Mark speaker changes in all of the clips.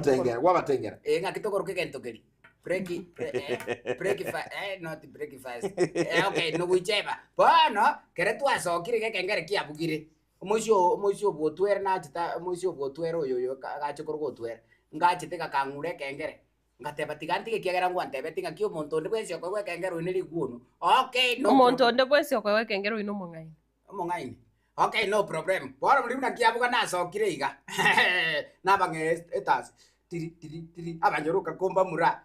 Speaker 1: Kwamotengera, kwabatengera.
Speaker 2: Eh, ng'aki tokoroka egento keria? Break, eh, breakfa- eh, not breakfast. Eh, okay, nogoicheba. Bono, kere twasokire iga ekengere kiabugire, omoisia oo omoisia obwotwere nachete aa omoisia obwotwere oyo oyo ka agache korwa gotwera, ngachete gakang'ura ekengere, ngateba tiga ntige ekiagera ngwantebetie ng'aki omonto onde bwensi okoegwa ekengere oyio neriguono, okay no
Speaker 3: Omonto
Speaker 2: problem.
Speaker 3: onde bwensi okoegwa ekengere oyio nomong'aini.
Speaker 2: Omong'aini, Okay no problem, bono riria buna kiabuga nasokire iga, nabang'ee etasi, tiri tiri tiri, abanyoruka kombamura,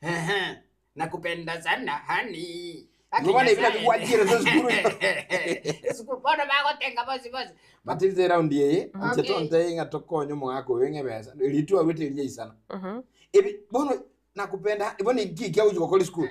Speaker 2: ehe, nakupenda sana honey,
Speaker 1: Igo bono ebi nabio gwachiire ase esukuru.
Speaker 2: Esukuru bono bagotenga bonsi bonsi.
Speaker 1: Matilda eround eye, inche
Speaker 2: Okay.
Speaker 1: tontebie ng'a tokonye omogaka oyo ng'a ebesa, riria twarwete eria yaisana. Ebi bono nakupenda, bono inki kiagochi gokora esukuru?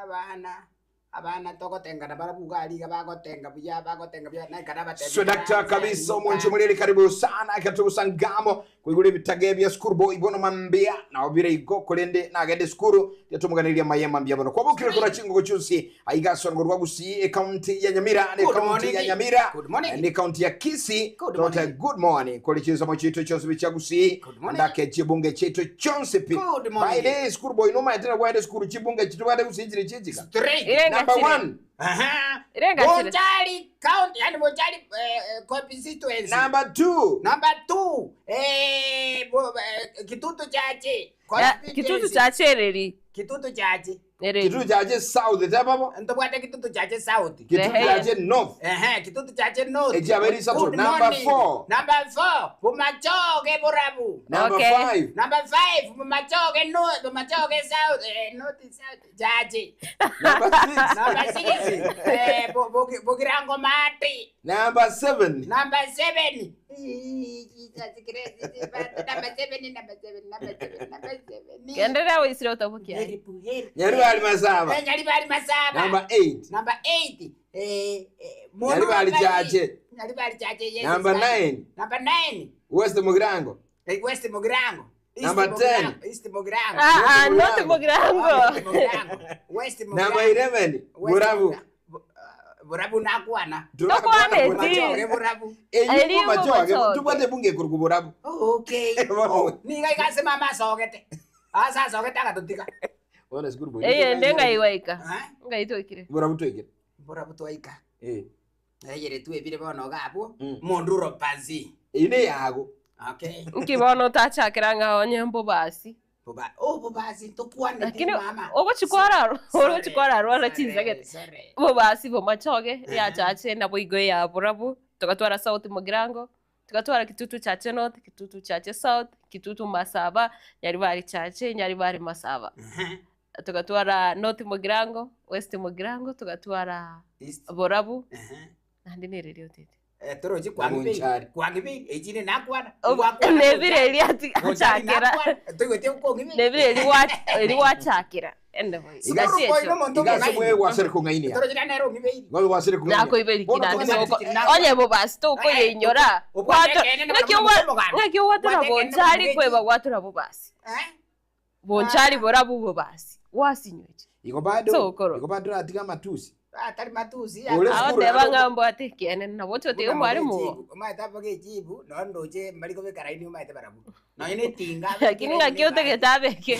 Speaker 2: Abana. Abana togotengana barabwo iga aria iga bagotenga buya, bagotenga buya, na ekero abatebi
Speaker 1: Swadakta kabisa omonche omoreri karibu sana ekero ngamo koigora ebitaga ebia sukuru boy bono mambia nao bire igo korende nagende sukuru tiatomoganeria mayema mbuya bono kwabokire kora chingogo chionsi aiga ase orwo rwa Gusii ecounty ya Nyamira ne
Speaker 2: Good
Speaker 1: county ya
Speaker 2: morning.
Speaker 1: Nyamira
Speaker 2: Good morning.
Speaker 1: ne county ya Kisii
Speaker 2: Good
Speaker 1: tote
Speaker 2: morning.
Speaker 1: good morning kore chinsemo chiaito chionsi pi chia Gusii
Speaker 2: Good morning.
Speaker 1: ndake chibunge chiaito chionsi pi
Speaker 2: Good morning.
Speaker 1: by the school boy nomaete nagwaende sukuru chibunge chitobwate Gusii chire chichika
Speaker 2: Straight.
Speaker 3: Irenga
Speaker 1: number
Speaker 3: chire.
Speaker 1: 1
Speaker 2: Aha.
Speaker 3: Irenga chire.
Speaker 2: Bonchari County, yani Bonchari eh, eh, constituency.
Speaker 1: number 2
Speaker 2: Number 2, eh, bo, eh, Kitutu Chache.
Speaker 3: Ya, Kitutu Chache ereri.
Speaker 2: Kitutu Chache.
Speaker 3: Ereri.
Speaker 1: Kitutu Chache South tebabo
Speaker 2: Ntobwate Kitutu Chache South.
Speaker 1: Kitutu
Speaker 3: Ehe.
Speaker 1: Chache North
Speaker 2: Ehe, Kitutu Chache North.
Speaker 1: Echiabere isato.
Speaker 2: Good
Speaker 1: Number
Speaker 2: morning.
Speaker 1: 4.
Speaker 2: Number 4, Bomachoge Borabu.
Speaker 1: Number
Speaker 3: Okay.
Speaker 1: 5
Speaker 2: Number 5, Bomachoge North, Bomachoge South, eh, North South, Chache.
Speaker 1: Number 6
Speaker 2: Number 6, eh, Bo- Bo- Bogirango Mati.
Speaker 1: Number 7
Speaker 2: Number 7. Jesus Christ, number 7, number 7, number 7, number 7.
Speaker 3: Genderera oisire otabokia.
Speaker 1: Nyaribari Masaba
Speaker 2: Eh, Nyaribari Masaba.
Speaker 1: Number 8
Speaker 2: Number 8. Eh, eh,
Speaker 1: Nyaribari Chache.
Speaker 2: Nyaribari Chache, yes.
Speaker 1: Number 9
Speaker 2: Number 9.
Speaker 1: West Mugirango
Speaker 2: Eh, West Mugirango. East
Speaker 1: Number
Speaker 2: Mugirango,
Speaker 1: 10.
Speaker 2: East Mugirango.
Speaker 3: Ah, ah,
Speaker 1: North
Speaker 3: North Mugirango.
Speaker 2: East Mugirango. West Mugirango.
Speaker 1: Number 11
Speaker 2: West
Speaker 1: Burabu
Speaker 2: Mugirango. Burabu nakwana.
Speaker 3: Tokwaneti.
Speaker 2: Machoge Burabu.
Speaker 1: Eywo
Speaker 3: Eriwo
Speaker 1: Machoge
Speaker 3: Machoge.
Speaker 1: tubwate bunge korwa Burabu
Speaker 2: Okay.
Speaker 1: Bono.
Speaker 2: Niga igase mama asogete. Asa asogete agatotiga.
Speaker 1: Bono sukuru boy
Speaker 3: Eye ende ngaiwaika.
Speaker 2: Eh?
Speaker 3: Ngaitokire.
Speaker 1: Burabu twekire
Speaker 2: Burabu twaika.
Speaker 1: eh
Speaker 2: Eyere twebire bono iga abwo.
Speaker 1: Mm.
Speaker 2: Monduro pansi.
Speaker 1: Eyio ne yago
Speaker 2: Okay.
Speaker 3: Nki bono otachakera ng'a onye mbobasi.
Speaker 2: Boba oh bobasi ntokwanete
Speaker 3: Lakini
Speaker 2: mama.
Speaker 3: ogochikora
Speaker 2: Sorry,
Speaker 3: orochikora rwara
Speaker 2: sorry,
Speaker 3: chinsagete.
Speaker 2: sorry.
Speaker 3: Bobasi bomachoge yachache nabo igo ya Burabu tugatwara South Mugirango tugatwara Kitutu Chache North Kitutu Chache South Kitutu Masaba Nyaribari Chache Nyaribari Masaba
Speaker 2: Aha.
Speaker 3: tugatwara North Mugirango West Mugirango tugatwara
Speaker 2: East.
Speaker 3: Burabu
Speaker 2: Aha.
Speaker 3: naende nereri otete
Speaker 2: Eh, torochi kwang'ibei.
Speaker 1: Bonchari.
Speaker 2: Kwang'ibei echire nakwana.
Speaker 3: nebire eri ati achakera
Speaker 2: Toigwete okong'ibei.
Speaker 3: nebire eri wa- eri wachakera ende boigo.
Speaker 1: Iga-
Speaker 3: Gasi echo.
Speaker 1: igase mwe gwasere kong'ainia
Speaker 2: Torochi nere ong'ibei.
Speaker 1: Ngobe gwasere kong'ainia
Speaker 3: nakoiberiki
Speaker 1: Bono
Speaker 3: naende
Speaker 1: tokonyara
Speaker 3: soko
Speaker 2: tokonyara-
Speaker 3: onye bobasi tokoyeinyora
Speaker 2: Obwate ekene na
Speaker 3: ng'aki
Speaker 2: barabwo
Speaker 3: ogwa-
Speaker 2: omoganda.
Speaker 3: ng'aki ogwatora
Speaker 2: Obwate ekene na
Speaker 3: bonchari
Speaker 2: barabwo
Speaker 3: kweba gwatora bobasi
Speaker 2: Eh?
Speaker 3: bonchari borabu bobasi gwasinywete
Speaker 1: igo bado
Speaker 3: Sokoro.
Speaker 1: igo bado ratiga amatusi
Speaker 2: Atari matusi.
Speaker 1: Ore
Speaker 3: aho
Speaker 1: sukuru
Speaker 3: teba
Speaker 1: naro-
Speaker 3: ng'a mbwate ekiene nabo ochotiga omwarimu obo
Speaker 2: Omaete aboge echibu, nonye ndoche mbari kobeka raini omaete barabwo. Nonye na etinga.
Speaker 3: lakini ng'aki otagete abeke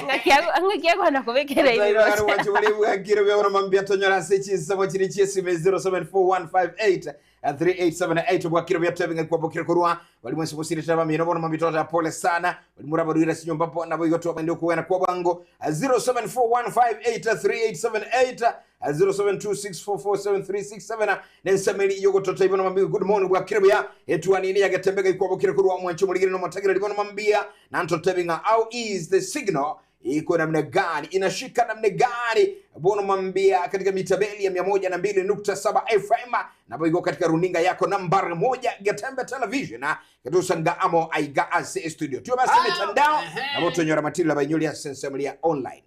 Speaker 3: ng'aki ago- ng'aki agwana kobekera
Speaker 1: Twairogana gwancha bore bwakire bya bono mambia tonyora ase chinsemo chiri chiesime 074158 3878 bwakire bya tebe ng'aki kwabokire korwa bari mwensi bosirete abamino bono mambia tota pole sana bari murabarwira sinyomba po nabo igo twabende okogena kwa bwango 0741583878 0726447367 nensemeri yogotota ibono mambia good morning bwakire buya etuanini yagetembega ikwabokire korwa mwancho murigire no motagire ribono mambia nantotebi ng'a how is the signal iko namna gani inashika namna gani bono mambia katika mitabeli ya 102.7 FM napo iko katika runinga yako nambari moja Getembe Television katusanga amo aiga ase studio tuyo basi
Speaker 2: Ah,
Speaker 1: mitandao
Speaker 2: ehe.
Speaker 1: nabo tonyora matirila bainyoli asensemulia online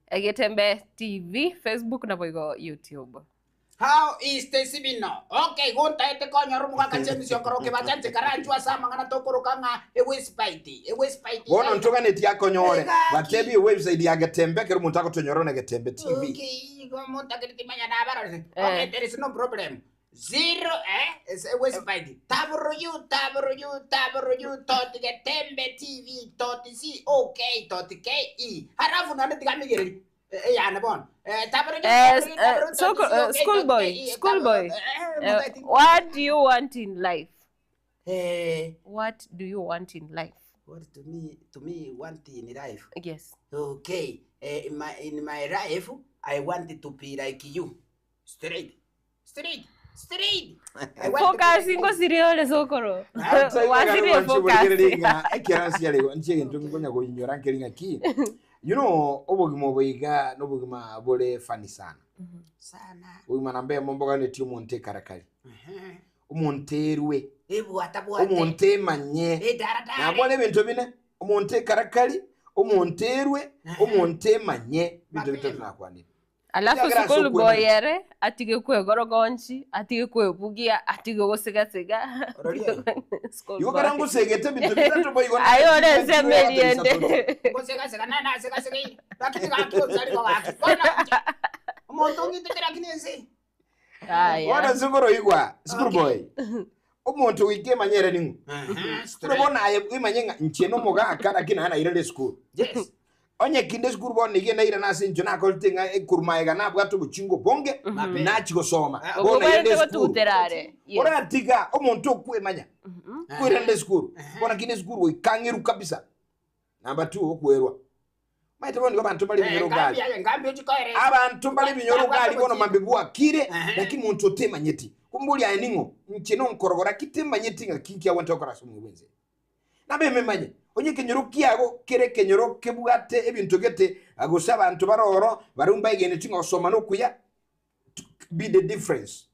Speaker 3: Egetembe TV Facebook nabo igo YouTube
Speaker 2: How is the signal? Okay, gontaete konyora omogaka James okoroke bachanche karanchwa ase amang'ana tokoroka ng'a ewebsite, ewebsite.
Speaker 1: bono ntoganeti akonyore
Speaker 2: Egaki.
Speaker 1: batebi website ya Getembe kero omonto agotonyora na Getembe TV
Speaker 2: Okay, igo omonto akereti manya nabarore.
Speaker 3: Eh.
Speaker 2: Okay, there is no problem. Zero eh, ase website www.getembe.tv.co.ke halafu naende tiga amigererie eh, eyane bono Eh,
Speaker 3: Eh, eh, so, eh, schoolboy, schoolboy. Eh, what do you want in life?
Speaker 2: Eh,
Speaker 3: What do you want in life?
Speaker 2: what to me want in life?
Speaker 3: Yes.
Speaker 2: Okay, eh, in my life I want to be like you. Straight. Straight. Straight. I want to be
Speaker 3: Focus
Speaker 2: like you.
Speaker 3: ingosirie ore sokoro. Wasirie focus.
Speaker 1: Ekero nsiarego nchie egento nkonya koinyora nkeri ng'aki. You know, obogima obo iga nobogima bore funny sana.
Speaker 2: Sana.
Speaker 1: Obogima namba eyemo mboganetie omonto ekarakari.
Speaker 2: Ehe.
Speaker 1: Omonto erwe.
Speaker 2: Ebwata bwate.
Speaker 1: Omonto emanye.
Speaker 2: Edara dare.
Speaker 1: Nakwana ebinto bine, omonto ekarakari, omonto erwe, omonto emanye. Ebinto bitato nakwanire.
Speaker 3: Alafu
Speaker 1: Ekiagera ase
Speaker 3: school boy
Speaker 1: okwemanya.
Speaker 3: ere atige kwegorogonchi, atige kwebugia, atige gosigasega.
Speaker 2: Ororia.
Speaker 3: School
Speaker 1: Igo kera
Speaker 3: boy.
Speaker 1: ngosegete ebinto bitato boigo
Speaker 3: Aye ore ensemo eriende.
Speaker 2: Ngosegasega naye nasegasegeire. Lakini gaki osariko gaki. Bono omonto ong'itete lakini ense.
Speaker 3: Aya.
Speaker 1: Bono sokoro igwa, school
Speaker 2: Okay.
Speaker 1: boy. Omonto goika emanye ere ning'o. Buna bono aye bwemanye ng'a inche nomogaka lakini naye nairire esukuru.
Speaker 2: Yes.
Speaker 1: Onye kinde esukuru bono niga nairana ase inche nakorete ng'a ekorwa magega nabwate obochingo obonge,
Speaker 2: Mapema.
Speaker 1: nachia gosoma.
Speaker 2: Ah,
Speaker 1: Bono nairire
Speaker 3: Obwenerete
Speaker 1: esukuru.
Speaker 3: gotutera are. Yes.
Speaker 1: Oratiga omonto okwemanya, koirana esukuru. Bono kinde esukuru goika ang'eru kabisa. Number two, okwerwa. Omanyete bono nigo abanto mbare ebinyoro gari. Abanto mbare ebinyoro gari bono mambi bwakire, lakini monto otemanyeti. Kumbe aye ning'o? Inche nonkorogora ki temanyeti ng'aki nki agwente gokora ase omobere bwense. Nabo ememanye, onye ekenyoro kiago kere ekenyoro kebwate ebinto gete, gose abanto bare oro, baria mbaegeneti ng'a gosoma nokuya, be the difference.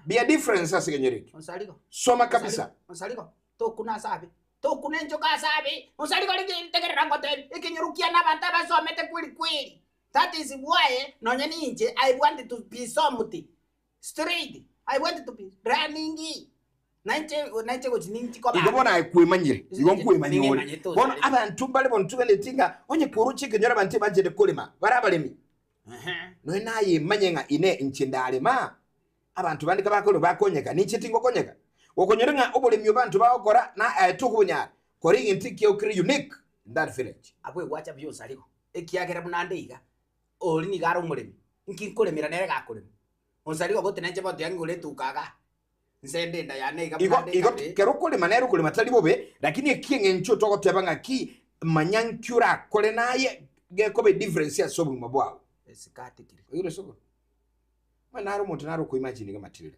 Speaker 1: Be a difference ase ekenyoro ekio. Soma kabisa.
Speaker 2: Onsarigo, tokuna ase abe, tokuna enchoka ase abe, onsarigo rigiya ntegerera ngotebi, ekenyoro kiane abanto abasomete kweri kweri. That is why nonye ninche I want to be something straight, I want to be running. Nainche nainche gochi ninchi koba
Speaker 1: Igo bono aye kwemanyire, igo nkwemanya ore.
Speaker 2: Ning'emanyete
Speaker 1: Bono
Speaker 2: osarete.
Speaker 1: abanto mbare bono toganeti ng'a onye koroche ekenyoro abanto ebanchete korema, bare abaremi. Nonya naye manye ng'a inee inche ndarema, abanto bande kabakorema bakonyeka, ninche tingokonyeka. Gokonyora ng'a oboremi obo abanto bagokora na aye tokobonyara, kora egento ekiao kere unique in that village.
Speaker 2: Abwo egwacha buya osarigo, ekiagera buna ande iga, ori nigo are omoremi, inki nkoremera nere gakorema? Onsarigo goti nainche bono tiga ngigore etuka igaa, nsende enda yane iga buna
Speaker 1: Igo
Speaker 2: ande
Speaker 1: igo
Speaker 2: ekabe.
Speaker 1: kero okorema nere okorema tari bobe, lakini ekieng'encho togoteba ng'aki manya nki orakore naye gekoba edifference ase obogima bwao.
Speaker 2: Esikati kere.
Speaker 1: Oigure sokoro? Omanye naro omonto naro okoimagine iga matirira.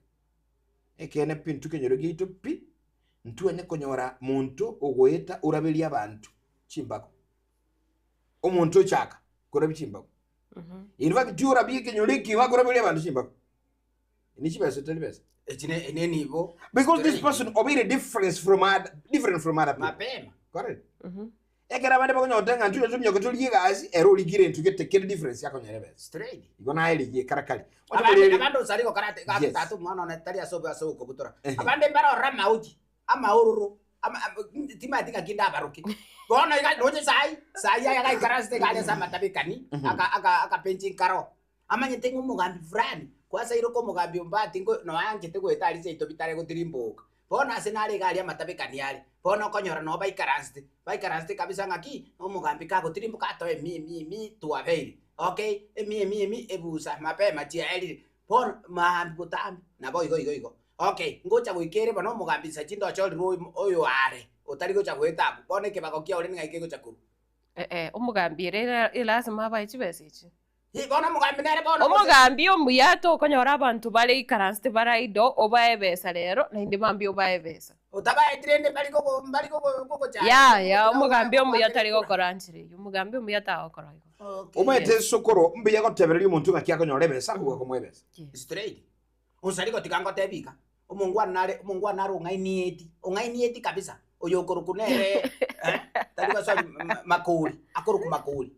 Speaker 1: Ekeene pi intwe ekenyoro giaito pi, ntwanye konyora monto ogoeta oraberie abanto chimbago. Omonto ochaka korabia chimbago. In fact tiorabia ekenyoro ekio akoraberia abanto chimbago. Ni chibesa tari besa.
Speaker 2: Echi ne ne nibo.
Speaker 1: Because this person obeire difference from other, different from other people.
Speaker 2: Mapema.
Speaker 1: Correct? Ekero abande bakonyota ng'a ntwe tominyoke torigie egasi, ere origire intwe gete kere difference yakonyora ebesa.
Speaker 2: Straight.
Speaker 1: Igo naye rigia ekarakari.
Speaker 2: Abande abande osari gokarate gaki
Speaker 1: Yes.
Speaker 2: tata omwana one tari ase obe ase okobutora.
Speaker 1: Ehe.
Speaker 2: Abande mbarora amauji, amaororo, ama- am- timanyeti ng'aki ndabaroke. Bono iga noche sai, sai aya gaikaransete iga aria ase amatabekani, aka aka akabenchi nkaro. Amanyete ng'a omogambi fulani, kwasaire oko omogambi Ombati nko noanchete goeta aria seito bitare gotirimboka. Bono ase nare iga aria amatabekani are, bono okonyora noo baikaransete, baikaransete kabisa ng'aki, omogambi kagotirimboka atoe emi emi emi twabeire, okay, emi emi emi ebusa mapema chiaerire. Bono maambia botambe nabo igo igo igo. Okay, ngocha goika ere bono omogambi nsa chinde ochorirwe oyo oyo are, otari gocha goeta abwo, bono ekebago kiao rende ng'ai kegocha korwa.
Speaker 3: Eh, eh, omogambi ere era- elasima abae chibesa echi.
Speaker 2: Hi, bono omogambi nere bono gose.
Speaker 3: Omogambi omuya tokonyora abanto bare ikaransete bare idle, obae ebesa rero, naende mambia obae ebesa.
Speaker 2: Otabaeti rende mbari gogo mbari gogo gogochaya.
Speaker 3: Ya, ya, omogambi omuya tari gokora nchera eyio, omogambi omuya tagokora igo.
Speaker 2: Okay.
Speaker 1: Omanyete sokoro mbuya gotebereria omonto ng'aki akonyora ebesa kobua komoa ebesa.
Speaker 3: Yes.
Speaker 2: Straight. Onsari gotiga ngotebi iga, omongwana nare omongwana nare ong'ainieti, ong'ainieti kabisa, oyo okorokwa nere eh, tari gosoa ma- makori, akorokwa makori.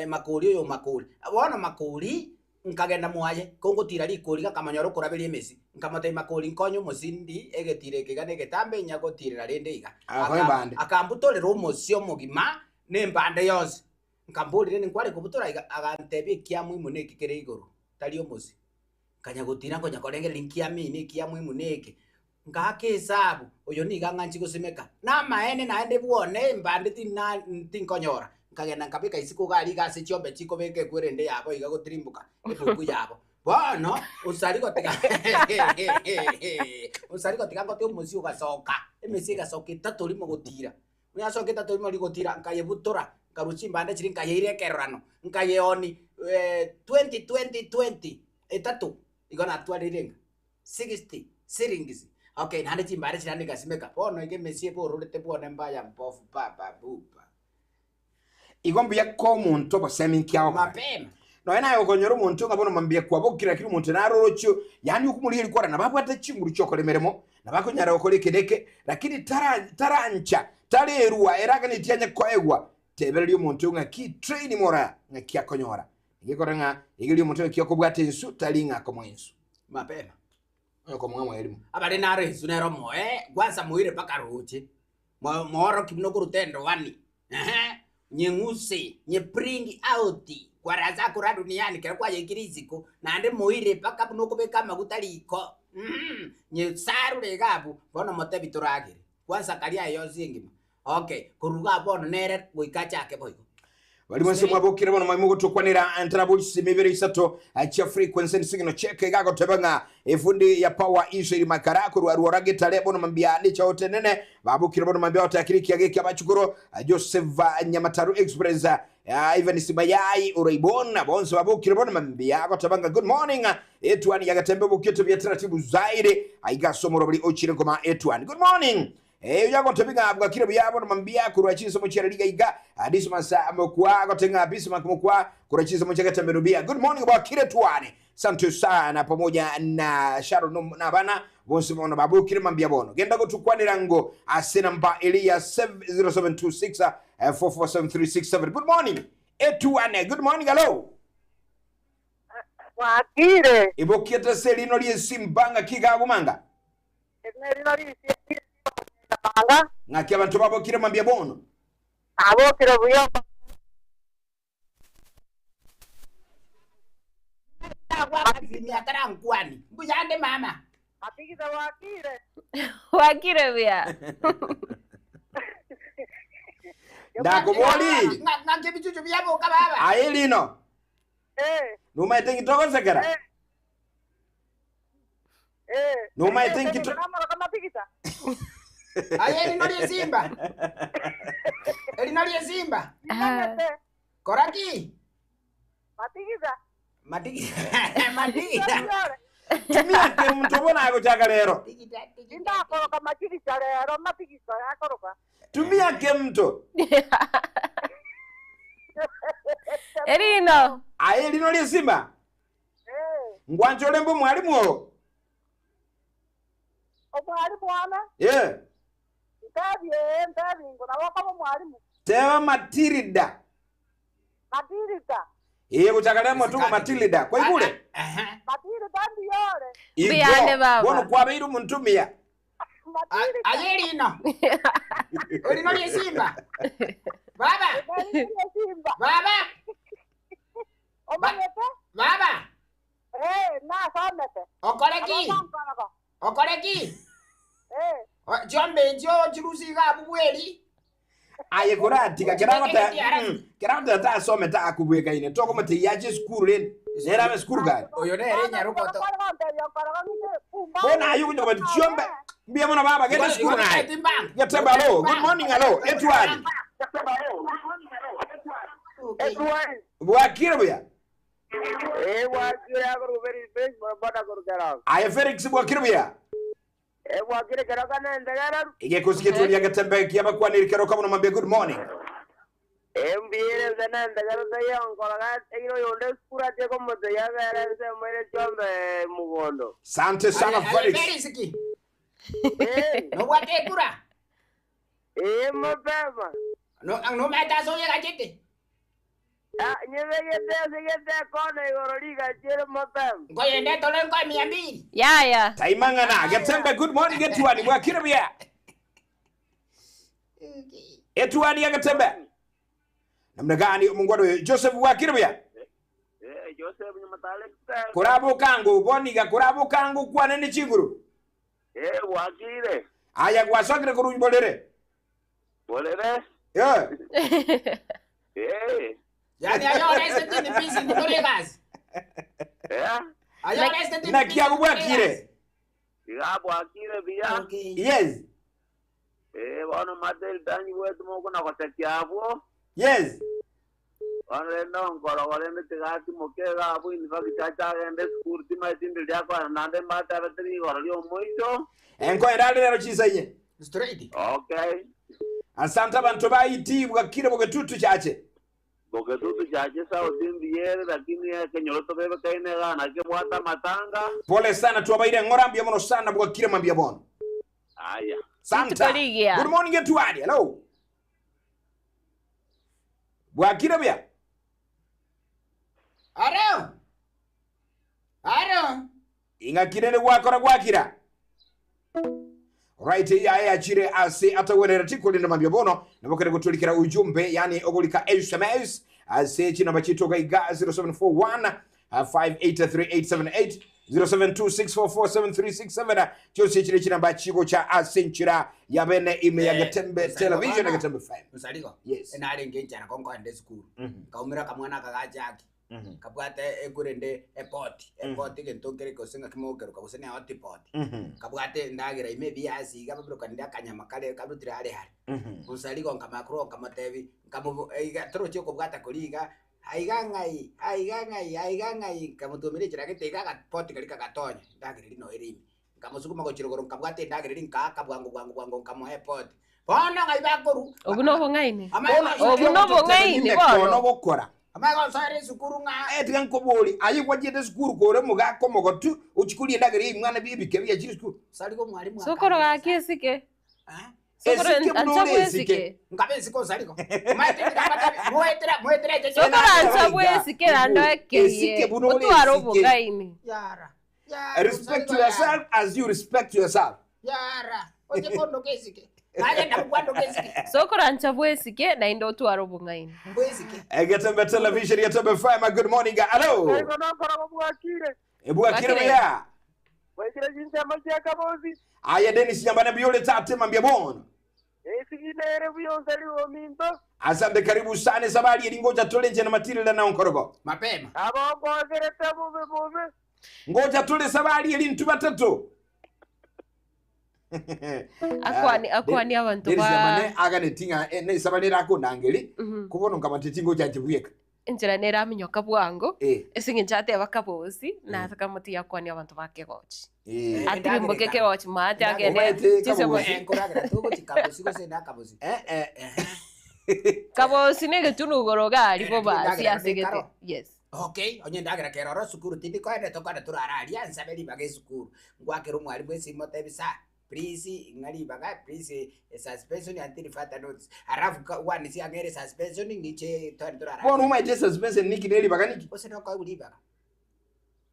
Speaker 2: Makori oyo Makori. Bono Makori nkagenda mwaye, kongotira rikori gakamonyora okoraberia emesi, nkamotebia Makori nkonye omosindi egetiro eke iga na egetambe inya gotirera rende iga.
Speaker 1: Agakoa embande.
Speaker 2: Akambutorera omosie omogima na embande yonsi. Nkamboria rende nkware kobutora iga, agantebia ekiamuimu neki kere igoro, tari omosie. Nkanya gotira nkonya korengereria nkiamini ekiya muhimu neke, Ngaaka esabu, oyo nigo ang'anchi gosimeka, namaene naende bwone embande tina tinkonyora. Nkagenda nkabeka isiko iga aria iga ase chiombe chikobeka ekwerende yabo iga gotirimboka ebuku yabo. Bono osari gotiga osari gotiga ngote omosie ogasoka, emesie egasoka etato rimo gotira. Buna yasoka etato rimo rigotira, nkayebutora, nkarua chimbande chiria nkayeira ekerorano, nkayeoni 20 20 20 etato, igo natwarire ng'a 60 shillings. Okay, naende chimbare chiria naende ngasimeka, bono iga emesie ebororete bwone mbaya mbofu baba buba.
Speaker 1: Igo mbuya koa omonto obosemi nki agokora.
Speaker 2: Mapema.
Speaker 1: Nonya naye okonyora omonto ng'a bono mambia kwabokire lakini omonto narorochio, yaani okomorigia rikora nabo abwate chinguru chiokora emeremo, nabo akonyara gokora eke na eke, lakini tara tarancha, tarerua ere aganetie anye koegwa. Tebereria omonto ng'a ki train mora ng'aki akonyora. Egekora ng'a egeria omonto ng'aki okobwata ensu tari ng'a akomoa ensu.
Speaker 2: Mapema.
Speaker 1: Onye okomoa moe rimo.
Speaker 2: Abare naro ensu nere omoe, kwanza moire mpaka roche, mo mooroki buna okoruta endoani, ehe, nyeng'use, nye bring out, kwaraza akora duniani ekero kwayeikire isiko, naende moire mpaka buna okobeka amaguta riko, mh, nyesarure iga abwo, bono motebi toragere, kwanza karia aye yonsi engima. Okay, korwa igaa bono nere goika achake boigo.
Speaker 1: Bari mwense mwabokire bono mwai mogotokwanera ntarabori chisemi ibere isato chia frequency and signal check iga agoteba ng'a efundi ya power Israel makara korwa rwora getare bono mambia ne chaote nene babokire bono mambia otakire ekiaga ekia abachukuru Joseph Nyamataru Express Ivan Simayai Uraibon bonse babokire bono mambia agoteba ng'a good morning etwani yagatembe bokete bia taratibu zaidi aiga ase omorobori ochire koma etwani good morning Ee, oyo agotebi ng'a bwakire buya bono mambia korwa chinsemo chia riga iga. Dismas mokwa agote ng'a Bismarck mokwa korwa chinsemo chia Getembe buya. Good morning bwakire twane. Sante sana pamoja na Sharon na abana bonsi bono babokire mambia bono. Genda gotukwanera ngo ase namba eri ya 0726 447367. Good morning. Etuane. Good morning. Hello.
Speaker 4: Bwakire.
Speaker 1: Ebokiete se rino riesimba ng'aki gagomanga.
Speaker 4: Eri nerino risie ri'amanga.
Speaker 1: Ng'aki abanto babokire mambia bono.
Speaker 4: Abokire buya.
Speaker 2: Atarankwani. Mbuyande mama.
Speaker 4: Atigise bwakire.
Speaker 3: Bwakire buya.
Speaker 1: Ndakobori.
Speaker 2: Ng'aki ebichuchu biaboka baba.
Speaker 1: Aye rino.
Speaker 4: Eh.
Speaker 1: Nomaete ngitogosekera.
Speaker 4: Eh. Eh.
Speaker 1: Nomaete nkito
Speaker 4: Namoroka matigisa.
Speaker 2: Aye erino riesimba. Erino riesimba.
Speaker 3: Ah.
Speaker 2: Kora ki?
Speaker 4: Matigisa.
Speaker 2: Matigisa. Matigisa.
Speaker 1: Tumia ke mnto bona agochaka rero.
Speaker 2: Tigita, tigita.
Speaker 4: Indakoroka matigisa rero matigisa yakoroka.
Speaker 1: Tumia ke mnto.
Speaker 3: Erino.
Speaker 1: Aye rino riesimba.
Speaker 4: Eh.
Speaker 1: Ngwanchore mbo mwalimu oo.
Speaker 4: Omwalimu wane.
Speaker 1: Yeah.
Speaker 4: Ntebie ntebi ngo nabo kaba omwalimu.
Speaker 1: Teba Matilda.
Speaker 4: Matilda.
Speaker 1: Iye gochaka rero motuko Matilda. Kwaigure?
Speaker 2: Aha.
Speaker 4: Matilda ndiyore.
Speaker 3: Mbuyande baba.
Speaker 1: Bono kwabeire omontumia.
Speaker 4: Matilda.
Speaker 2: Aye erino. Erino riesimba. Baba.
Speaker 4: Simba.
Speaker 2: Baba.
Speaker 4: Omanyete?
Speaker 2: Baba.
Speaker 4: Eh, nasomete.
Speaker 2: Okore ki?
Speaker 4: Abankoroka.
Speaker 2: Okore ki?
Speaker 4: Eh.
Speaker 2: Chiombe echio chirusi iga abwo bweri.
Speaker 1: Aye koratiga keragota keragota tasomete akubwekaine tokomoteiya ache esukuru rende nere abe esukuru gari
Speaker 2: Oyo nere nyarukoto.
Speaker 1: bono aye okonya kobati chiombe mbuya mono baba genda esukuru naye geteba alo good morning alo etwani
Speaker 4: Etwani.
Speaker 1: bwakire buya
Speaker 4: Eh, bwakire akoruberi face boda korukera.
Speaker 1: aye Felix bwakire buya
Speaker 4: Eh, bwakire keroka nendegera.
Speaker 1: egekosi ketwani agetembe kiabakwaniri keroka mono mambia good morning
Speaker 4: Eh, mbire nendegera tayonkoroga egiro yonde skura te komote yabere se mwere chombe mugondo.
Speaker 1: sante sana Felix
Speaker 2: Felix ki.
Speaker 4: Eh,
Speaker 2: Nobwate ekura.
Speaker 4: eh mapema.
Speaker 2: No no meta soye gachete.
Speaker 4: Ah, nyebegete segete kona igoro liga chere mapema.
Speaker 2: Ngoyende tole ngo 200.
Speaker 3: Yaya.
Speaker 1: taimang'ana getembe good morning etwani bwakire buya etwani agetembe namna gani mungwano Joseph bwakire buya
Speaker 5: Eh,
Speaker 4: Joseph Nyamatare Kisese.
Speaker 1: Koraboka ango bono iga koraboka ango okwane ne chinguru.
Speaker 4: Eh, bwakire.
Speaker 1: Aya gwasokire korwa borere.
Speaker 4: Borere.
Speaker 1: Eh.
Speaker 4: Eh.
Speaker 2: Yani aye oreste tini pisi ndikore egasi.
Speaker 4: Eh.
Speaker 2: Aye oreste tini
Speaker 1: Naki
Speaker 2: pisi
Speaker 1: abwo bwakire.
Speaker 4: Iga bwakire buya.
Speaker 2: Okay.
Speaker 1: Yes.
Speaker 4: Eh, bono mate ritangi bwetu mokona gosekia abwo.
Speaker 1: Yes.
Speaker 4: Bono rende onkorogo rende tigatimoke iga abwo in fact acha agende esukuru timaeti ndiri riakwana naende mbatebete rigoro ria omoiso.
Speaker 1: Enkoera are rero chinsa inye.
Speaker 2: Straight.
Speaker 4: Okay.
Speaker 1: Asante abanto ba IT bwakire bogetutu chache.
Speaker 4: Bogetutu chache sauti mbuya ere lakini ekenyoro tobebekaine iga naki kebwate amatanga.
Speaker 1: Pole sana twabaire eng'ora mbuya mono sana bwakire mambia bono.
Speaker 4: Aya.
Speaker 1: Santa.
Speaker 3: Rituko rigiya.
Speaker 1: Good morning Etuani. Hello. Bwakire buya.
Speaker 2: Aro. Aro.
Speaker 1: Ing'aki rende gwakora gwakira. Right, yaye yachire ase atagwerera tikorenda mambia bono nabo kere goturikira ujumbe yani ogorika SMS ase chinamba chitoka iga 0741 583878 0726447367 chose chire chinamba chiko cha ase nchira ya bene ime ya
Speaker 2: Eh,
Speaker 1: Getembe
Speaker 2: Msaligo
Speaker 1: Television na
Speaker 2: bana.
Speaker 1: Getembe FM.
Speaker 2: Msaligo.
Speaker 1: Yes.
Speaker 2: Narenge enchara konkoenda esukuru. Nkaumera kamwana aka gachaki. Kabwate ekurende epoti. Epoti egento nkere gose ng'aki mogokeroka gose ne hotpot. Kabwate endagera ime ebiasi iga babirokanire akanyama kare karutire are are. Mosarigo nkamakuru nkamotebi nkamobo iga torochi okobwata koria iga aiga ng'ai aiga ng'ai aiga ng'ai nkamotomera enchera gete iga agapoti karia kagatonya endagera eria noere ime. Nkamosukuma gochia rogoro nkabwata endagera eria nkaaka bwango bwango bwango nkamoa epoti. Bono ng'ai bakorwa
Speaker 3: Obu nobong'aini.
Speaker 2: Amae
Speaker 3: Obu nobong'aini bono.
Speaker 1: Bono gokora.
Speaker 2: amae gosoera esukuru ng'a
Speaker 1: Eh, tiga nkobori aye gwachiete esukuru kore omogaka omogotu ochie koria endagera ya ebimwana bia ebike biachire esukuru.
Speaker 2: Mosarigo omwalimu
Speaker 3: Sokoro
Speaker 2: akanderesa.
Speaker 3: gaki esike.
Speaker 2: Ah?
Speaker 3: Sokoro
Speaker 1: Esike buna
Speaker 3: ancha
Speaker 1: ore esike.
Speaker 3: bwesike.
Speaker 2: Nkabe esike osarigo. Omanyete ndikabatabi moetera moetera eche
Speaker 3: Sokoro
Speaker 1: Nara
Speaker 3: ancha
Speaker 1: iga,
Speaker 3: bwesike
Speaker 1: igo,
Speaker 3: naende
Speaker 1: esike
Speaker 3: okerie.
Speaker 1: buna ore
Speaker 3: Otware
Speaker 1: esike.
Speaker 3: obong'aini.
Speaker 2: Yara. Yara,
Speaker 1: Respect
Speaker 2: Mosarigo yara.
Speaker 1: yourself as you respect yourself.
Speaker 2: Yara. Oche kondoka esike. Nagenda kwandoka esike.
Speaker 3: Sokoro ancha bwesike naende otware obong'aini.
Speaker 2: Mbwesike.
Speaker 1: Getembe Television, Getembe FM, good morning. Hello.
Speaker 4: Igo nokorogo bwakire.
Speaker 1: Ebwakire
Speaker 3: Bwakire.
Speaker 1: buya.
Speaker 4: Bwakire chinsemo chia kabosi.
Speaker 1: Aya Dennis Nyambane biole tate mambia bono.
Speaker 4: Esiginere buyonse ominto.
Speaker 1: Asante karibu sana sabari eri ngoja tole nje na matirila na onkorogo.
Speaker 2: Mapema.
Speaker 4: Abongogerete bubi bubi.
Speaker 1: Ngoja tole sabari eri ntu batatu.
Speaker 3: Akwani akwani abantu
Speaker 1: Dennis
Speaker 3: ba
Speaker 1: Nyambane aga netinga ne sabari rako nangeli.
Speaker 3: Mhm.
Speaker 1: Kubono nkamatiti ngoja njibweka.
Speaker 3: Enchera nere aminyoka bwango.
Speaker 1: Eh.
Speaker 3: Ase eng'encho ateba kabosi nataka yakwani abantu bakegochi.
Speaker 1: Eh.
Speaker 3: Atirimboke
Speaker 2: Endagera
Speaker 3: kegochi maate agende.
Speaker 1: Omanyete
Speaker 3: Chisemo-
Speaker 1: kabosi.
Speaker 2: Eh, nkoragera togochi kabosi gose na kabosi.
Speaker 1: Eh eh.
Speaker 3: Kabosi negetunu igoro gari
Speaker 2: Eh,
Speaker 3: bo basi
Speaker 2: endagera
Speaker 3: ase gete.
Speaker 2: nekaro.
Speaker 3: Yes.
Speaker 2: Okay, onye ndagera kero oro sukuru tindi koende tokone turara aria nsabe ribaga esukuru. Ngwakera omwalimu esimo otebi sir, please ng'a ribaga please eh, suspension until further notice. Alafu ka- wanisia ang'ere suspension ng'iche twende turara.
Speaker 1: Bono umaite suspension niki neri baganiki.
Speaker 2: Gose nokoigwa ribaga.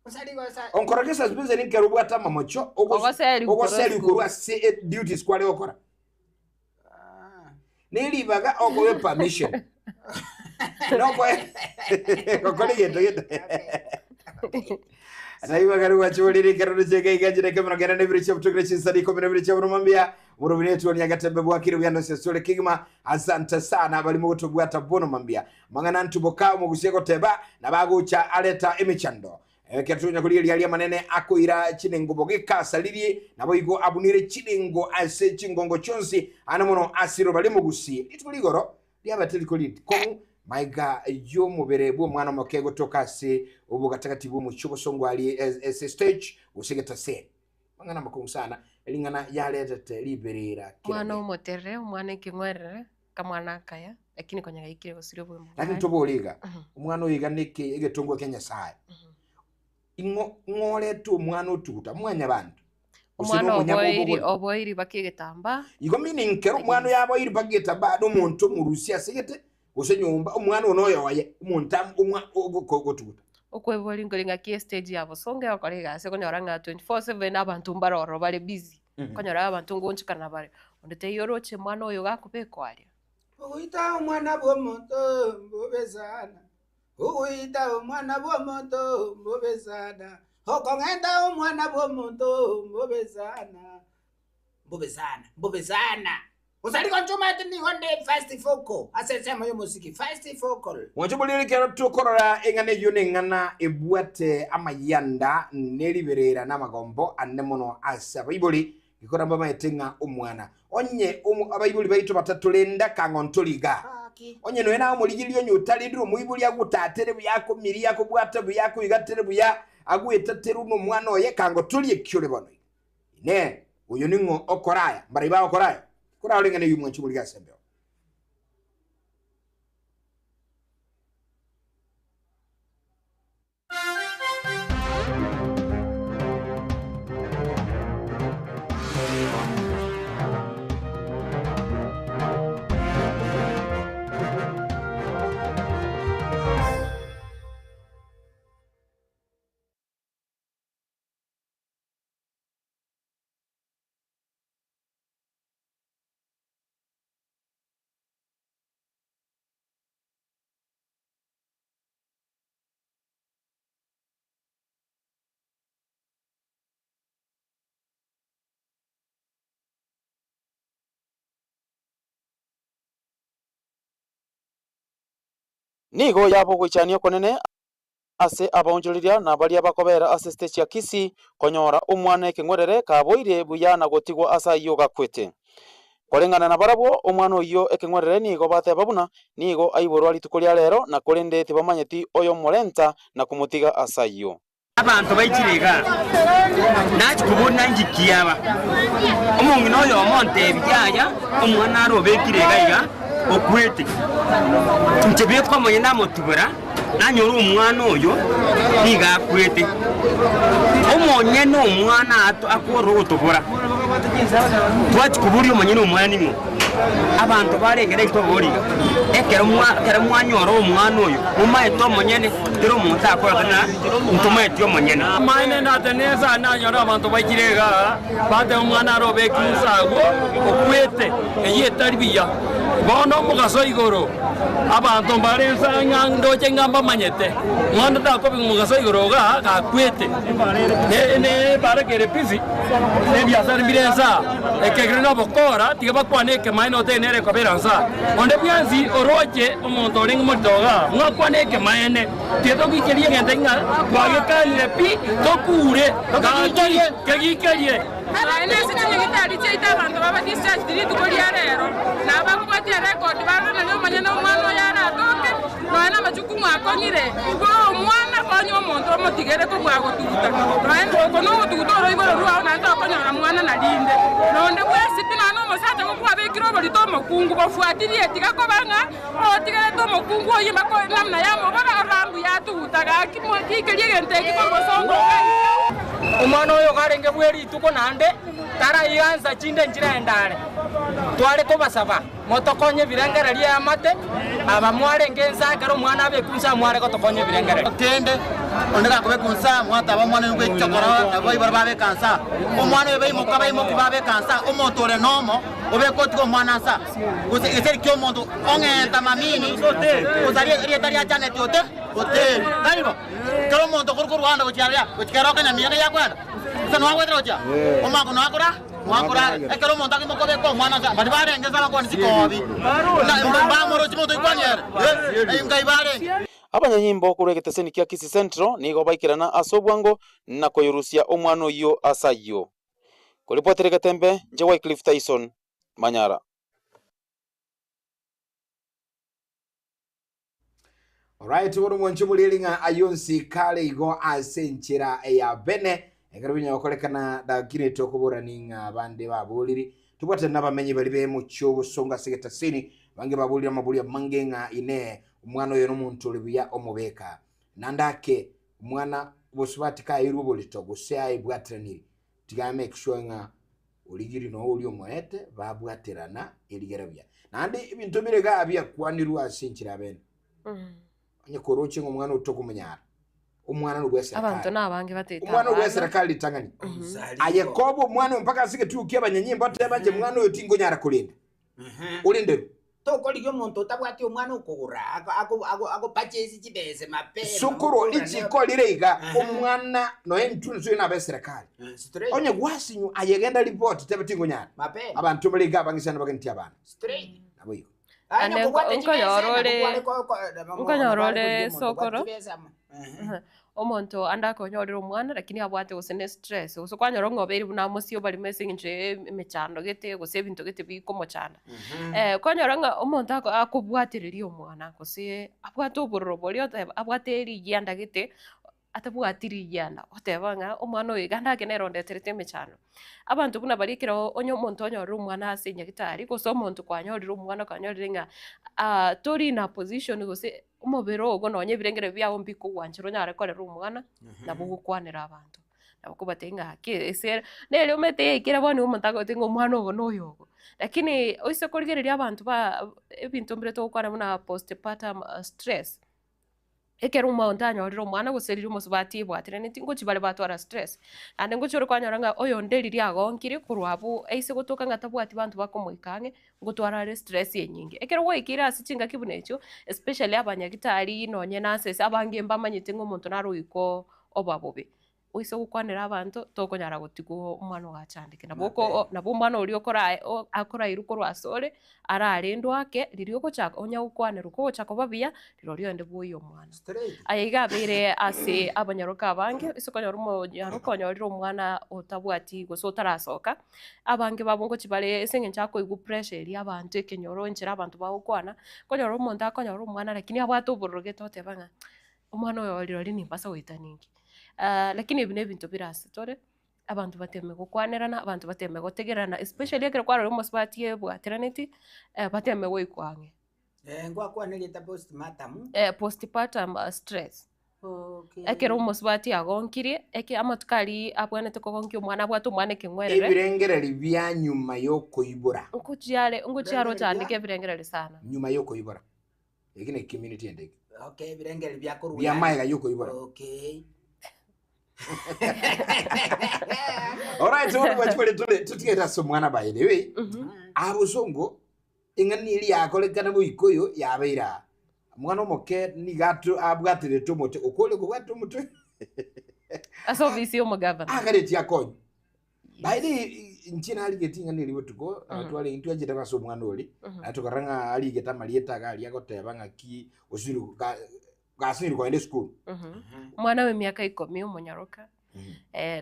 Speaker 2: Osarigo sa
Speaker 1: Onkoroge suspension nkero bwata mamocho
Speaker 3: Ogoseri
Speaker 1: ogoseri
Speaker 3: ukoro
Speaker 1: ukorwa ase eh, duties kware gokora.
Speaker 2: Ah.
Speaker 1: Neribaga okowe permission. Nokoe gokora egento gete. Naibaga rwachorire kerero chega igajire kemero gena nebire chabutokire chinsari 12 chaburumambia murubinetu ni agatembe bwakire buyando sesole kigima asante sana bali mugoto bwata bono mambia mangana ntuboka mugusie goteba na bagucha aleta emichando ketunya kuri ria manene akoira chinengo bogekasaririe nabo igo abunire chinengo ase chingongo chonsi ana mono asiro bali mugusie rituko rigoro riabate riko rikomu maiga y'omubere bw'omwana omoke gotoka ase obogatagati bw'omochie obosongo ari ase stage gose se mang'ana makongu sana ring'ana yaretete riberera kera
Speaker 3: Omwana
Speaker 1: rero.
Speaker 3: omoterere, omwana ekeng'werere, kamwana akaya, lakini konya gaikire gosiria obogima
Speaker 1: Lakini
Speaker 3: bwaye.
Speaker 1: toboriga
Speaker 3: Mhm.
Speaker 1: omwana oiga neke egetongwa kia Nyasaye
Speaker 3: Mhm.
Speaker 1: ing'o ng'orete omwana otuguta mwanya bantu Gose
Speaker 3: Omwana
Speaker 1: nomonya
Speaker 3: oboiri
Speaker 1: bw'obogori.
Speaker 3: oboiri baka egetambaa.
Speaker 1: Igo meaning kero omwana oyo aboiri mpaka egetambaa na omonto omorusia asegete gose nyomba omwana ono oyoye omonto am- omwa- ogotuguta.
Speaker 3: Okwebori nkori ng'aki estage ya bosongo egokora egasi okonyora ng'a 24/7 abanto mbaroro bare busy. Okonyora abanto ngoonchokana bare. Onde taiyo oroche mwana oyo gakobekwa aria.
Speaker 2: Ogoita omwana bw'omonto bobe sana. Ogoita omwana bw'omonto mbobe sana, okong'enta omwana bw'omonto mbobe sana, mbobe sana, mbobe sana. Gose rigo nchomete nigo nde first vocal ase ensemo y'omosiki, first vocal.
Speaker 1: Mwanche oboriri ekero tokorora eng'ana eyio neng'ana ebwate amayanda neriberera namagombo ane mono ase abaibori, gekora mbamaete ng'a omwana onye abaibori baito batatorenda kang'o ntori igaa. Onye nonya naye omorigereria onye otarendire omoibori agotatere buya akomirie akobwate buya akoigatere buya agwetatere nomwana oye kang'o tori eki ore bono iga. Inee! Oyo ning'o okora aya? Mbarai bagokora aya? Korarore ing'ana eyio mwanche omorige ase embeo.
Speaker 5: Nigo yaba ogoichania okonene ase abaonchoreria na baria bakobera ase stage ya Kisii konyora omwana ekeng'werere kaboire buya na gotigwa ase ayio gakwete. Koreng'ana nabarabwo, omwana oyio ekeng'werere nigo bateba buna nigo aiborwa rituko ria rero na korende tibamanyeti oyomorenta na komotiga ase ayio.
Speaker 6: Abanto baichire igaa, nachia kobuna inki aba. Omong'ina oyomo ontebi, Yaya, omwana are obekire iga iga, okwete. Inche beka omonyene namotubora, nanyora omwana oyo nigo akwete. Omonyene omwana ato akorora ogotobora, twachia koboria omonyene omwana ning'o? Abanto barenge naintwe ababori iga, ekero mwa ekero mwanyora omwana oyo, momaete omonyene, kera omonto akorete ng'a ntomaeti omonyene.
Speaker 7: Amaene natene inse nanyore abanto baikire igaa, batebe omwana are obekire inse agwo, okwete, eyio etari buya. Bono omogaso igoro, abanto mbare inse ng'a ndoche ng'a mbamanyete, mwana takobekwa omogaso igoro igaa, gakwete. Ne ne ebara kere busy, na ebiasara mbire inse aa. Ekegiro nobokora, tiga bakwane ekemaene otebe nere ekobera inse aa. Onde bwensi oroche omonto orenge morito igaa, mwakwane ekemaene, tiga togiikerie egento eki ng'a twagekanire pi, tokure, gaki kegikerie.
Speaker 8: Naende ase chinyagitari chiaito abanto baba discharged rituko ria rero, na abakobwatia erecord barore nari omonyene omwana oyo aratoke, nonya namachukumu akong'ire. Igo omwana konya omonto omotigere kobua gotuguta, nonya oko nogotuguta oroiboro rwao naende tokonyora mwana na rinde. Nonde bwensi pi nonya nomosacha gokwabekire oborito omokungu bofuatirie tiga koba ng'a otigerete omokungu oyio mpaka namna yamobora orora mbuya atuguta gaki motiikerie egento eki korwa bosongo iga iga.
Speaker 9: Omwana oyo karenge bwe rituko naende taraigansa chinde nchiraende are. Tware kobasaba, motokonye ebirengererio eamate, aba mwarenge inse ekero omwana abekwe inse mware gotokonya ebirengererio.
Speaker 10: Kende onde gakobekwa inse mwataba omwana oyo bw'echokoro nabo baibore babeka inse omwana oyo baimoka baimoki babeka inse omonto ore nomo obeke otige omwana inse gose gese ki omonto ong'enta mamini gose erieta ria Janet ote oteri tari bo. Kera omonto korwa korwa ande gochia aria gochia kera okanyamia ng'ai akwenda gose noagwetera gochia omwaka noakora noakora are ekero omonto agima kobeka omwana ase baria barenge ase abakwani chikobi na mbamorochi monto oikwani ere eh ngai barenge.
Speaker 5: Abanyanyimbo korwa egeteseni kia Kisii Central nigo baikerana ase obwango na koyorusia omwana oyio ase ayio. Koripotera egetembe, inche Wycliffe Tyson, Manyara.
Speaker 1: Alright, bono mwanche morieri ng'a ayio onsi kare igo ase enchera ya bene ekero binya gokorekana lakini tokoborani ng'a abande baboriri tobwatane nabamenyi bari bemochie obosongo ase getasini bange baborire amaborio amange ng'a inee omwana oyo nomonto ore buya omobeka nande ake omwana bosubati kaeirwe oborito gose aebwatiraniri tiga make sure ng'a Origiri na oria omoete babwaterana erigera buya. Naende ebinto bire igaa biakwanirwe ase enchera ya bene. Onye koroche ng'a omwana otokomonyara, omwana nobwa
Speaker 3: Abanto
Speaker 1: eserekari.
Speaker 3: nabange batete
Speaker 1: Omwana obwa
Speaker 3: abana.
Speaker 1: eserekari ritang'ani. Aye koba omwana oyo mpaka ase egetuo kia abanyanyimbo oteba inche mwana oyo tinkonyara korenda. Orenderwe.
Speaker 2: Tokorigia omonto otabwati omwana okogora, ako ako ako ako purchase chibese mapema.
Speaker 1: Sokoro
Speaker 2: mokogorane
Speaker 1: richiko rire iga omwana noe intwe nswe nabe eserekari
Speaker 2: Eh, straight.
Speaker 1: onye gwasinywa aye genda ripoti tebe tingonyara
Speaker 2: Mapema.
Speaker 1: abanto bare iga abangisana bagenti abana
Speaker 2: Straight.
Speaker 1: nabo igo
Speaker 2: Ane
Speaker 3: Ane
Speaker 2: kobwate chibese,
Speaker 3: nkonyora ore-
Speaker 2: nabo kware ko- ko- nabo
Speaker 3: nkonyora
Speaker 2: kware
Speaker 3: ore
Speaker 2: korigia omonto obwate
Speaker 3: sokoro.
Speaker 2: chibese amo. Ehe.
Speaker 3: Omonto ande akonyorire omwana lakini abwate gose ne stress, gose kwanyora ng'a obeire buna amosie obarimo ase eng'encho ya emechando gete gose ebinto gete bikomochanda. Kwanyora ng'a omonto ako akobwatereria omwana gose abwate obororo boria oteba abwate rigianda gete, atabwati rigianda, oteba ng'a omwana oyo iga ndake nere ondeterete emechando. Abanto buna baria ekero onye omonto onyorire omwana ase nyagetari gose omonto kwanyorire omwana kwanyorire ng'a tori in a position gose omobere ogo nonye ebirengererio biago mbikogwanchera onyare korera omwana, nabo ogokwanera abanto. Nabo okobatebia ng'a gaki ase nere omanyete yaikire bono nigo omonto agotebi ng'a omwana ogo noyo ogo. Lakini oise korigereria abanto ba ebinto mbire togokwana buna postpartum stress, ekero omonto anyorire omwana gose riria omosubati ebwatiraneti ngochia bare batwara stress. Naende ngochia ore kwanyora ng'a oyonde riria agonkire korwa abwo aise gotoka ng'a tabwati banto bakomoika ang'e, ngotwara are stress enyinge. Ekero gwaikeire ase chingaki buna echio, especially abanyagitari nonye nurses abange mbamanyete ng'a omonto naro oikoo oba bobe. Oise gokwanera abanto, tokonyara gotigwa omwana ogo achandeke. Nabo oko nabo omwana oria okora o akorairwe korwa asore, ararendwe ake, riria ogochaka onya gokwanerwa kogocha koba buya, rirorio ogende bwoyie omwana. Aya iga abeire ase abanyaroka abange, ase okonyora omonyaroka onyorire omwana otabwati gose otarasoka, Abange babo ngochia bare ase eng'encho akoigwa pressure eria abanto ekenyoro enchera abanto bagokwana, okonyora omonto akonyora omwana lakini abwate obororo gete oteba ng'a omwana oyo rirorio nimbasa goita ninki. Lakini ebi na ebinto bire ase tore, abanto bateme gokwanerana, abanto bateme gotegererana especially ekero kwarora omosubati ebwateraneti, bateme goikwa ang'e.
Speaker 2: Ngwakwana erieta postmatam.
Speaker 3: Postpartum stress.
Speaker 2: Okay.
Speaker 3: Ekero omosubati agonkirie, eke amatuko aria abwenerete kogonkia omwana abwate omwana ekeng'werere.
Speaker 1: Ebirengereri bia nyuma y'okoibora.
Speaker 3: Nkochiare nkochiare ochandeke ebirengereri sana.
Speaker 1: Nyuma y'okoibora. Eki ne community ende eke.
Speaker 2: Okay, ebirengereri bia korwa
Speaker 1: Bia maega y'okoibora.
Speaker 2: Okay.
Speaker 1: Alright, so bwachikore tule tutigete ase omwana by the way. Abosongo Eng'ana eria yakorekana boikoyo yabeire aa, Omwana omoke nigo ato abwaterete omote, okore kobwata omote
Speaker 3: Ase ofisi y'omogavana.
Speaker 1: agaretie akonywe. By the way, inche narigeti ing'ana eria botuko, mm tware ntwanchete ase omwana oria, mm tokarora ng'a arigete amarieta iga aria agoteba ng'aki osiri ga gasinyire kogenda esukuru.
Speaker 3: Omwana bwa emiaka ikomi omonyaroka,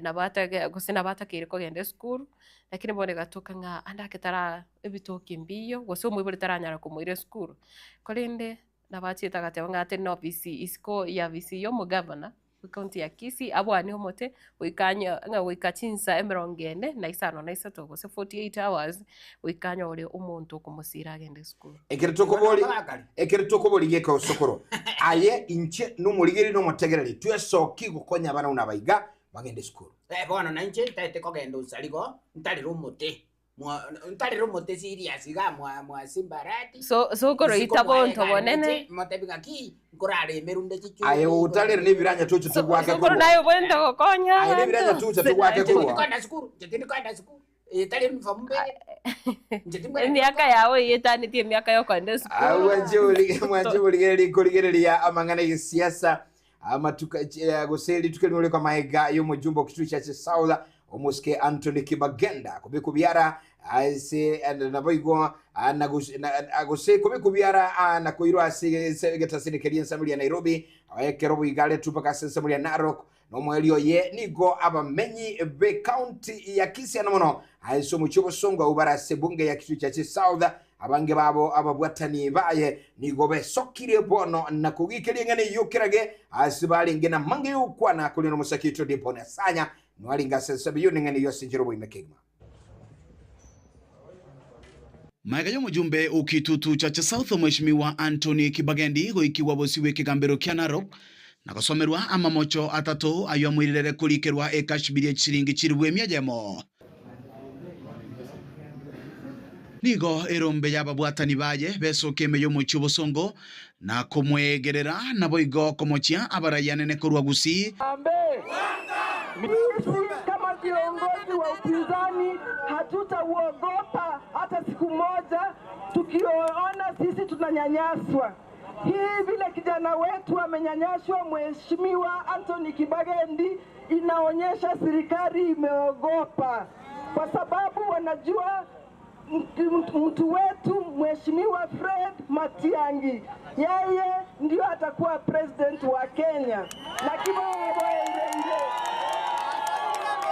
Speaker 3: nabo atage gose nabo atakeire kogenda esukuru, lakini bono egatoka ng'a ande ake tara ebitoki mbiyo, gose omoibori taranyara komoira esukuru. Korende nabo achiete agateba ng'a atenene ofisi isiko ya ofisi ya omogavana bwe county ya Kisii, abwane omote goika anyo ng'a goika chinsa emerongo ene na isano na isato gose 48 hours, goika anyore omonto okomosira agende esukuru.
Speaker 1: Ekero tokobori ekero tokobori geka osokoro aye inche nomorigereria nomotegereri twesoki gokonya abana buna aba iga bagende esukuru.
Speaker 2: Eh, bono nainche ntaete kogenda onsarigo ntarere omote Mwa- ntarere omote serious iga mwa mwa Simbarati
Speaker 3: So sokoro
Speaker 2: Isiko
Speaker 3: ita
Speaker 2: mwaye
Speaker 3: bonto
Speaker 2: gari
Speaker 3: bonene.
Speaker 2: inche, motebi gaki nkorareme runde chichumbi
Speaker 1: Aye otarere nebiranya toche togwake
Speaker 3: Sokoro
Speaker 1: korwa.
Speaker 3: naye obwenerete gokonya
Speaker 1: Aye nebiranya
Speaker 3: abanto.
Speaker 1: toche togwake
Speaker 2: Tindi
Speaker 1: korwa.
Speaker 2: koenda sukuru, inche tindi koenda sukuru. Etari uniform mbegete. Inche timbwate
Speaker 3: Emiaka yao eyio etanetie emiaka yokoenda esukuru.
Speaker 1: Mwanche bori- mwanche borigereria korigereria amang'ana y'egesiasa amatuko eh, gose rituko erimo riko amaega y'omojumbe o Kitui Church South omosike Anthony Kibagenda kobikubiara ase eh, naboigo ah, na gos- na- ah, gose kobikubiara ah, na koirwa ase ese- egetasini keria ensemo ria Nairobi ekero boiga aretwe mpaka ase ensemo ria Narok Nomoerio oye nigo abamenyi b'ecounty ya Kisii ano mono ase omochie obosongo abwo bare ase ebunge ya Kitui Chache South abange babo ababwatani baye nigo besokire bono na kogikeria eng'ana eyio kerage ase barenge namange yogokwana korende omosake oito Dibon Asanya noarenge ase ensabe eyio neng'ana eyio ase enchera oboime kegima.
Speaker 11: Magega y'omojumbe o Kitutu Chache South Omweshimiwa Anthony Kibagendi goikigwa bosio bw'ekegambero kia Narok na gosomerwa amamocho atato ayio amoirerere korikerwa ekashibiri ye chisiringi chilifu emia eyemo. Nigo erombe y'ababwatani baye besokia ime y'omochie obosongo na komwegerera, naboigo komochia abarai anene korwa Gusii.
Speaker 12: kiongozi wa upinzani hatutauogopa hata siku moja, tukiona sisi tunanyanyaswa. Hii vile kijana wetu amenyanyaswa, Mheshimiwa Anthony Kibagendi, inaonyesha serikali imeogopa, kwa sababu wanajua mtu wetu Mheshimiwa Fred Matiang'i, yeye ndio atakuwa president wa Kenya na kiboboereire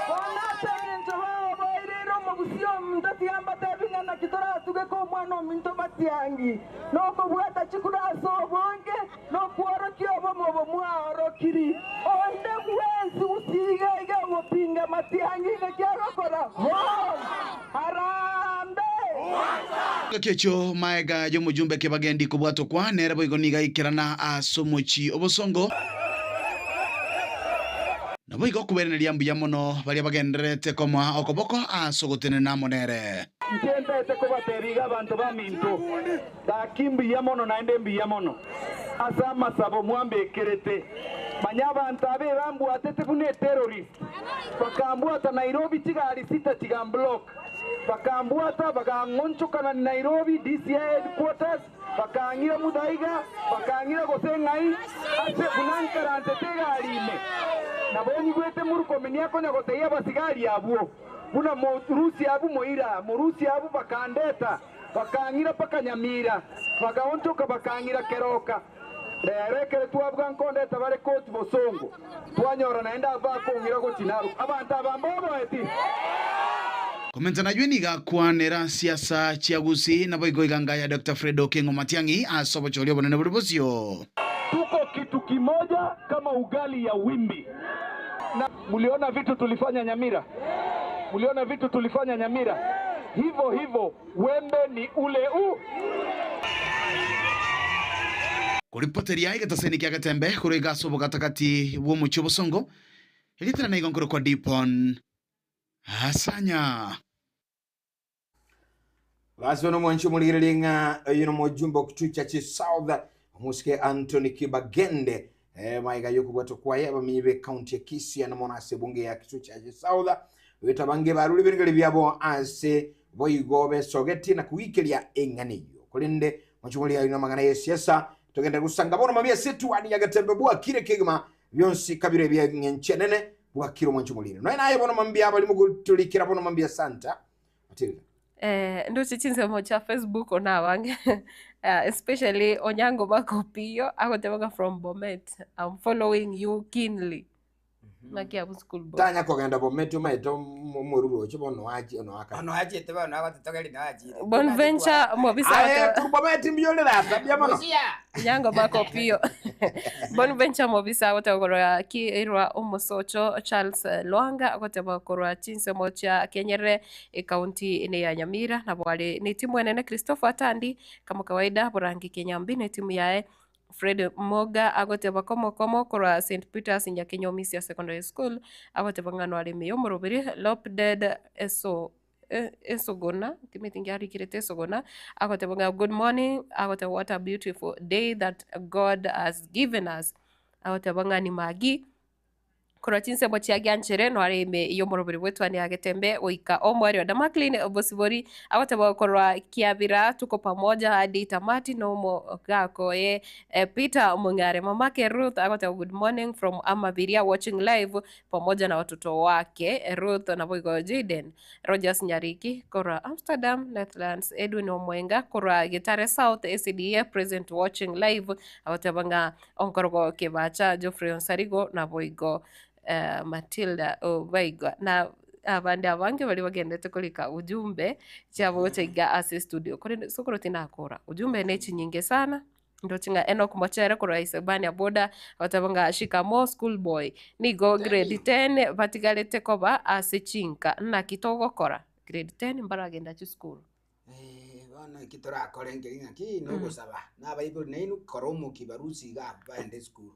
Speaker 12: bonateminto baoboereire omogusio ominto tiga tebing'ana kitoratuge ko omwana ominto Matiang'i nokobwata chikura ase obonge nokworokia obomo obo mwaorokiri onde bwensi gusige iga ogopinga Matiang'i naki agokora home harambe
Speaker 11: Ngakio maega y'omojumbe Kibagendi kobwatwa kwa nere boigo niga aikerana ase omochi obosongo nabo igo okubereneria mbuya mono baria bagendererete komoa okoboko ase ogotenena amo nere.
Speaker 13: Nchientete kobatebia iga abanto baminto, gaki mbuya mono naende mbuya mono ase amasabo mwambekerete. Manya abanto aba ebambwatete buna eterrorist, bakambwata Nairobi chigari sita chigamblock, bakambwata bakang'onchokana Nairobi DCI headquarters, bakang'ira Muthaiga, bakang'ira gose ng'ai ase buna nkaransete egari ime. Nabo nyigwete Murkomen akonya gotebia abasigari abwo buna morusi abwo moira, morusi abwo bakandeta, bakang'ira mpaka Nyamira, bagaonchoka bakang'ira Keroka. Rero ekere twabwa nkondeta bare koti bosongo, twanyora naende abwo bakong'ira gochia Narok. Abanto aba mboboeti.
Speaker 11: Komenta naywe nigo akwanera siasa chia Gusii naboigo iganga ya Doctor Fred Okengo Matiang'i ase obochori obonene bore bosio.
Speaker 13: Tuko kitu kimoja kama ugali ya wimbi. Na muliona vitu tulifanya Nyamira? Muliona vitu tulifanya Nyamira? Hivo hivo wembe ni ule u.
Speaker 11: Koripoteria egetaseni kia Getembe korwa iga ase obogatagati bw'omochie obosongo, erieta riane igo nkorokwa Dipon Asanya.
Speaker 1: Basi bono mwanche omorigererie ng'a oyo nomojumbe okutucha chi South omosike Anthony Kibagende eh, maiga yokobwatwa kwaye abamenyi be county ya Kisii ande mono ase ebunge ya Kitucha chi South goeta abange barure ebirengeri biabo ase boigo besogetie na kogikeria eng'ana eyio korende mwanche omorigererie namang'ana y'esiasa togende gosanga bono mambia ase etuani ya Getembe bwakire kegima bionsi kabire ebi'eng'encho enene bwakire omwancho omorire. Nonya naye bono mambia barimo gotorikera bono mambia Santa. Matilda.
Speaker 3: Eh, ndoche chinsemo chia Facebook ona abange uh, especially Onyango Makopiyo agoteba ng'a from Bomet I'm following you keenly ng'aki abwo school boy
Speaker 1: Tanya kogenda Bomet omaete omoruru oche bono achi ono akare.
Speaker 2: Ono achete bono agototogeri no achire.
Speaker 3: Bonventure mobisa
Speaker 1: Aye
Speaker 3: agoteba
Speaker 1: korwa Bomet mbuya ore rata mbuya mono.
Speaker 3: Nyango Makopiyo Bonventure mobisa agoteba korwa Kirwa omosocho Charles Lwanga agoteba korwa chinsemo chia Kenyerere Ekaunti ene ya Nyamira nabo are netimu enene Christopher Atandi kama kawaida Borangi Kenyambi netimu yaye Fred Moga agoteba komo komo korwa St Peters Nyakenyomisia Secondary School agoteba ng'a noare ime y'omoroberi Lopded Eso Esogona timanyeti inki arikerete Esogona agoteba ng'a good morning agoteba what a beautiful day that God has given us agoteba ng'a ni Maggie. Korwa chinsemo chia Gianchere noare ime y'omoroberi bw'etuani ya Getembe goika omoerio. Damaklin Bosibori agoteba korwa Kiabira tuko pamoja hadi tamati nomogaka oye Peter Mong'are. Mamake Ruth agoteba good morning from Amabiria watching live pamoja na watoto wake Ruth naboigo Jayden. Rogers Nyariki korwa Amsterdam, Netherlands, Edwin Omwenga korwa Gitare South SDA present watching live agoteba ng'a Onkorogo Kebacha, Geoffrey Onsarigo, naboigo Matilda Obaigwa, na abande abange baria bagendete korika ujumbe chiabo gocha iga ase estudio. Korende sokoro tinakora, ujumbe ne chinyinge sana, ndoche ng'a Enock Mochere korwa Isebania boda, agoteba ng'a shikamoo school boy, nigo grade ten batigarete koba ase chinka, naki togokora? Grade ten mbaragenda chisukuru.
Speaker 2: Eh, bono eki torakore nkeri ng'aki nogosaba, na abaibori nainwe kora omokia barusie iga abwo baende esukuru.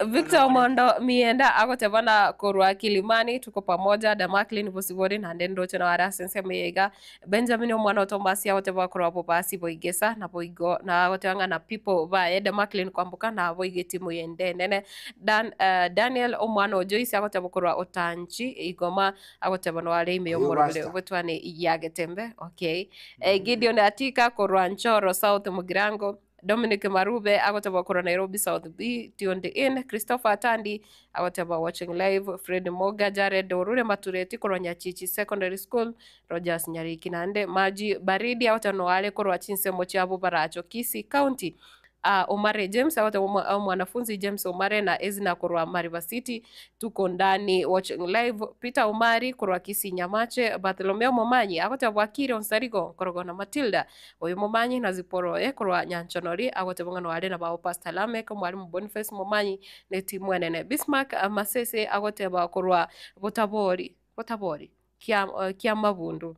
Speaker 3: Victor Omondo Mienda agoteba na korwa Kilimani tuko pamoja Damaklin Bosibori naende ndoche nao are ase ensemo eye iga Benjamin omwana o Tomasi agoteba korwa Bobasi Boigesa naboigo na agoteba ng'a na people baye Damaklin Kwamboka naboigo etimu yende enene Dan, eh, Daniel omwana o Joyce agoteba korwa Otanchi Igoma agoteba nao are ime
Speaker 1: Oyo
Speaker 3: y'omorobere
Speaker 1: Rasta.
Speaker 3: bw'etwani ya Getembe okay. Eh, Gideon Atika korwa Nchoro South Mugirango Dominic Marube agoteba korwa Nairobi South B tuned in, Christopher Atandi agoteba watching live, Fred Moga, Jared Orure Matureti korwa Nyachichi Secondary School, Rogers Nyariki naende Maji Baridi agoteba noare korwa chinsemo chia Bobaracho Kisii County. Ah, Omare James agoteba omwa- omwanafunzi James Omare na Ezna korwa Mariba City tuko ndani watching live, Peter Omari korwa Kisii Nyamache, Bartholomeo Momanyi agoteba bwakire Onsarigo Nkorogo na Matilda Oyo momanyi na Zipora oye korwa Nyanchonori agoteba ng'a noare na bao Pastor Lameck, Omwalimu Boniface Momanyi ne timu enene. Bismarck Masese agoteba korwa Botabori, Botabori? Kia Kiamabundu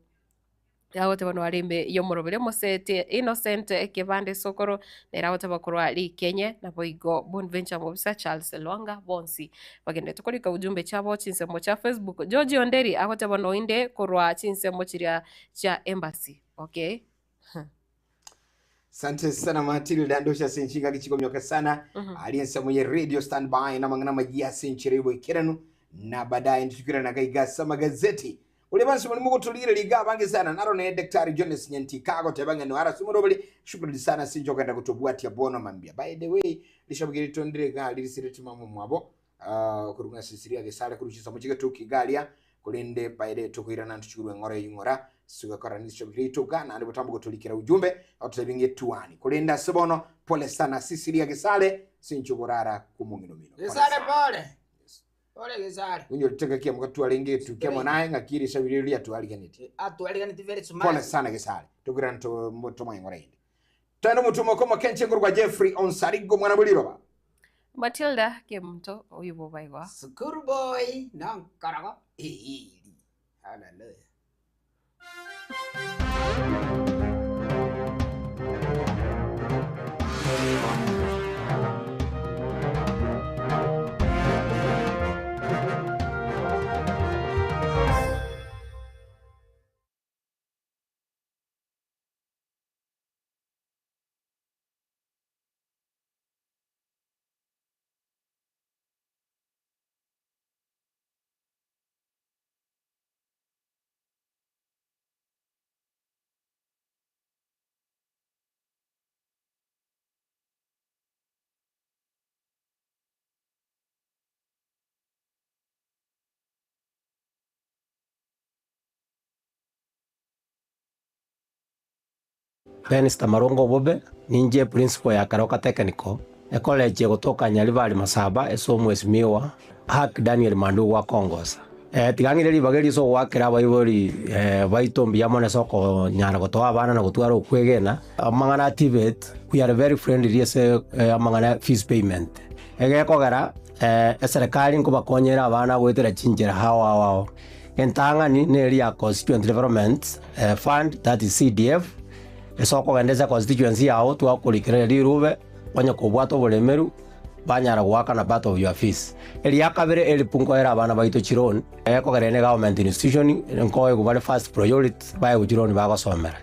Speaker 3: agoteba noare ime y'omorobere Moseti Innocent Kebande Sokoro nere agoteba korwa Rikenye naboigo Bonventure Mobisa Charles Lwanga bonsi bagenderete korika ujumbe chiabo chinsemo chia Facebook. George Onderi agoteba noinde korwa chinsemo chiria chia Embassy. Okay.
Speaker 1: Asante sana Matilda ndosha senchi ngaki chikomyoka sana ari ensemo ye radio standby na mang'ana magia ase enchera y'oboikeranu na baadaye ntitukirana gaiga ase amagazeti ore bansi muri mogotorigereria iga abange sana naro ne Daktari Jones Nyantika agoteba ng'a noara ase omorobori shukrani sana ase inche okogenda gotobwatia bono mambia by the way rishabuki ritondire iga ririsire timamo mwabo Ah, korwa ng'a Sisiria gesare korwa chinsemo chi'egetoki iga aria, korende baere tokoirana ntochigurwe eng'ora eyio ng'ora, sugakora nisio ritoka naende botambe gotorikera ujumbe ototebi ng'a etuani. Korende ase bono pole sana Sisiria gesare sinche oborara kw'omong'ina omino. Pole
Speaker 2: Gesare
Speaker 1: sana.
Speaker 2: pole. Pole gesare.
Speaker 1: Onyorete ng'aki amo gatwarenge etuki amo naye ng'aki risabi riria riatwariganetie.
Speaker 2: Atwariganetie very smart.
Speaker 1: Pole sana gesare. Tokoirana to tomoe eng'ora ende. Togende omotumo okomokenche nkorwa Jeffrey Onsarigo omwana bwe riroba.
Speaker 3: Matilda kemunto oyio bobaigwa.
Speaker 2: School boy nonkorogo eeri. Hallelujah.
Speaker 14: Benista Marongo Obobe, Ninche principal ya Keroka Technical, ecollege egotoka Nyaribari Masaba ase omwesimiwa Hack Daniel Mandugu akongosa. Tiga ng'ire ribaga eri ase ogoakera abaibori baito mbuya mono ase okonyara gotoa abana na gotwara okwegena. Amang'ana a TVET, we are very friendly ase amang'ana ya fees payment. Egekogera eserekari nkobakonyera abana goetera chinchera ao ao ao. Entang'ani neri ya Constituent Development Fund, that is CDF, ase okogenda ase econstituency yao twakorikereria rirube, onye kobwate oboremeru, banyara goakana part of your fees. Eria kabere help nkoera abana baito chiloan, ekogera ere ne government institution, nkoegwa bare first priority, baegwe chiloan bagosomera.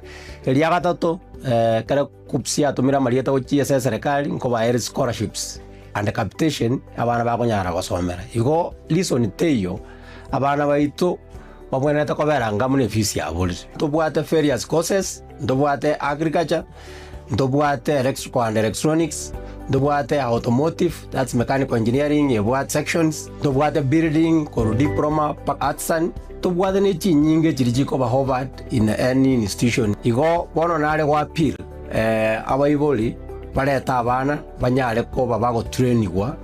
Speaker 14: Eria gatato, ekero KUCCPS yatomire amarieta gochia ase eserekari, nkobaere scholarships and capitation, abana bakonyara gosomera. Igo reason teiyo. Abana baito babwenerete kobera anga buna efisi yaborire. Ntobwate various courses, ntobwate agriculture, ntobwate electrical and electronics, ntobwate automotive, that's mechanical engineering ebwate sections, ntobwate building korwa diploma mpaka artisan, ntobwate ne chinyinge chiria chikoba offered in any institution. Igo bono nare go appeal abaibori barete abana banyare koba bagotrainigwa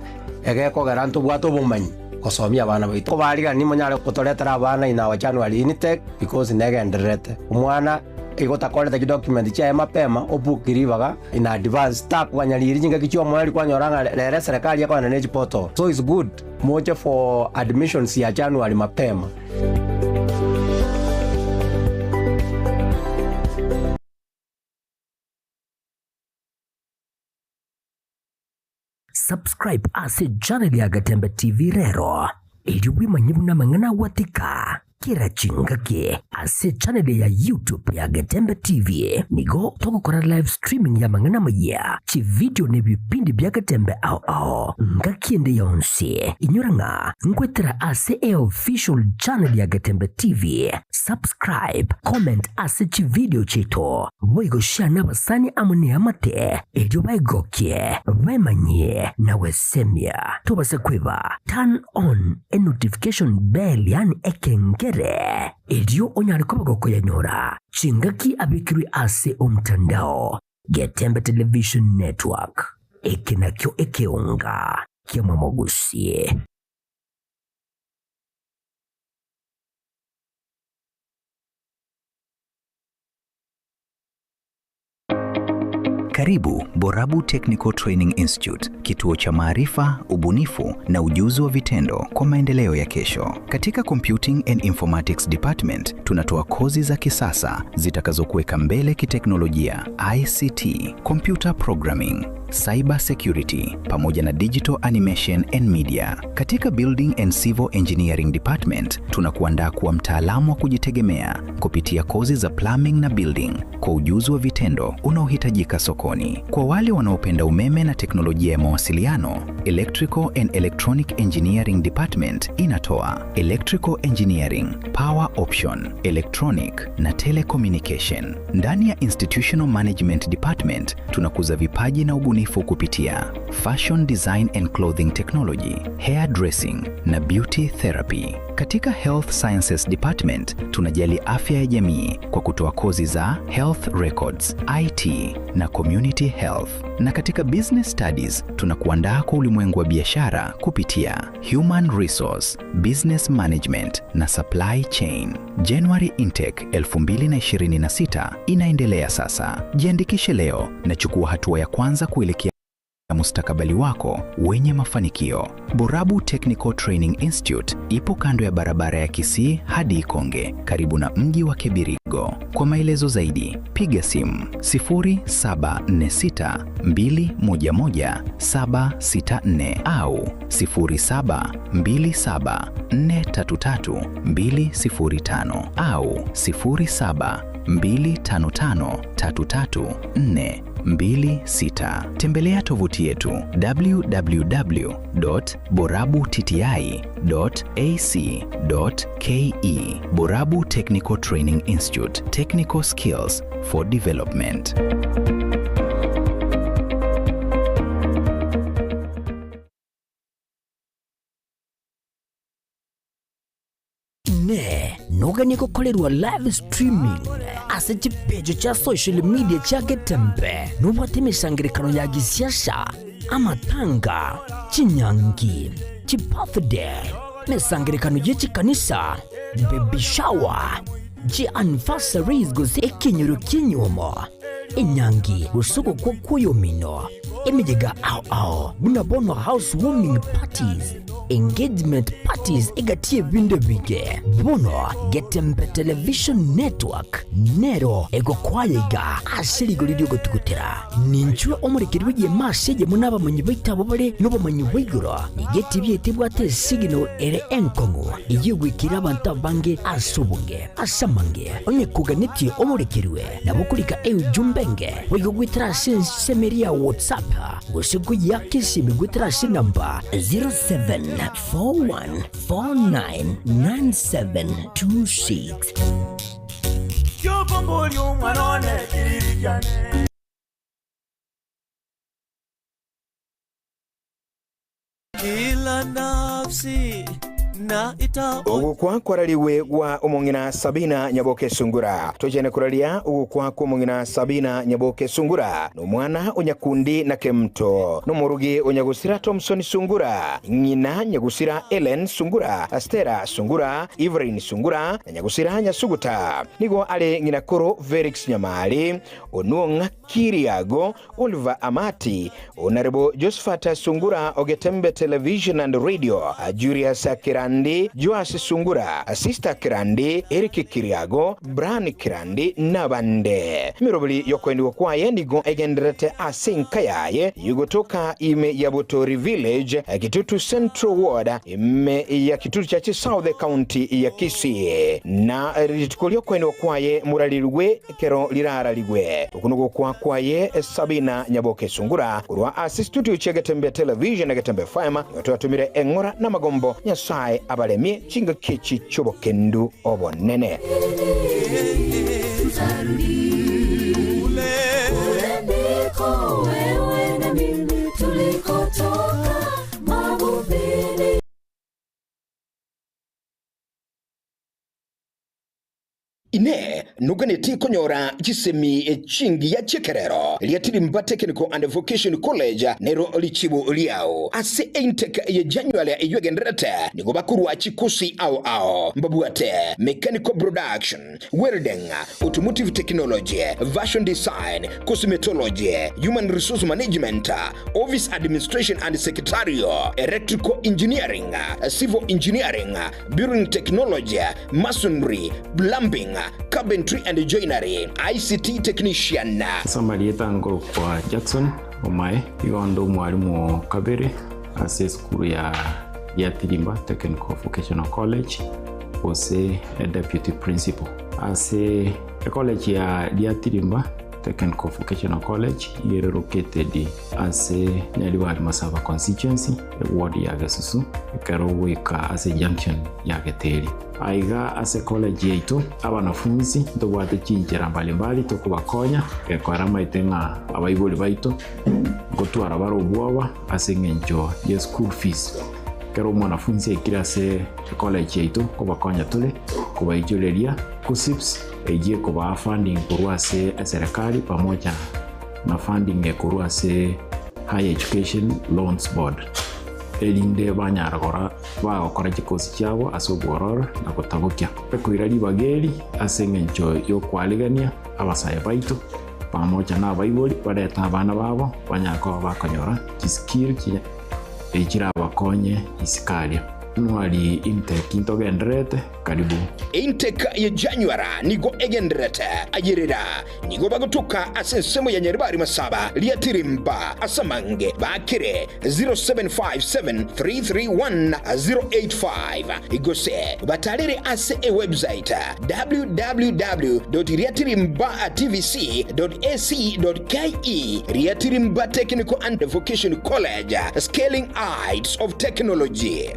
Speaker 14: egekogera ntobwate obomanyi. Gosomia abana baito. Kobarigani monyare gotoretera abana in our January intake because negendererete. Omwana igo otakorete chidocument chiaye mapema obook ribaga in advance takoganya riiri chingaki chiomoerio kwanyora ng'a rero eserekari ekogenda ne chiportal. So it's good moche for admissions ya January mapema.
Speaker 15: Subscribe ase channel ya Getembe TV rero, erio bwemanye buna amang'ana agwatika kera chingaki ase channel ya YouTube ya Getembe TV. Nigo togokora live streaming y'amang'ana amayia, chividio na ebipindi bia Getembe ao ao ngaki ende yonsi. Inyora ng'a nkwetera ase eofficial channel ya Getembe TV. Subscribe, comment ase chividio chiaito, boigo share nabasani amo neamate erio baegokie, baemanyie na gwesemia. Tobasa kweba turn on enotification bell yaani ekengere erio onyare koba gokoyanyora chingaki abekirwe ase omtandao. Getembe Television Network, eke nakio ekeonga ki'omomogusie.
Speaker 16: Karibu Borabu Technical Training Institute, kituo cha maarifa, ubunifu na ujuzi wa vitendo kwa maendeleo ya kesho. Katika Computing and Informatics Department tunatoa kozi za kisasa zitakazokuweka mbele kiteknolojia, ICT, computer programming, cyber security pamoja na digital animation and media. Katika Building and Civil Engineering Department tunakuandaa kuwa mtaalamu wa kujitegemea kupitia kozi za plumbing na building kwa ujuzi wa vitendo unaohitajika sokoni. Kwa wale wanaopenda umeme na teknolojia ya mawasiliano, Electrical and Electronic Engineering Department inatoa Electrical Engineering, Power Option, Electronic na Telecommunication. Ndani ya Institutional Management Department tunakuza vipaji na ubunifu kupitia Fashion Design and Clothing Technology, Hair Dressing na Beauty Therapy. Katika Health Sciences Department tunajali afya ya jamii kwa kutoa kozi za Health Records, IT na Community Health. Na katika Business Studies tunakuandaa kwa ulimwengu wa biashara kupitia Human Resource, Business Management na Supply Chain. January Intake 2026 inaendelea sasa. Jiandikishe leo na chukua hatua ya kwanza kuelekea mustakabali wako wenye mafanikio. Borabu Technical Training Institute ipo kando ya barabara ya Kisii hadi Ikonge, karibu na mji wa Kebirigo. Kwa maelezo zaidi, piga simu 0746 211 764 au 0727 433 205 au 0725 533 426. Tembelea tovuti yetu www.borabutti.ac.ke. Borabu Technical Training Institute, Technical Skills for Development.
Speaker 15: Inee! Noganie gokorerwa live streaming ase chipeji chia social media chia Getembe? Nobwate emesangerekano ya gisiasa, amatanga, chinyangi, chibirthday, emesangerekano ye chikanisa, baby shower, chi anniversaries gose ekenyoro ki'enyuomo, enyangi gose ogokwa kw'oyomino, emeyega ao ao buna bono house warming parties, engagement parties egati y'ebinto ebinge. Bono Getembe Television Network nero egokwaya iga ase rigori ri'ogotugutera. Ninchwe omorekeri bw'egeema ase eyemo n'abamanyi baito abwo bare nobomanyi bwa igoro. Nigo etibi yaito ebwate esignal ere enkong'u eyio egoikera abanto abange ase obonge. Ase amange, onye koganetie omorekerwe, nabo okorika eujumbe enge boigo goetera ase ensemo eria ya WhatsApp gose koyiaka esimi goetera ase enamba 0741499726.
Speaker 17: Kiokomboria omwana one kiriri kiane. Kila nafsi na ita
Speaker 1: Ogokwa kwarariwe gwa omong'ina Sabina Nyaboke Sungura. Tochene koraria ogokwa kw'omong'ina Sabina Nyaboke Sungura, nomwana o Nyakundi na Kemto, nomorugi o Nyagusira Thompson Sungura, ng'ina Nyagusira Ellen Sungura, Stella Sungura, Evelyn Sungura, na Nyagusira Nyasuguta. Nigo are ng'ina koro Felix Nyamari, Onuong'a Kiriago, Oliver Amati, Onarebo Josephat Sungura o Getembe Television and Radio, Julius Kiranda. Kerandi, Joash Sungura, Sister Kerandi, Eric Kiriago, Brian Kerandi nabande. Mirobiri yokwendwa kwaye nigo egenderete ase enka yaye yugotoka ime ya Butori Village, Kitutu Central Ward, ime ya Kitutu Chache South County ya Kisii. Na rituko riokwendwa kwaye muralirwe kero lirararigwe okunugo kwa kwaye Sabina Nyaboke Sungura kurwa ase studio chia Getembe Television na Getembe FM twatumire eng'ora na magombo Nyasaye abaremie chingaki echi chiobokendu obonene.
Speaker 17: Kule ndiko wewe na mimi tulikotoka mavumbini.
Speaker 1: Ine nuganeti konyora chisemi chingiya chikerero liatirimba Technical and Vocation College nero lichibu liao ase intake ya January eyegenderete nigo bakurwa chikusi ao ao mbabwate mechanical production, welding, automotive technology, fashion design, cosmetology, human resource management, office administration and secretarial, electrical engineering, civil engineering, building technology, masonry, plumbing, carpentry and joinery, ICT technician.
Speaker 18: Somebody etangoro kwa Jackson Omae igondo mwalimu kabere ase school ya Tirimba Technical Vocational College ose a deputy principal ase e college ya Tirimba Technical Vocational College ere located ase Nyaribari Masaba constituency ward ya Gesusu ekero goika ase junction ya Geteri. Aiga ase college yaitu abanafunzi ntobwate chinchera mbalimbali tokobakonya gekora maite ng'a abaibori baito gotwara bare obwoba ase eng'encho ya school fees. Kero omwanafunzi aikire ase college yaitu kobakonya tore kobaichoreria KUCCPS eyie kobaa funding korwa ase eserikali pamoja na funding ekorwa ase Higher Education Loans Board erinde banyaragora bagokora chikosi chiabo ase obwororo na gotabokia ekoira ribageri ase eng'encho yokwarigania abasae baito pamoja na abaibori bareta abana babo banyara bakonyora chiskill echirabakonye isikaria nwari intake ntogenderete karibu.
Speaker 1: Intake ya January nigo egenderete ayerera nigo bagotuka ase ensemo ya Nyaribari Masaba Liatirimba asamange bakire 0757331085 igose batarere ase e website www.riatirimbatvc.ac.ke. Riatirimba Technical and Vocation College, scaling heights of technology.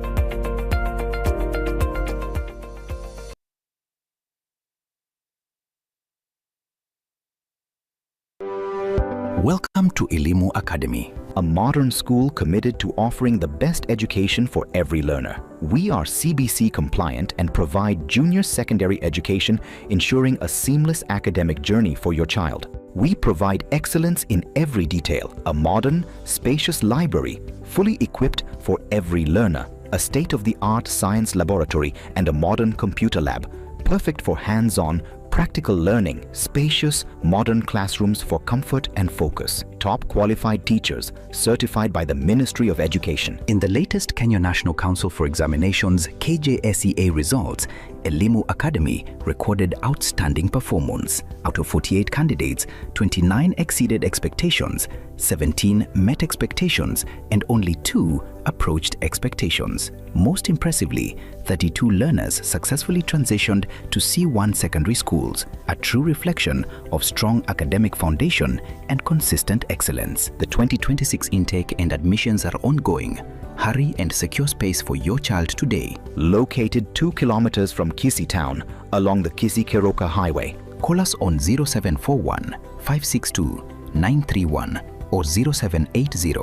Speaker 16: Welcome to Elimu Academy, a modern school committed to offering the best education for every learner. We are CBC compliant and provide junior secondary education, ensuring a seamless academic journey for your child. We provide excellence in every detail, a modern, spacious library, fully equipped for every learner, a state-of-the-art science laboratory and a modern computer lab, perfect for hands-on, practical learning, spacious, modern classrooms for comfort and focus, top qualified teachers certified by the Ministry of Education.
Speaker 19: In the latest Kenya National Council for Examinations KJSEA results, Elimu Academy recorded outstanding performance. Out of 48 candidates, 29 exceeded expectations, 17 met expectations, and only 2 approached expectations. Most impressively, 32 learners successfully transitioned to C1 secondary schools, a true reflection of strong academic foundation and consistent excellence. The 2026 intake and admissions are ongoing. Hurry and secure space for your child today.
Speaker 16: Located 2 kilometers from Kisii town along the Kisii-Keroka Highway.
Speaker 19: Call us on 0741 562 931 or 0780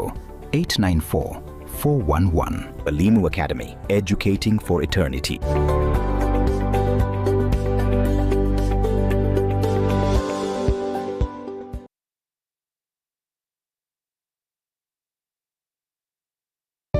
Speaker 19: 894 411.
Speaker 16: Elimu Academy, educating for eternity.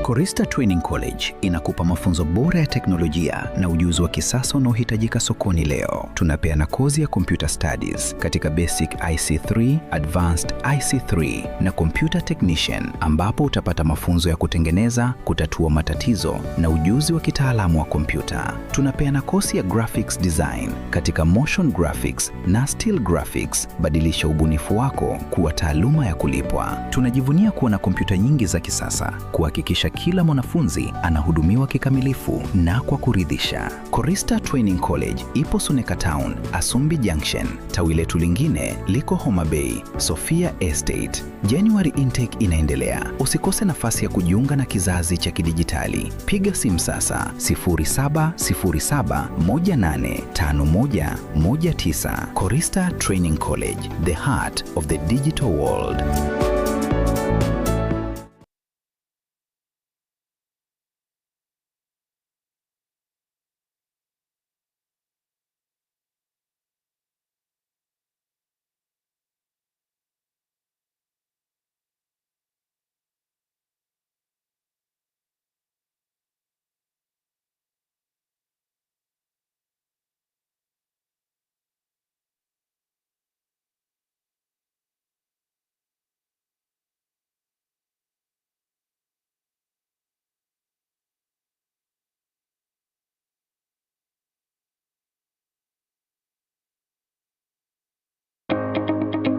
Speaker 16: Korista Training College inakupa mafunzo bora ya teknolojia na ujuzi wa kisasa unaohitajika sokoni leo. Tunapeana kozi ya computer studies katika basic IC3, advanced IC3 na computer technician, ambapo utapata mafunzo ya kutengeneza, kutatua matatizo na ujuzi wa kitaalamu wa kompyuta. Tunapeana kozi ya graphics design katika motion graphics na still graphics. Badilisha ubunifu wako kuwa taaluma ya kulipwa. Tunajivunia kuwa na kompyuta nyingi za kisasa kuhakikisha kila mwanafunzi anahudumiwa kikamilifu na kwa kuridhisha. Korista Training College ipo Suneka Town, Asumbi Junction. Tawi letu lingine liko Homa Bay, Sofia Estate. January intake inaendelea. Usikose nafasi ya kujiunga na kizazi cha kidijitali. Piga simu sasa 0707185119. Korista Training College, the heart of the digital world.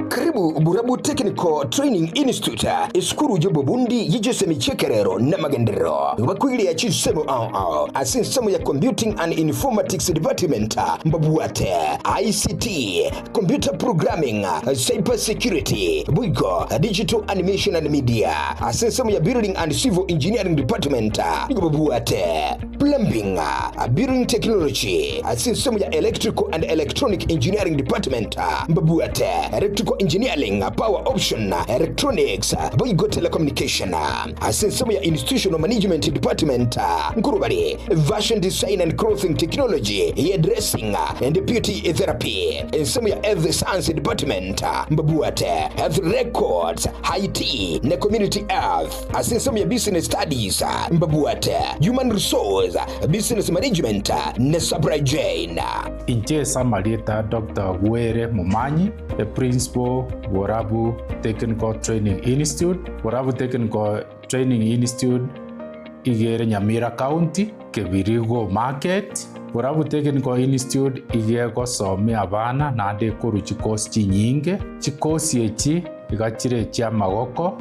Speaker 1: Karibu Burabu Technical Training Institute, esukuru y'obubundi yijese michekerero n'amagenderero bakwiriye chisemo ao ase ensemo ya Computing and Informatics Department, mbabuate ICT, computer programming, cyber security, bwigo digital animation and media. Ase ensemo ya Building and Civil Engineering Department, babuate plumbing, building technology. Ase ensemo ya Electrical and Electronic Engineering Department, mbabuate electrical engineering, power option, electronics, boigo telecommunication. Ase ensemo ya Institutional Management Department, nkurubari fashion design and clothing technology, hairdressing and beauty therapy. Ensemo ya Health Science Department, mbabuate health records, IT na community health. Ase ensemo ya Business Studies, mbabuate human resource, business management na supply chain.
Speaker 18: Inche Samarieta Dr. Were Mumanyi, the principal, Borabu Technical Training Institute. Borabu Technical Training Institute igere Nyamira County, Kebirigo Market. Borabu Technical Institute igegosomia abana naende ekoru chikosi chinyinge. Chikosi echi iga chire chia amagoko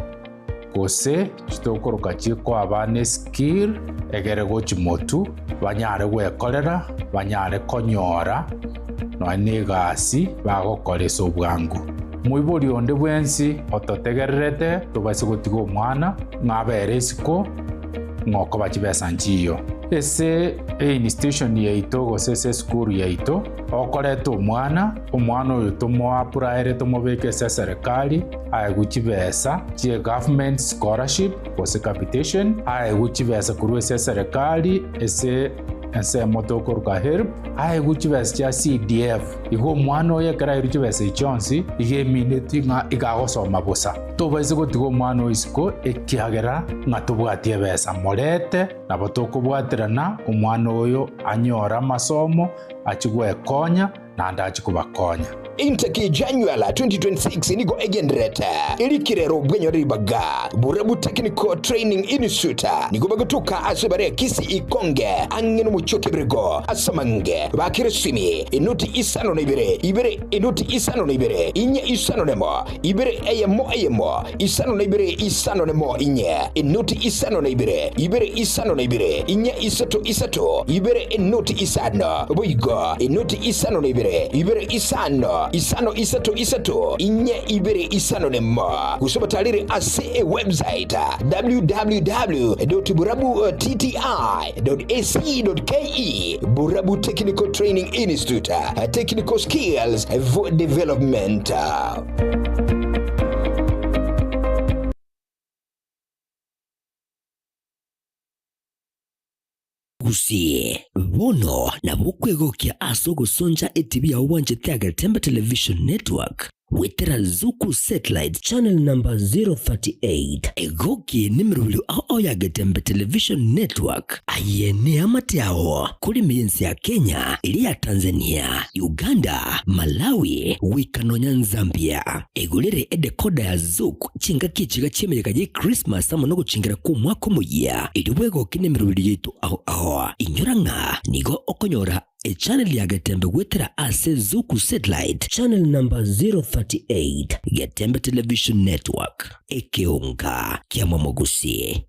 Speaker 18: gose chitokoroka chikoa abana eskill egere gochi motu banyare gwekorera banyare konyora nonya na egasi bagokora ase obwango. Moibori onde bwensi ototegererete tobase gotiga omwana ng'abere isiko ng'okoba chibesa nchiyo. Ase einstitution yaito gose ase esukuru yaito okoreta omwana, omwana oyo tomoapuraere tomobeke ase eserikali aegwe chibesa chie government scholarship gose capitation, aegwe chibesa korwa ase eserikali ase ensemo tokoruka HELB, aegwe chibesa chia CDF. Igo omwana oyo ekero aerwe chibesa echi chionsi, iga emineti ng'a iga agosoma bosa. Tobaise gotiga omwana oyo isiko ekiagera ng'a tobwati ebesa morete, nabo tokobwaterana omwana oyo anyore amasomo, achie gwekonya, naende achie kobakonya.
Speaker 1: Intake January 2026 nigo egenderete erikirero bwenyo ribaga. Burabu Technical Training Institute nigo bagotuka ase bare Kisi Ikonge ang'e n'omuchoke birigo asamange bakiresimi inoti isano na ibere ibere inoti isano na ibere inye isano nemo ibere eyemo eyemo isano na ibere isano nemo inye inoti isano na ibere ibere isano na ibere inye isato isato ibere inoti isano boigo inoti isano na ibere ibere isano isano isato isato inye ibere isano nemo gusobatarire ase e website www.burabu.tti.ac.ke. Burabu Technical Training Institute, technical skills for development.
Speaker 15: Gusii, bono nabo okwegokia ase ogosoncha etibi yao bwanchete ya Getembe Television Network. Goetera Zuku Satellite Channel number 038, egoki nemerobio ao ao ya Getembe Television Network, aye neamate ao korime y'ense ya Kenya, eria ya Tanzania, Uganda, Malawi, goika nonya Nzambia. Egorere edecoder ya Zuku chingaki echiga chi'emeyega ye Christmas amo nogochingera kw'omwaka omoyia, erio bwegoki nemerobio yaito ao ao. Inyora ng'a nigo okonyora Echannel ya Getembe goetera ase Zuku Satellite Channel number 038, Getembe Television Network, ekeonga kia Momogusi.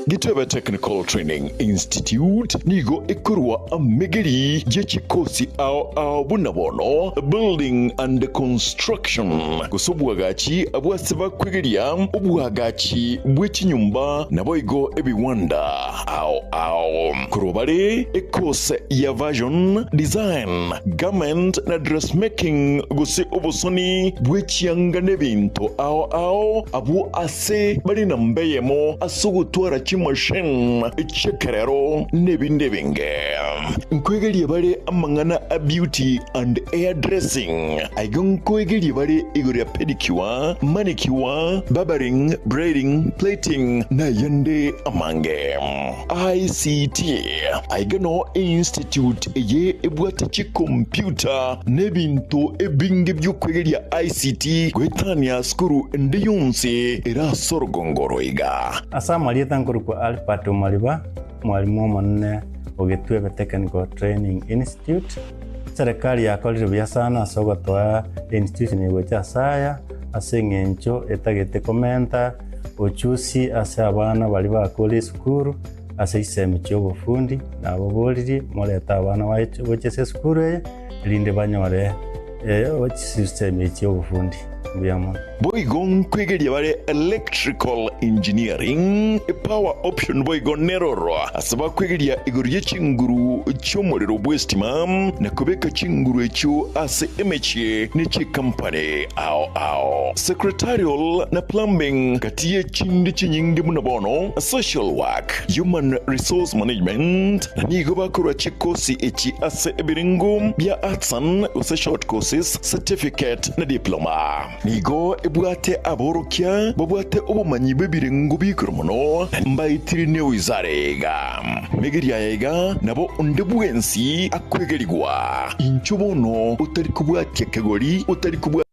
Speaker 20: Gitebe Technical Training Institute nigo ekorwa amegeri ye chikosi ao ao buna bono Building and Construction gose obwagachi bw'ase bakwegeria obwagachi bwe chinyomba naboigo ebiwanda ao ao. Korwa bare ekose ya Fashion Design, Garment na Dressmaking gose obosoni bwe chianga n'ebinto ao ao abwo ase bare namba eyemo ase ogotwara chimachine chi'ekerero n'ebinde ebinge. Nkoegeria bare amang'ana a beauty and hair dressing. Aiga nkoegeria bare igoro ya pedicure, manicure, barbering, braiding, plaiting na ayande amange. ICT. Aiga noo einstitute eye ebwate chikompyuta na ebinto ebinge bi'okwegeria ICT goetania sukuru ende yonsi ere ase orogongo oro iga.
Speaker 21: Ase amarieta nkorokwa Albert Omariba, mwalimu omonene o Getwebe Technical Training Institute. Serikali yakorire buya sana ase ogotoa einstitution eye gocha ase aya, ase eng'encho etagete komenta ochusi ase abana baria bakure esukuru ase chisemi chi'obofundi, nababoririe morete abana gocha ase esukuru eye, erinde banyore chisemi chi'obofundi. Mbuya mono.
Speaker 20: Boigo nkwegeria bare electrical engineering, power option boigo neroro ase bakwegeria igoro ye chinguru chi'omorero bw'estima na kobeka chinguru echio ase emechie ne chikampani ao ao. Secretarial na plumbing gati ye chinde chinyinge buna bono social work, human resource management na nigo bakorwa chikosi echi ase ebirengo bia arts and gose short courses, certificate na diploma. Nigo ebwate aborokia babwate obomanyi bw'ebirengo bi'igoro mono, na mbaetire newizara iga. Megeria aya iga nabo onde bwensi akwegerigwa. Inchuo bono otari kobwatia kegori, otari kobwatia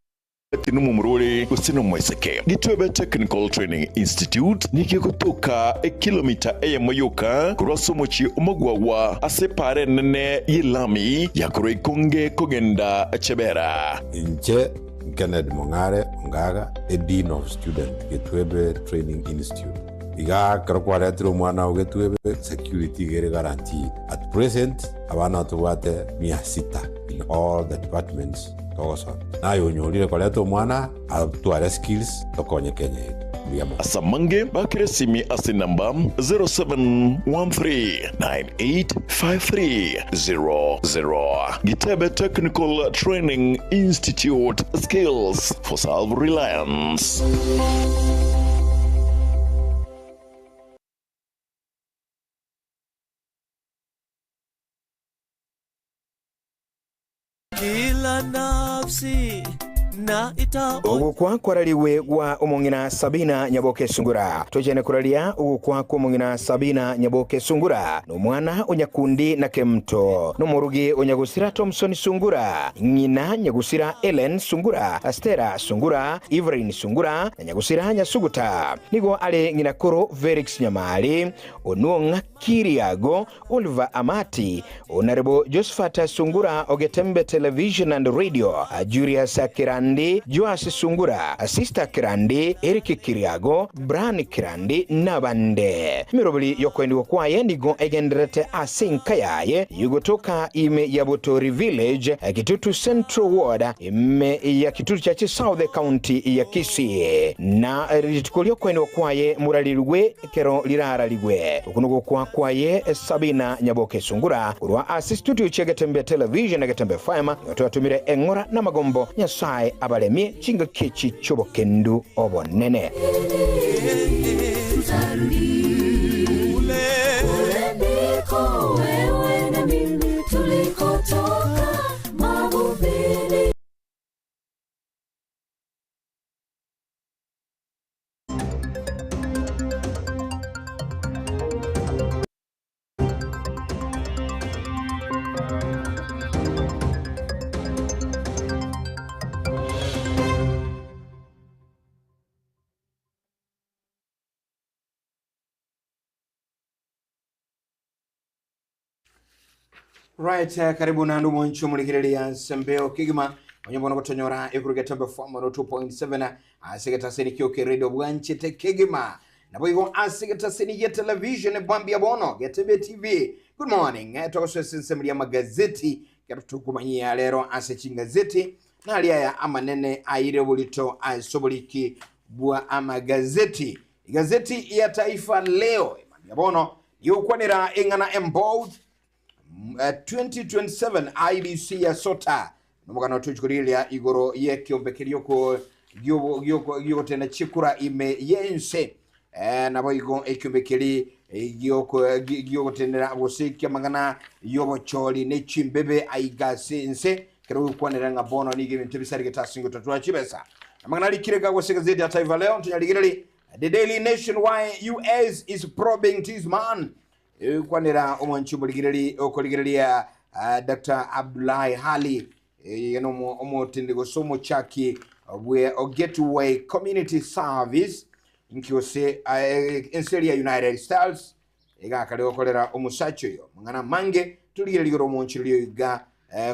Speaker 20: nomomura ore gose nomoiseke. Gitwebe Technical Training Institute nigo egotoka ekilomita eyemo yoka korwa ase omochie omogwagwa ase epaara enene y'elami ya korwa Ikonge kogenda Chebera.
Speaker 22: Inche Kennedy Mong'are Ongaga, a Dean of Student, Getwebe Training Institute. Iga ekero kwaretire omwana oo Getwebe, security iga ere guaranteed. At present, abana tobwate mia sita in all the departments togosoma. Naye onyorire koreta omwana atware skills tokonye Kenya yetu. Mbuya mono.
Speaker 20: Ase amange bakere esimi ase enamba 0713985300. Gitebe Technical Training Institute, skills for self-reliance.
Speaker 23: Kila nafsi na ita
Speaker 1: Ogokwa kwararigwe gwa omong'ina Sabina Nyaboke Sungura. Tochene koraria ogokwa kw'omong'ina Sabina Nyaboke Sungura, nomwana o Nyakundi na Kemto, nomorugi o Nyagusira Thompson Sungura, ng'ina Nyagusira Ellen Sungura, Stella Sungura, Evelyn Sungura na Nyagusira Nyasuguta. Nigo are ng'ina koro Felix Nyamari, Onuong'a Kiriago, Oliver Amati, Honourable Josphat Sungura Ogetembe Television and Radio, Julius Kirandi, Joas Sungura, Sister Kirandi, Eric Kiriago, Brian Kirandi nabande. Emeroberi y'okoendigwa kwaye nigo egendererete ase enka yaye y'ogotoka ime ya Butori Village, Kitutu Central Ward, ime ya Kitutu Chache South, County ya Kisii. Na rituko ri'okoenigwa kwaye morarirwe ekero rirararigwe. Oko nogokwa kwaye Sabina Nyaboke Sungura korwa ase studio chia Getembe Television na Getembe FM nigo twatumire eng'ora namagombo Nyasae abaremie chingaki echi chi'obokendu obonene.
Speaker 17: tutarudi kule. Kule ndiko wewe na mimi tulikotoka mavumbini.
Speaker 1: Right, karibu nandu mwancho mulikireria nsembeo kigima onyombono gotonyora ekuru getembe fm 2.7 ase kioke radio bwanchete kigima nabo igo ase getaseni ye television bwambia bono getembe tv. Good morning, togoswese nsemuria magazeti getukumanyia lero ase chingazeti nali aya amanene aire bulito asoboliki bwa amagazeti. Igazeti ya Taifa Leo bwambia bono yokwanira eng'ana embold 2027 IBC ya sota nomogano tuchikuriria igoro yekiombekerio ko giogotena chikura ime yense, nabo igo ekiombekeri giogotenera gose kiamang'ana yobochori ne chimbebe aigase nse kero gokwanera ng'a bono nigo ebinto ebisari getasingo tatwa chibesa amang'ana arikire gose gazeti ya Taifa Leo tunyarigireri. The Daily Nation, why US is probing this man, kwanera omwanchi omorigireri okorigereria Dr. Abdullahi Hali, yeno omotende gose omochaki bwe Gateway Community Service nkiose enseri ya United States egakare gokorera omusacha oyo mang'ana mange turigereria igoro omonchi rio iga,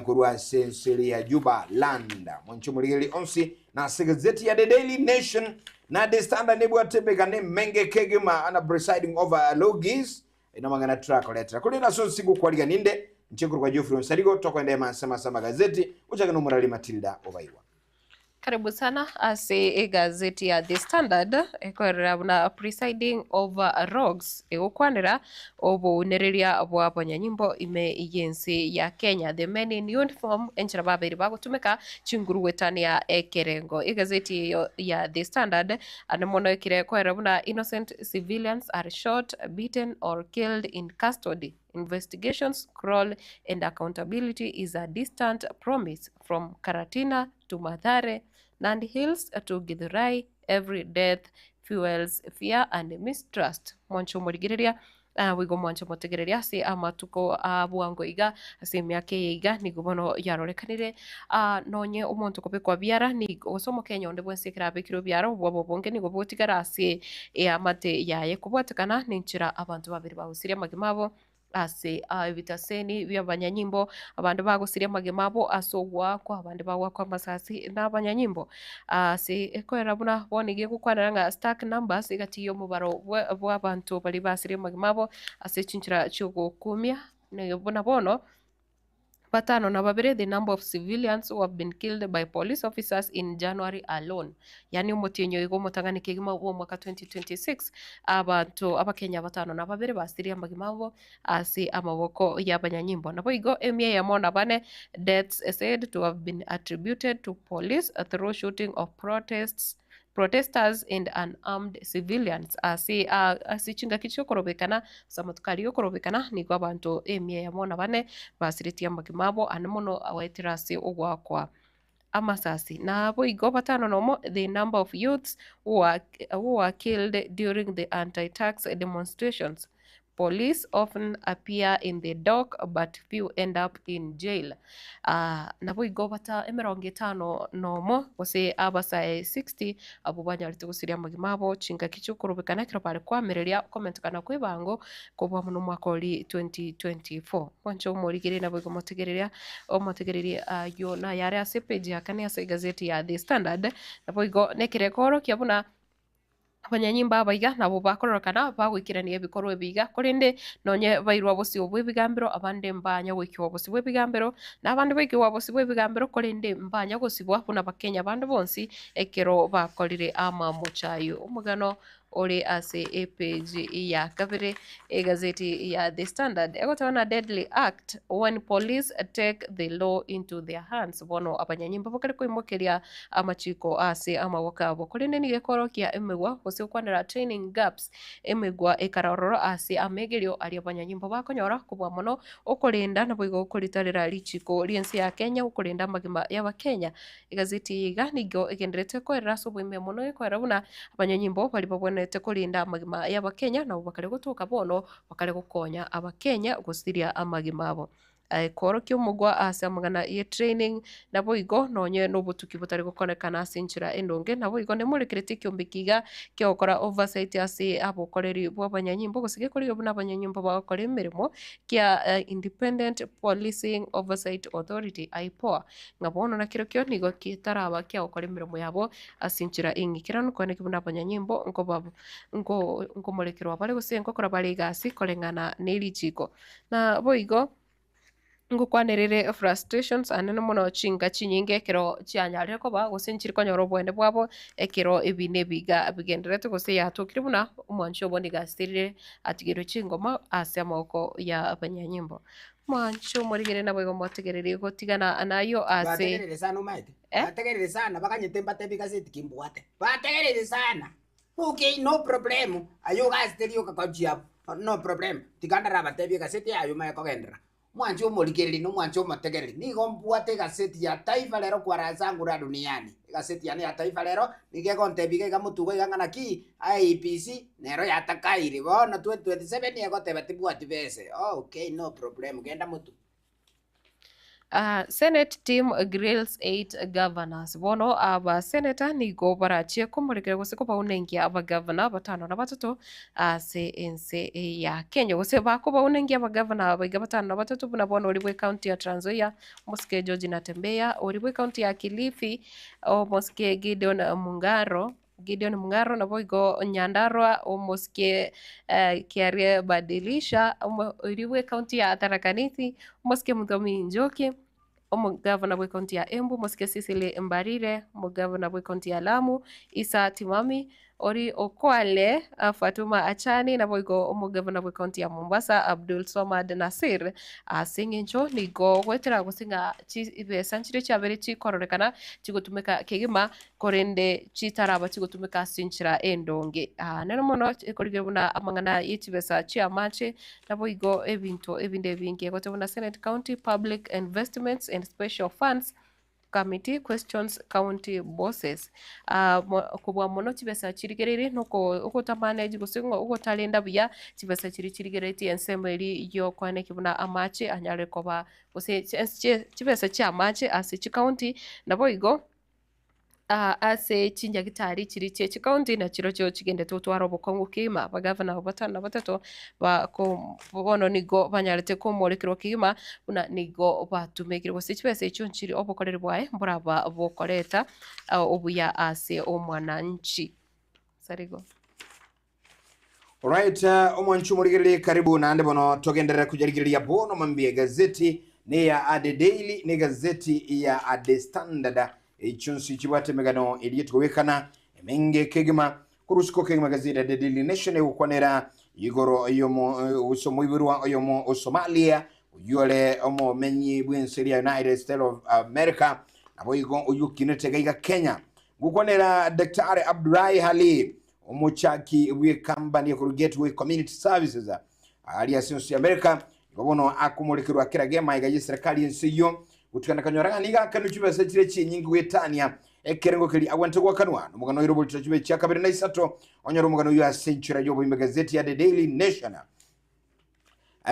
Speaker 1: korwa ase enseri ya Juba Land. Mwanchi omorigereri onsi na ase gazeti ya The Daily Nation na The Standard nebwatebeka ne menge kegima ana presiding over logis ino mang'ana turakoretera kuri naso nsigu kwariga ninde nchikuru kwa Geoffrey Nsarigo tokwenda masema magazeti uchake no murali Matilda Obaiwa.
Speaker 3: Karibu sana ase egazeti ya The Standard ekorera buna presiding over rogues egokwanera obounereria bwa abanyanyimbo ime yensi ya Kenya, the men in uniform enchera babere bagotumeka chinguru gwetania ekerengo. Egazeti eyo ya The Standard ane mono ekire korera buna innocent civilians are shot, beaten or killed in custody. Investigations crawl and accountability is a distant promise. From Karatina to Mathare, Nandi Hills to Githurai, every death fuels fear and mistrust. Mwancho morigereria, wigo mwancho motegereria ase amatuko a bwango iga ase emiaka eye iga nigo bono yarorekanire, nonye omonto kobekwa biara nigo gose omokenya onde bwensi ekero abekirwe biara obwabo obonge nigo botigara ase eamate yaye kobwatekana nenchera abanto babere bagusirie amagima abo ase ebitaseni bia abanyanyimbo abande bagosiria amagima abo ase ogwakwa abande bagwakwa amasasi na abanyanyimbo ase ekorera buna bono iga egokwanera ng'a stark numbers egati ya omobaro bwa abanto baria basirie amagima abo ase chinchera chiogokumia buna bono batano na babere, the number of civilians who have been killed by police officers in January alone, yani omotienyi oiga omotang'ani kegima bwa omwaka 2026, abanto abakenya batano na babere basirie amagima abo ase amaboko ya abanyanyimbo. Nabo igo emia eyemo na bane deaths said to have been attributed to police through shooting of protesters and unarmed civilians ase ase chingaki chiokorobekana ase amatuko aria yokorobekana nigo abanto emia eyemo na bane basiretie amagima abo ane mono agoetera ase ogwakwa amasasi. Nabo igo batano nomo the number of youths who are killed during the anti-tax demonstrations. Police often appear in the dock but few end up in jail. Nabo igo bata 51 gose abasae 60 abo banyarete gosiria amagima abo chingaki chiokorobekana ekero bare kwamereria komentekana kwa ebango kobua mono omwaka ori 2024. Mwancho omorigere nabo igo motegereria omotegereria aywo nayare ase page ya kane ase egazeti ya The Standard. Nabo igo nekerekoro kia buna abanyanyimbo abaiga nabo bakororokana bagoikerania ebikorwa ebiga korende nonye bairwa bosio bwa ebigambero abande mbanya goikiwa bosio bwa ebigambero na abande baikiwa bosio bwa ebigambero korende mbanya gosibwa buna bakenya bande bonsi ekero bakorire amamochayo omogano. ore ase epage ya kabere egazeti ya The Standard egoteba na deadly act when police take the law into their hands bono abanyanyimbo bakare koimokeria amachiko ase amaboko abo korende nigo ekorokia emegwa gose gokwanera training gaps emegwa ekara ororo ase amegerio aria abanyanyimbo bakonyora kobua mono okorenda naboigo koritarera richiko ri'ense ya Kenya okorenda amagima y'abakenya. Egazeti eye iga nigo egendererete koerera ase oboime mono ekoera buna abanyanyimbo baria babwenerete korinda amagima y'abakenya nabo bakare gotoka bono bakare gokonya abakenya gosiria amagima abo. Koorokia omogwa ase amang'ana ye training naboigo nonye na obotuki botari gokorekana ase enchera endonge naboigo nemorekereti ekiombe eke iga kiogokora oversight ase abokoreri bwa abanyanyimbo gose gekorire buna abanyanyimbo bagokora emeremo kia Independent Policing Oversight Authority, IPOA. Ng'a bono na kerokio nigo getaraba kiagokora emeremo yabo ase enchera eng'ikeranu, koeneki buna abanyanyimbo nkoba nko nkomorekerwa bare gose nkokora bare egasi koreng'ana ne richiko. Na boigo ngokwanerere frustrations anene mono chinka chinyinge ekero chianyarire koba gose nchiri konyora oboene bwabo ekero ebi na ebi iga bigendererete gose yatokire buna omwanchi obo nigo asirire atigerwe chingoma ase amaboko ya abanyanyimbo. Mwanche omorigere naboigo motegereri gotigana nayio ase
Speaker 2: Bategerere sana omaete.
Speaker 3: Eh?
Speaker 2: Bategerere sana bakanyete mbatebi gaseti kimbwate. Bategerere sana. Okay, no problem. Aye ogasete rioka kochia abwo. No problem. Tiga ndarabatebie egaseti yaye omanye kogenderera. Mwanche omorigereri na omwanche omotegereri. Nigo mbwate egaseti ya Taifa Leo kwa raha zangu la duniani. Egaseti yane ya Taifa Leo nigo egontebia iga iga motugo iga ng'a naki IEBC nero yatakaire bono 2027 egoteba tibwati bese. Okay no problem genda motugo.
Speaker 3: Senate team grills 8 governors. Bono aba senator nigo barachie komorekera gose kobaunengia abagavana batano na batato ase ense ya Kenya. Gose bakobaunengia abagavana aba iga batano na batato buna bono oria bwe county ya Trans Nzoia omosike George Natembeya, oria bwe county ya Kilifi omosike Gideon Mung'aro, Gideon Mung'aro naboigo Nyandarua omosike Kiarie Badilisha, oria bwe county ya Tharaka Nithi omosike Muthomi Njoki, omogavana bwe county ya Embu omosike Cecily Mbarire, omogavana bwe county ya Lamu Issa Timami, Ori o Kwale Fatuma Achani naboigo omogavana bwe county ya Mombasa Abdul Swamad Nassir ase eng'encho nigo goetera gose ng'a chibesa nchiria chiabere chikororekana chigotumeka kegima korende chitaraba chigotumeka ase enchera endonge. Nere mono ekorigereria buna amang'ana ye chibesa chi'amache naboigo ebinto ebinde ebinge goteba buna Senate County Public Investments and Special Funds Committee questions county bosses. Kobua mono chibesa chirigereiri na ogotamanage gose ng'a ogotarenda buya chibesa chiria chirigereretie ensemo eria yokoaneki buna amache anyare koba gose chibesa chi'amache ase chicounty naboigo. Ase chinyagitari chiria chie chikaunti na chirochio chigendete gotwara obokong'u kegima, abagavana abwo batano na batato bono nigo banyarete komorekerwa kegima buna nigo batumekire gose chibesa echio nchire obokoreri bwaye mboraba bokoreta obuya ase omwananchi. Sarigo.
Speaker 1: Alright, omwanchi omorigererie karibu naende bono togenderere kojarigereria bono mambia egazeti ne ya The Daily ne egazeti ya The Standard echio nsi chibwate emegano eria togwekana emenge kegima korusiko kegima egazeti ya The Daily Nation egokwanera igoro yomo gose omoiborwa oyomo o Somalia oyio ore omomenyi bw'ense eria United States of America naboigo oyio okinete iga iga Kenya gokwanera Daktari Abdullahi Halib Omochaki bw'ekambani ekorwa Gateway Community Services aria ase ense ya America igo bono akomorekerwa kera gema iga y'eserekari y'ense eyio gotigana kanyora ng'a nigo akanwe chibesa chire chinyinge goetania ekerengo keria agwenerete goakanwa nomogano oire oborito chibe chia kabere na isato onyore omogano oyio ase enchera y'oboime gazeti ya The Daily Nation.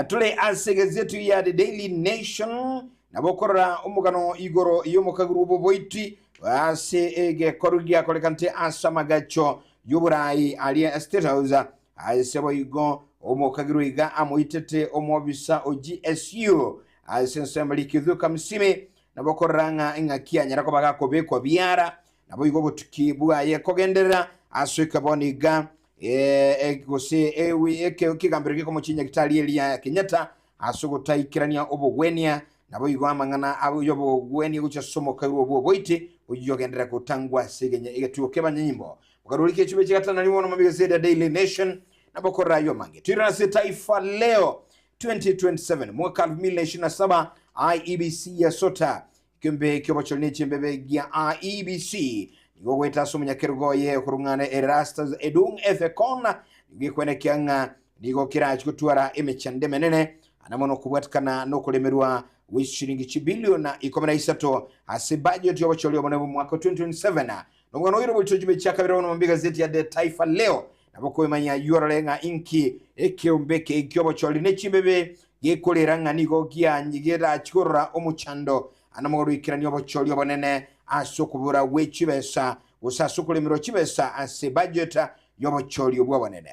Speaker 1: Tore ase egazeti ya The Daily Nation nabo okorora omogano igoro y'omokaguru bw'oboiti ase egekoru giakorekanete ase amagacho y'oborai aria State House ase boigo omokaguru iga amoitete omobisa o GSU ase ensemo Kithuka Msimi nabo okorora ng'a eng'aki anyara koba gakobekwa biara Naboigo obotuki bwaye kogenderera ase ekebono iga, gose ekegambero gekomochia Nyagetari eria Kenyatta ase ogotaikerania obogwenia, naboigo amang'ana y'obogwenia gochia ase omokagerwa bw'oboiti oyio ogenderera gotangwa ase egetuo ki'abanyanyimbo. Okarurika echibe chigatana rimo na mabigazeti ya Daily Nation na bokorora ayo mange. Twirana ase Taifa Leo 2027 mwaka 2027 IEBC ya sota Ekeombe ki'obochori ne chimbebe gia IEBC nigo goeta ase omonyakerogo oye okorung'ana Erastus Edung Ethekon nigo gekwenekia ng'a nigo kerachi gotwara emechando emenene ande mono kobwatikana nokoremerwa gwe chiringi chibiliona 13 ase budget y'obochori obonene bw'omwaka o 2027. Nomogano oire oborito chibe chia kabere bono mambia egazeti ya The Taifa Leo nabo koemanya ayio orore ng'a inki ekeombe eke ki'obochori ne chimbebe gekorera ng'a nigo gerachi korora omochando ande omogoro oikerania obochori obonene ase okobora gwe chibesa gose ase okoremerwa chibesa ase budget y'obochori obwo obonene.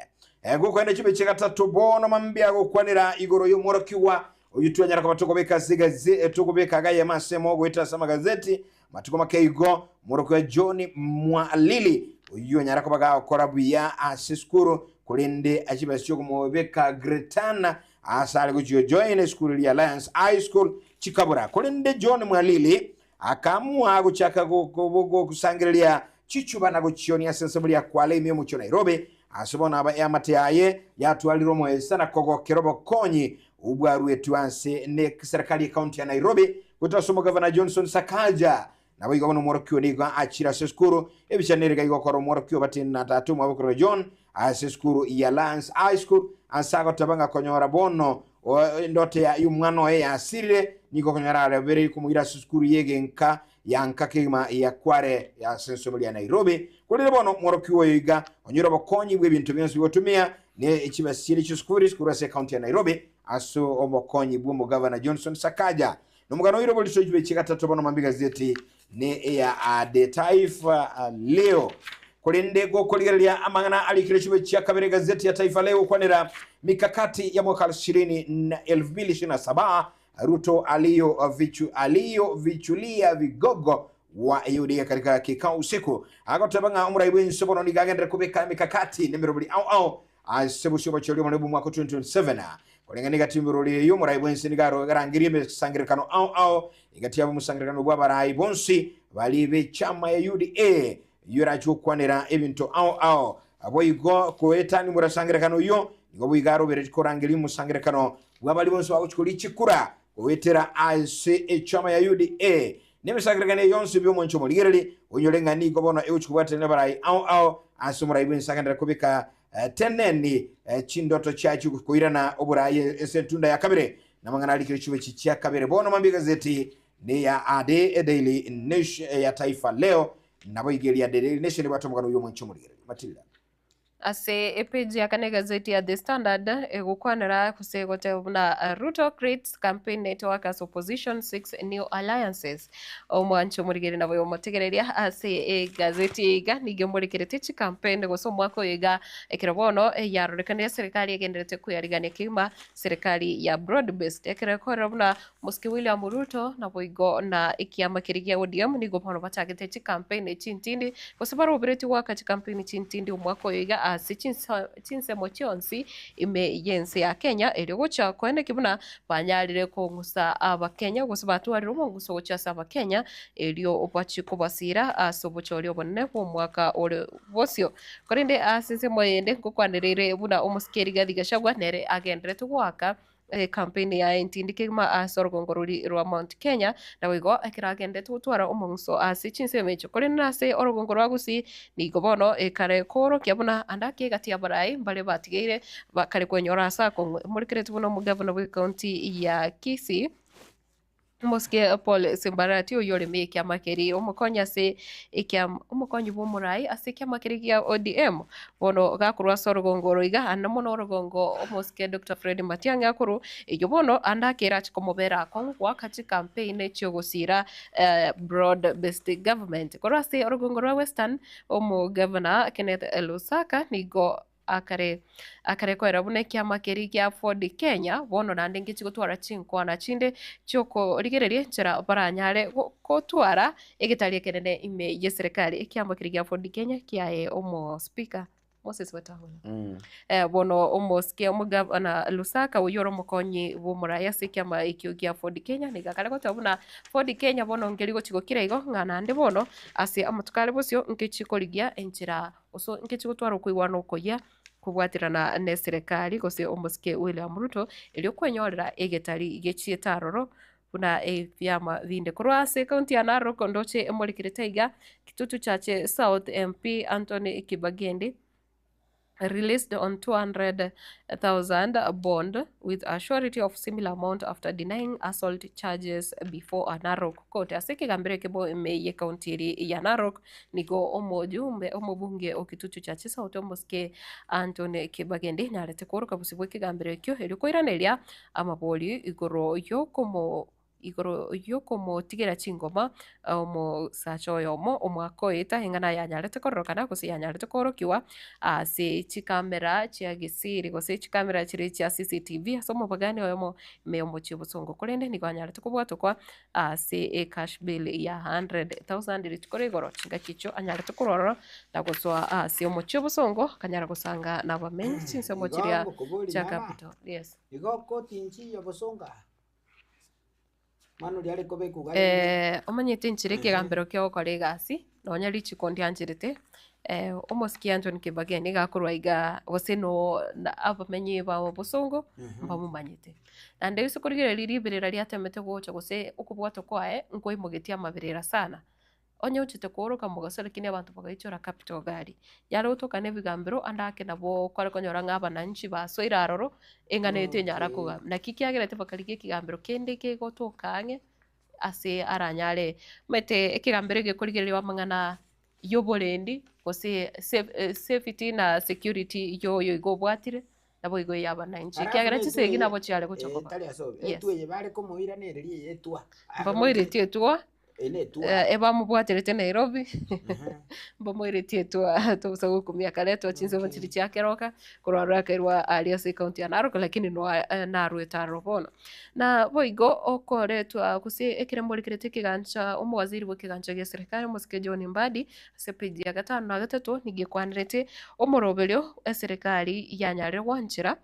Speaker 1: Gokoenda chibe chia gatato bono mambia gokwanera igoro y'omworokigwa oyio twanyara koba tokobeka ase egaze tokobeka agayemo asemo goeta ase amagazeti Matuko make igo, omorokigwa John Mwalili, oyio onyara koba gagokora buya ase esukuru, korende chibesa chi'okomobeka grade 10 ase are gochia gojoin esukuru eria Alliance High School chikabura. Korende John Mwalili akaamua gochaka gosangereria chichuba na gochionia ase ensemo ria Kwale ime y'omochie o Nairobi, ase bono aba eamate yaye yatwarire omoesa na kogokera obokonyi obwaruetwe ase ne serikali y'ecounty ya Nairobi goetera ase omogavana Johnson Sakaja. Naboigo bono omworokigwa nigo achire ase esukuru ebicha neriga igokora omworokigwa batindi na tata omwabo korwa John ase esukuru ya Alliance High School ase agoteba ng'a konyora bono endoto ya y'omwana oye yasirire nigo okonyora arebereire komoira ase esukuru y'egenka ya nka kegima ya Kware ase ensemo ria Nairobi. Korende bono omworokigwa oyo iga onyore obokonyi bw'ebinto bionsi bigotumia ne chibesa chiria chi'esukuru korwa ase ecounty ya Nairobi ase obokonyi bw'omogavana Johnson Sakaja. Nomogano oire oborito chibe chigatato bono mambia gazeti ne eya The Taifa Leo. Korende gokorigereria amang'ana arikire chibe chia kabere gazeti ya Taifa Leo gokwanera mikakati ya mwaka 2027 Ruto aliyo aliyo vichulia vigogo wa UDA katika kikao usiku agoteba ng'a omorai bw'ense bono nigo agenderere kobeka emikakati nemerobori ao ao ase bosio obochori obonene bw'omwaka 2027 koreng'ana egati y'emerobori eyio omorai bw'ense nigo arangerie emesangererekano ao ao egati yabo omosangererekano bw'abarai bonsi baria b'echama ya UDA eyio erache gokwanera ebinto ao ao boigo koetania omorasangererekano oyio nigo boigo aroberetie korangeria omosangererekano bw'abaria bonsi bagochia koria chikura goetera ase echama ya UDA Nemesangererekano eye yonsi bw'omonche omorigereria, onyore ng'a nigo bono egochia kobwaterana nabarai ao ao ase omorai bw'ense agenderere kobeka teneni chindoto chiaye chikoirana oborai ase entunda ya kabere, namang'ana arikire chibe chia kabere. Bono mambia egazeti neya The Daily Nation ya Taifa Leo, naboigo eria The Daily Nation ebwate omogano oyio omonche omorigereria. Matilda.
Speaker 3: Ase epeji ya kane egazeti ya The Standard egokwanera gose egoteba buna Ruto creates campaign network as opposition seeks new alliances. Omwanchi omorigeri nabo omotegereria ase egazeti eye iga nigo emorekerete chicampaign gose omwaka oyo iga ekero bono yarorekanire eserikari egendererete koyarigania kegima serikari ya broad based ekero ekorera buna Mosike William Ruto naboigo na ekiama keria gia ODM nigo bono bachagete chicampaign chintindi gose baroberetie goaka chicampaign chintindi omwaka oyo iga ase chinsemo chionsi ime y'ense ya Kenya erio gocha koeneki buna banyarire kong'usa abakenya gose batwarire omong'uso gochia ase abakenya erio bachie kobasira ase obochori obonene bw'omwaka ore bosio. Korende ase ensemo eyende ngokwanereire buna omosike Rigathi Gachagua nere agenderete goaka Ekampeni yaye entindi kegima ase orogongo roria rwa Mount Kenya, naboigo ekero agendete gotwara omong'uso ase chinsemo echio. Korende nase orogongo rwa Gusii nigo bono ekare koorokia buna ande ake egati y'abarai mbare batigeire bakare kwenyora ase akong'u. Emorekereti buna omogavana bw'ecounty ya Kisii, Omosike Paul Simbarati oyio oreme ekiama keria omokonyi ase ekiama omokonyi bw'omorai ase ekiama keria gia ODM bono gakorwa ase orogongo oro iga ande mono orogongo omosike Doctor Fred Matiang'i akorwa eyio bono ande akere ache komobera akong'u goaka chicampaign chiogosira broad based government. Korwa ase orogongo rwa Western omogavana Kenneth Lusaka nigo Akare akare koera buna ekiama keria gia Ford Kenya, bono naende ngechi gotwara chinkwana chinde chiokorigereria enchera baranyare gotwara egetari ekenene ime y'eserekari. Ekiama keria gia Ford Kenya kiaye omo speaker. Moses Wetangula. Eh, bono omosike omogavana Lusaka oyio ore omokonyi bw'omoraia ase ekiama ekio gia Ford Kenya nigo akare goteba buna Ford Kenya bono nkeri gochi gokira igo ng'a naende bono ase amatuko are bosio nkechi korigia enchera gose nkechi gotwara okoigwana okoyia kobwaterana na eserekari gose omosike William Ruto erio kwenyorera egetari gechiete aroro buna ebiama binde. Korwa ase ekaunti ya Narok ndoche emorekerete iga Kitutu Chache South MP Anthony Kibagendi released on 200,000 bond with a surety of similar amount after denying assault charges before a Narok court. Ase ekegambero ekemo ime y'ekaunti eri ya Narok nigo omojumbe omobunge o Kitutu Chache South omosike Anthony Kibagendi narete kworoka bosio bw'ekegambero ekio erio koiraneria amabori igoro y'okomo igoro y'okomotigera chingoma omosacha oyomo omwaka oeta eng'ana yanyarete kororokana gose yanyarete koorokiwa ase chikamera chia gesiri gose chikamera chiria chia CCTV ase omobagani oyomo ime y'omochie obosongo korende nigo anyarete kobwatokwa ase ecash bail ya 100,000 rituko ria igoro chingaki echio anyarete korwa ororo na gosoa ase omochie obosongo akanyara gosanga nabamenyi chinsemo
Speaker 2: Igo
Speaker 3: chiria
Speaker 2: ngokobori
Speaker 3: chia
Speaker 2: mama.
Speaker 3: capital yes.
Speaker 2: Igo koti nchiyo bosonga aa? Mwana oria are kobekwa iga rende.
Speaker 3: Eh, omanyete enchera ekegambero kia ogokora egasi, nonya richiko ndiancherete, eh, omosike Anthony Kibaki nigo akorwa igaa gose no na abamenyi ba obosongo mbamomanyete. Naende ase korigereria riberera riatemete gocha gose okobwatwa kwaye, nkoimogetie amaberera sana. Onye ochete kooroka mogaso lakini abanto bagaichora capital gari. Yare gotoka na ebigambero ande ake nabo kware konyora ng'a abananchi basoire aroro, eng'ana eye tenyara kogamba. Naki kiagerete bakarigia ekegambero kende kegotoka ang'e ase aranyare omanyete ekegambero egekorigereria amang'ana ya oborendi gose safety na security ya oyo iga obwatire, nabo igo ya abananchi
Speaker 2: Alafu
Speaker 3: ekiagera
Speaker 2: na
Speaker 3: chisegi
Speaker 2: etwa
Speaker 3: nabo
Speaker 2: eye,
Speaker 3: chiare gocha
Speaker 2: eh,
Speaker 3: koba.
Speaker 2: tari ase obe.
Speaker 3: Yes.
Speaker 2: Etwa eye bare komoiranereria eye etwa.
Speaker 3: Mbamoiretie etwa.
Speaker 2: Eye ne etwa.
Speaker 3: Eh, ebamobwaterete Nairobi mbamoiretie etwa tobosa gokumia akaretwa chinsemo chiria chia Keroka korwa aroro akairwa aria ase ekaunti ya Narok lakini noa naruete aroro bono. Na boigo okoretwa gose ekero morekerete ekegancha omowaziri bwa ekegancha gia eserekari omosike John Mbadi ase page ya gatano na gatato nigo ekwanerete omoroberio eserekari yanyarire gwanchera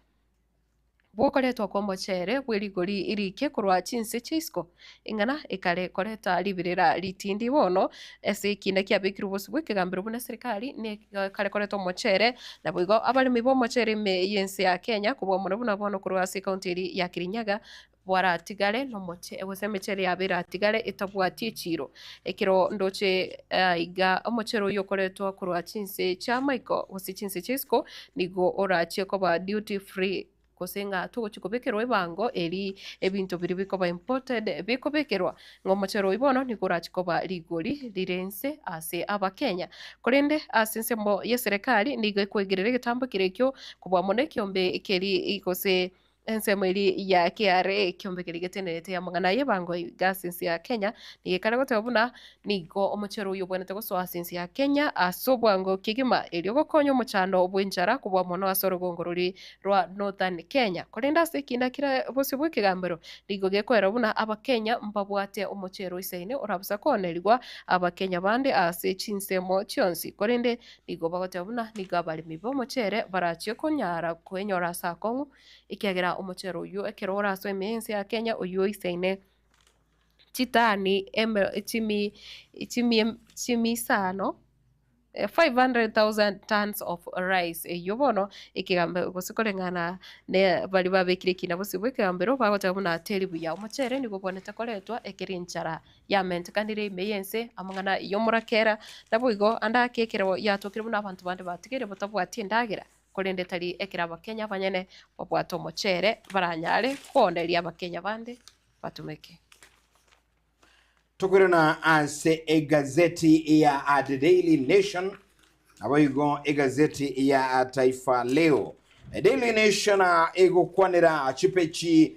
Speaker 3: bw'okoretwa kw'omochere bwe rigori rike korwa chinse chia isiko, ing'ana ekare koreta riberera ritindi bono ase ekiina kiabekirwe obosio bw'ekegambero buna eserikari nekare koreta omochere. Naboigo abaremi b'omochere ime y'ense ya Kenya kobua mono buna bono korwa ase ekaunti eria ya Kirinyaga bwaratigare nomoche gose emechere yabo eratigare etabwati echiiro. Ekero ndoche aiga omochere oyio okoretwa korwa chinse chi'amaiko gose chinse chia isiko, nigo orachie koba duty free gose ng'a togochia kobekerwa ebango eri ebinto biria bikoba imported bikobekerwa, ng'a omochere oyio bono nigo orachie koba rigori rire inse ase abakenya. Korende ase ensemo y'eserekari nigo ekoegerera egetambo keria ekio kobua mono ekiombe keria gose Ensemo eria ya KRA ekiombe keria getenerete amang'ana y'ebango iga ase ense ya Kenya, nigo ekare goteba buna nigo omochere oyio obwenerete gosoa ase ense ya Kenya ase obwango kegima erio gokonya omochando bw'enchara kobua mono ase orogongo roria rwa Northern Kenya. Korende ase ekiina kere bosio bw'ekegambero nigo gekoera buna abakenya mbabwate omochere oisaine orabusa koonerigwa abakenya bande ase chinsemo chionsi. Korende nigo bagoteba buna nigo abaremi b'omochere barachie konyara kwenyora ase akong'u ekiagera omochere oyio ekero orasoe ime y'ense ya Kenya oyio oisaine chitani eme chimi chimi chimi isano 500,000 tons of rice eyio bono ekegambero gose koreng'ana ne baria babekire ekina bosio bwa ekegambero bagoteba buna teri buya. Omochere nigo obwenerete koretwa ekero enchara yamentekanire ime y'ense amang'ana y'omorakera naboigo ande ake ekero yatokire buna abanto bande batigaire batabwati endagera. Korende tari ekero Abakenya abanyene babwate omochere baranyare kooneria Abakenya bande batumeke.
Speaker 1: Tokoirana ase egazeti ya The Daily Nation naboigo egazeti ya Taifa Leo. Daily Nation egokwanera chipechi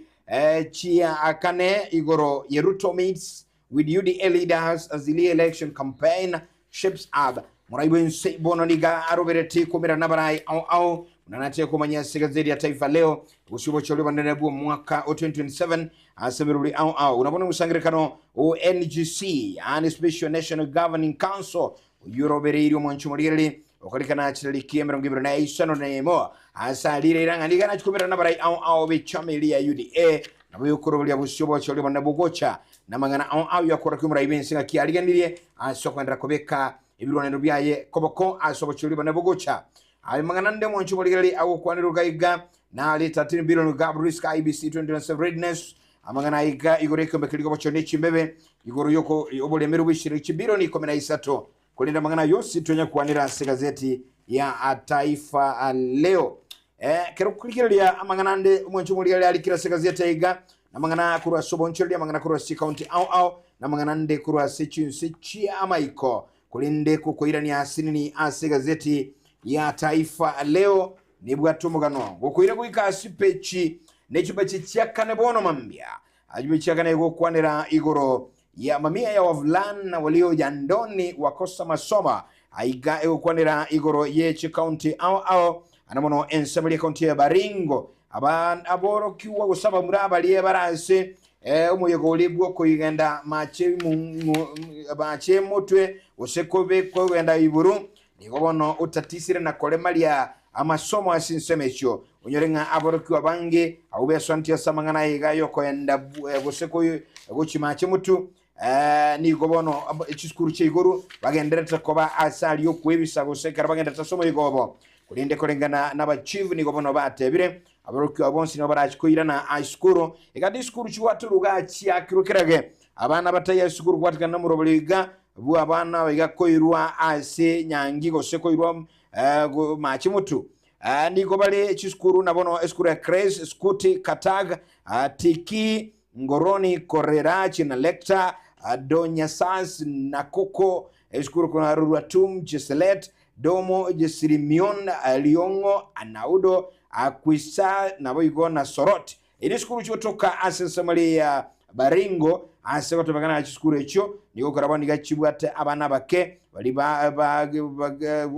Speaker 1: chia kane igoro ye Ruto meets with UDA leaders as the election campaign shapes up. Morai bwense bono niga arobereti kumira nabarai au au unanatie kumanya ase gazeti ya Taifa Leo gose obochori obonene bwa omwaka o 2027 ase emerori ao ao unabona omosangerekano o NGC and Special National Governing Council oyio orobereirie omwancho omorigereri. Okorikana chirariki 25 ase arire irang'a nigo anachikumera nabarai ao ao b'echama eria ya UDA nabo yokoroberia bosio bocha oria bonene bogocha namang'ana ao ao yakorokia omorai b'ense ng'aki ariganirie ase okoenderera kobeka ebirwanero biaye koboko ase obochie oria bonene bogocha. Aye mang'ana nde omwancho omorigereria agokwanerwa iga iga nare 13 billion gap risk IEBC 2027 readiness amang'ana aiga igoro ekiombe keria obochie ne chimbebe igoro yoko oboremeru bw'eshiringi chibilioni 13. Korende amang'ana yonsi tonyakwanera ase egazeti ya Taifa Leo. Eh, kero okorigereria amang'ana ande omwancho omorigereria arikire ase egazeti aiga, namang'ana korwa ase obonchoreria, amang'ana korwa ase chikaunti ao ao, namang'ana ande korwa ase chinse chi'amaiko. Korende kokoirania asinini ase egazeti ya Taifa Leo nebwate omogano gokoira goika ase pechi ne chipechi chia kane bono mambia. Ayio echiagana egokwanera igoro ya mamia ya wavulana walio jandoni wakosa masomo. Aiga egokwanera igoro ye chikaunti ao ao ana mono ensemo ria ekaunti ya Baringo. Aba aborokigwa gose abamura baria bare ase eh, omoyega oria bw'okoigenda mache mache motwe gose kobe kogenda iburu Nigo bono otatisire na koremaria amasomo ase ensemo echio, onyore ng'a aborokigwa abange abwo besoantie ase amang'ana aya iga y'okoenda gose gochia mache motu, nigo bono chisukuru chia igoro bagendererete koba ase aria okwebisa gose ekero bagendererete ase omoyega obo. Korende koreng'ana n'abachief nigo bono batebire, aborokigwa bonsi nigo barachie koirana aa isukuru, egati isukuru chigwatorwa igaa chiakirwe kerage, abana bataiyo ase isukuru kobwatekana nomorobori iga bw'abana baiga koirwa ase nyangi gose koirwa mache motu. Nigo bare chisukuru na bono esukuru ya Craze, Scuti, Katag, Tiki, Ngoroni, Korera, Chinalekta, Donyasas, Nakoko, esukuru kuna Rurwatum, Cheselet, Domo, Jesirimion, Liongo, Anaudo, Akwisa, naboigo na Sorot. Erio chisukuru chigotoka ase ensemo ya Baringo ase gotebekana ng'a chisukuru echio nigo korabwo niga chibwate abana abake baria ba, ba, ba,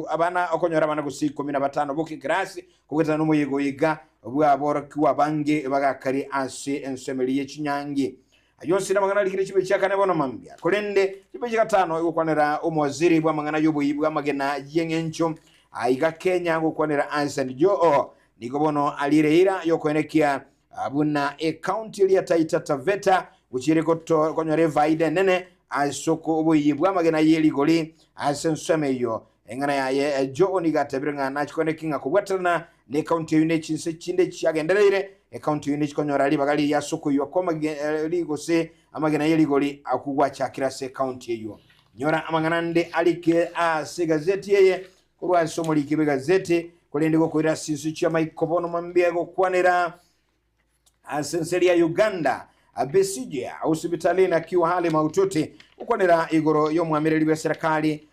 Speaker 1: abana okonyora abana gose ikomi na batano boka ekerasi kobwatana nomoyega oyo iga bw'aborokigwa abange bagakaria ase ensemo eria ye chinyangi. Ayio onsi namang'ana arikire chibe chiakane bono mambia. Korende chibe chigatano egokwanera omowaziri bw'amang'ana y'oboyi bw'amagena y'eng'encho aiga Kenya gokwanera Anson Joho Nigo bono ariire eira y'okoenekia buna ekaunti eria Taita Taveta gochia ere konyora efaida enene ase oboiyi bw'amagena ye rigori ase ensemo eyio. Eng'ana yaye Joe nigo atebire ng'a nachie koenekia ng'a kobwaterana na ekaunti eyio ne chinse chinde chiagendereire, ekaunti eyio nechi konyora ribaga rigiya ase okoiywa kw'amagena gose amagena ye rigori okwo gwachakire ase ekaunti eyio. Nyora amang'ana ande arike ase egazeti eye Korwa ase omoriki bw'egazeti, korende gokoira ase chinsu chi'amaiko bono mambia gokwanera ase ense ya Uganda. Besigye hosipitalini akiwa hali mahututi gokwanera igoro y'omwamereri bw'eserekari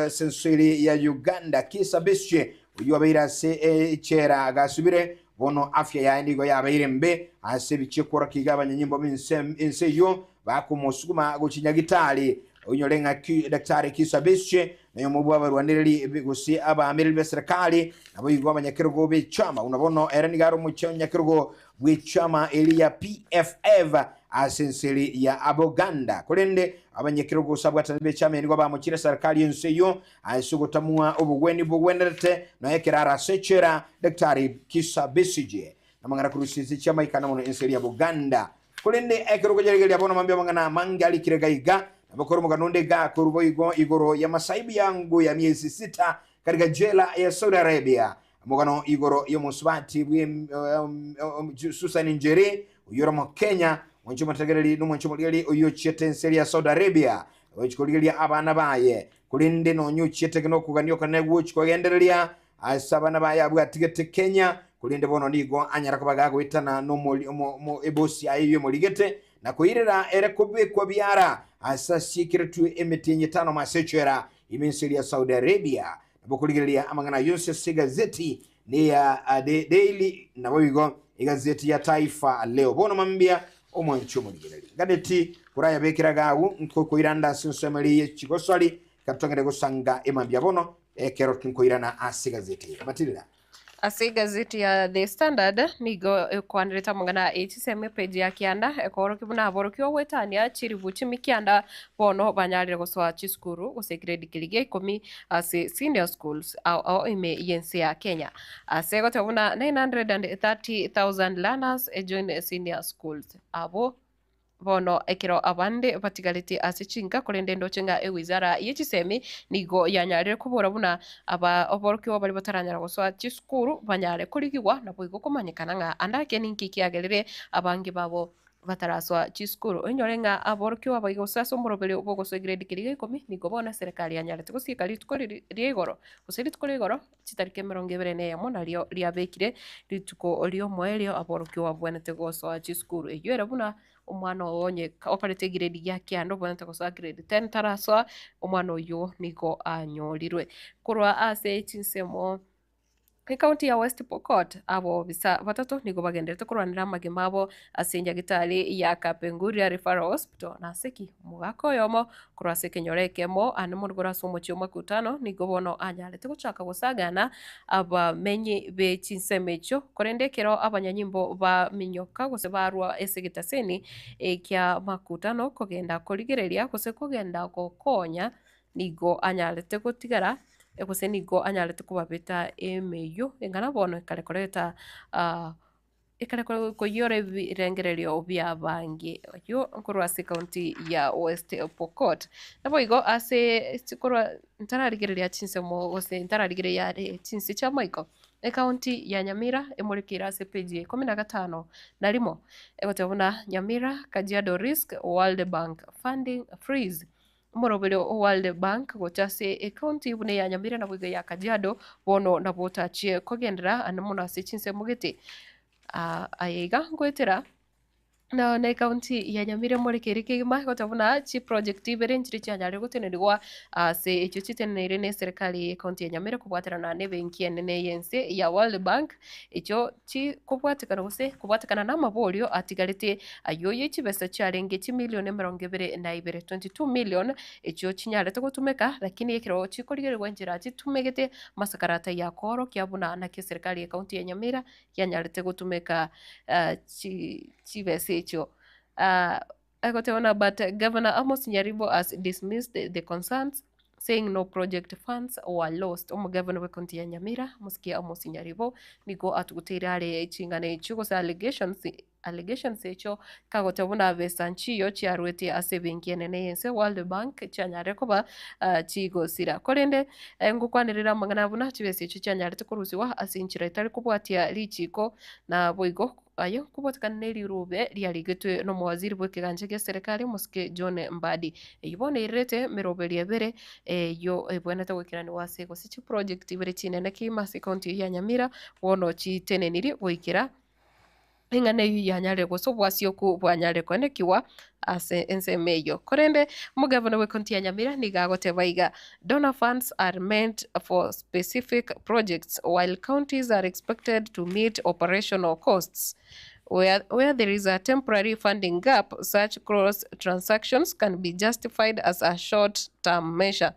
Speaker 1: ase ense eri ya Uganda Kizza Besigye oyio abeire ase echela agasubire bono afya yaye nigo yabeire mbe ase ebichie kworokia iga abanyanyimbo b'ense eyio bakomosuguma gochia nyagitari Oinyore ng'a Daktari Kizza Besigye noyomo bw'abarwanereri gose abaamereri b'eserekari, naboigo abanyakerogo b'echama. Buna bono ere nigo are omonyakerogo bw'echama eria ya PFF ase ense eri ya Buganda. Korende abanyakerogo gose abwatani b'echama eye nigo bamochire eserekari y'ense eyio ase ogotamua obogweni bogwenerete nonya ekero are ase echela Daktari Kizza Besigye. Namang'ana korwa chinse chi'amaikano mono ense eria ya Buganda. Korende ekero okoyarigereria bono mambia amang'ana amange arikire gaiga, nabo kore omogano onde gakorwa boigo igoro y'amasaibu yango ya miezi sita katika jela ya Saudi Arabia. Omogano igoro y'omosubati bwe Susan Njeri oyio ore Omokenya, mwanche omotegereri nomwanche omorigereria oyio ochiete ense eria ya Saudi Arabia gochia korigereria abana baye. Korende nonya ochiete nokogania okonene gwochia kogendereria Ase abana baye abwo atigete Kenya, korende bono nigo anyara koba gagoetana ebosi yaye eyio emorigete, na koirera ere kobekwa biara ase asiekeretwe emetienyi etano ase echela ime ense eria Saudi Arabia. Nabo okorigereria amang'ana ayio onsi ase egazeti neya Daily naboigo egazeti ya Taifa Leo. Bono mambia omwanchi omorigereria. Nganeti korayabekera agwo nkokoiranda ase ensemo eria ye chigosori, ekero togende gosanga emambia bono. Ekero tinkoirana ase egazeti eye. Matilda.
Speaker 3: Ase egazeti ya The Standard nigo ekwanerete amang'ana e chisemi epeji ya kianda ekoorokia buna aborokia ogoetania chiribu chimi kianda bono banyarire gosoa chisukuru gose egrade keria gia ikomi ase senior schools ao ao ime y'ense ya Kenya. Ase egoteba buna 930,000 learners join senior schools abwo Bono ekero abande batigaretie ase chinka, korende ndoche ng'a ewizara ye chisemi nigo yanyarire kobora buna aba aborokigwa baria bataranyara gosoa chisukuru banyare korigigwa, naboigo komanyekana ng'a ande ake ninki kiagerire abange babo batarasoa chisukuru. Oinyore ng'a aborokigwa abaiga gose ase omoroberio bw'ogosoa egrade keria gia ikomi, nigo bono eserekari yanyarete gosieka rituko riria ria igoro, gose rituko ria igoro chitariki emerongo ebere na eyemo nario riabekire rituko ri'omoerio aborokigwa babwenerete gosoa chisukuru. Eyio ere buna omwana oo onye okorete egrade ya kianda obwenerete gosoa grade ten tarasoa, omwana oyio nigo anyorirwe. Korwa ase chinsemo ekaunti ya West Pokot, abobisa batato nigo bagendererete korwanera amagima abo ase nyagetari ya Kapenguria Referral Hospital nase ki? Omogaka oyomo Korwa ase ekenyoro ekemo aande morigoro ase omochie o makutano, nigo bono anyarete gochaka gosagana abamenyi be chinsemo echio. Korende ekero abanyanyimbo baminyoka gose barua ase egetaseni kia makutano kogenda korigereria gose kogenda gokonya, nigo anyarete gotigara gose nigo anyarete kobabeta emeyio eng'ana bono ekare koreta. Ekare koiyora ebirengererio bi'abange, oyio nkorwa ase ekaunti ya West Pokot. Naboigo ase korwa ntararigereria chinsemo gose ntararigereria are chinse chi'amaiko, ekaunti ya Nyamira emorekeire ase epeji ya ikomi na gatano na rimo, egoteba buna Nyamira, Kajiado risk World Bank funding freeze. Omoroberio o World Bank gocha ase ekaunti buna eya Nyamira naboigo eya Kajiado bono nabo otachie kogenderera ande mono ase chinsemo gete. Aye iga ngoetera na na ekaunti ya Nyamira emorekeire kegima egoteba buna chiproject ibere nchire chianyarire gotenenigwa ase echio chiteneneire na eserekari ye ekaunti ya Nyamira kobwaterana na ebenki enene y'ense ya World Bank echio chikobwatekana gose kobwatekana namaborio atigarete ayio ye chibesa chiarenge chimilion emerongo ebere na ibere, 22 million, echio chinyarete gotumeka, lakini ekero chikorigererigwa enchera chitumegete amasakarata yakoorokia buna naki eserikari ye county ya Nyamira yanyarete gotumeka chibesa echio. Agoteba buna but Governor Amos Nyaribo has dismissed the concerns saying no project funds were lost. Omogavana bw'ecounty ya Nyamira, Mosike Amos Nyaribo, nigo atuguteire are ching'ana echio gose allegations allegations echio kagoteba buna besa nchiyo chiarwete ase ebenki enene y'ense World Bank chianyarire koba chigosira. Korende ngokwanerera amang'ana buna chibesa echio chianyarete korusigwa ase enchera etari kobwatia richiko naboigo Aye nkobwatekana ne riruube riarigetwe nomowaziri bw'ekegancha gia serikali omosike John Mbadi. Eyio bono eirerete emeroberio ebere eyio ebwenerete goikeranigwa ase gose chiproject ibere chinene kegima ase ekaunti eyio ya Nyamira bono chitenenirie goikera eng'ana eyio yanyarire gose obwasioku bwanyarire koenekigwa ase ensemo eyio. Korende omogavana bw'ekaunti ya Nyamira nigo agoteba iga, Donor funds are meant for specific projects while counties are expected to meet operational costs. Where, where there is a temporary funding gap, such cross transactions can be justified as a short-term measure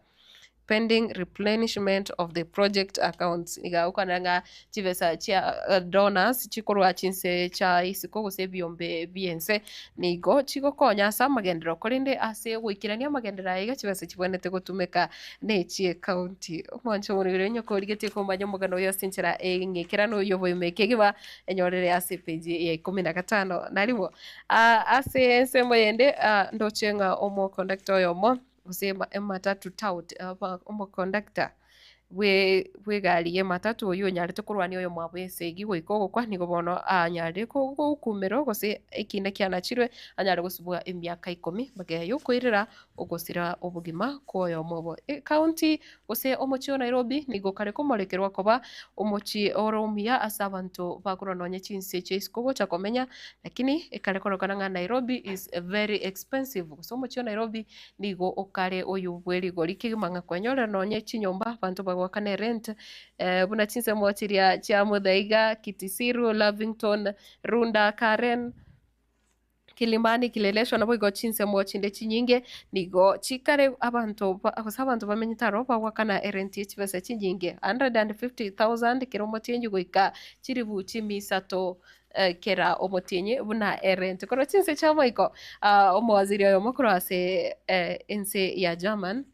Speaker 3: pending replenishment of the project accounts. Nigo agokwanera ng'a chibesa chia donors chikorwa chinse chia isiko gose ebiombe bi'ense nigo chigokonya ase amagenderero korende ase ogoikerania amagenderero aya iga chibesa chibwenerete gotumeka ne chi'ecounty. Omwancho omorwire onye korigetie komanya omogano oyo ase enchera eng'ekeranu y'oboime kegima enyorere ase epeji ya ikomi na gatano na rimo. Ase ensemo yende ndoche ng'a omoconductor oyomo gose ematatu tout omoconductor bw'egari y'ematatu oyio onyarete korwania oyomwabo esegi goika ogokwa, nigo bono anyarire gokumerwa gose ekina kianachirwe anyare gosibwa emiaka ikomi magega y'okoirera ogosira obogima kw'oyomo obo. Ecounty gose omochie o Nairobi nigo kare komorekerwa koba omochie ore omuya ase abanto bakorwa nonye chinse chia isiko gocha komenya, lakini ekare kororekana ng'a Nairobi is very expensive gose omochie o Nairobi Nigo okare oyo bwe rigori kegima ng'a kwenyorera nonye chinyomba abanto bagoakana erent, buna chinsemo chiria chia Muthaiga, Kitisiru, Lavington, Runda, Karen. Kilimani, Kileleshwa naboigo chinsemo chinde chinyinge nigo chikare abanto ba gose abanto bamenyete aroro bagoakana erenti ye chibesa chinyinge 150,000 kera omotienyi goika chilifu chimia isato kera omotienyi buna erenti. Korwa chinse chia moiko omowaziri oyomo korwa ase ense ya German,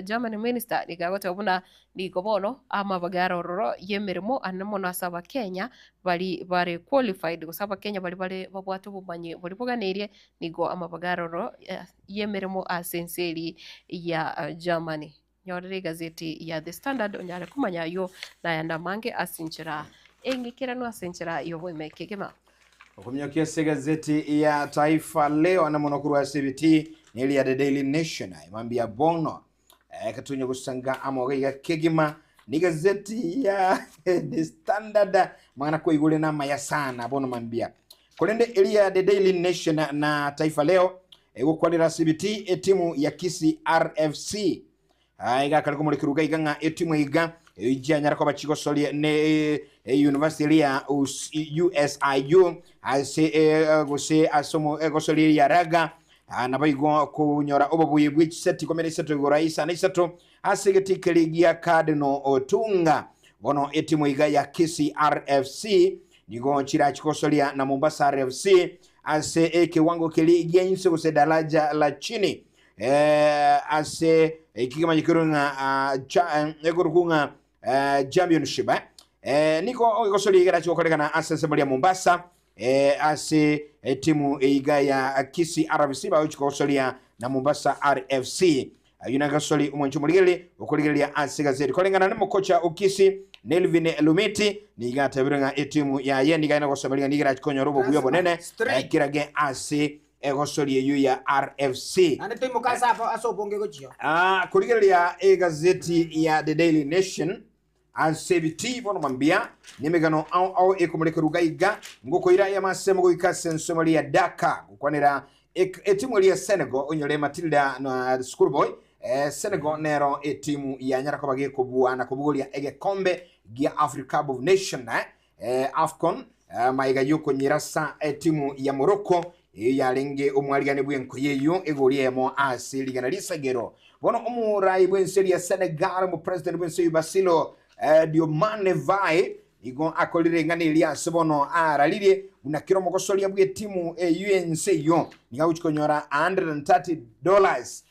Speaker 3: Germany minister nigo agoteba buna Nigo bono amabaga are ororo y'emeremo ane mono ase Abakenya baria bare qualified gose Abakenya baria bare babwate obomanyi boria boganeirie, nigo amabaga are ororo y'emeremo ase ense eria ya Germany. Nyorera egazeti ya The Standard onyare komanya ayio na ayande amange ase enchera eng'ikeranu ase enchera y'oboime kegima.
Speaker 1: Okominyokia ase egazeti ya Taifa Leo ane mono korwa ase ebitii neria The Daily Nation aye mambia bono Gatonya gosanga amo iga kegima ni gazeti ya The Standard mang'ana kwaigure namaya sana bono mambia korende eria The Daily Nation na Taifa Leo egokwanera ase ebiti etimu ya Kisii RFC iga akare komorekerwa iga ng'a etimu iga ejianyara koba chigosoria ne university eria USIU ase gose ase egosoria eria raga Naboigo konyora obobuya bwe chiseti ikomi na isato igoro ya isano isato ase egetii keria gia Cardinal Otunga. Bono etimu iga ya Kisii RFC nigo chirachi gosoria na Mombasa RFC ase ekewango keria gia inse gose daraja la chini ase eki kemanyekirwe ng'a ekorokwa ng'a championship nigo egosoria igerachi gokorekana ase ensemo ria Mombasa Ase etimu eiga ya Kisii RFC bagochia kogosoria na Mombasa RFC. Ayio nagasori omwancho omorigereria okorigereria ase egazeti. Koreng'ana nomokocha o Kisii Nelvin Lumiti nigo atebire ng'a etimu yaye nigo aye gosomeria ng'a nigo erachi konyora obobuya obonene kerage ase egosori eyio ya RFC.
Speaker 2: Naende toimoke ase ase obonge gochia.
Speaker 1: Korigereria egazeti ya The Daily Nation Ase ebitii bono mambia, nemegano ao ao ekomorekerwa iga iga, ngokoira y'amasemo goika ase ensemo eria ya Dakar, gokwanera etimu eria ya Senegal onyore Matilda na Schoolboy. Senegal nero etimu yanyara koba gekobua na kobogoria egekombe gia Africa Cup of Nation, Afcon, magega yokonyerasa etimu ya Morocco eyio yarenge omwarigani bw'enkoyo eyio egori eyemo ase rigana risagero. Bono omorai bw'ense eria Senegal, omopresident bw'ense eyio Bassirou Diomaye Faye nigo akorire ring'ana eria ase bono araririe buna kera omogosoria bw'etimu eyio y'ense eyio nigo agochia konyora $130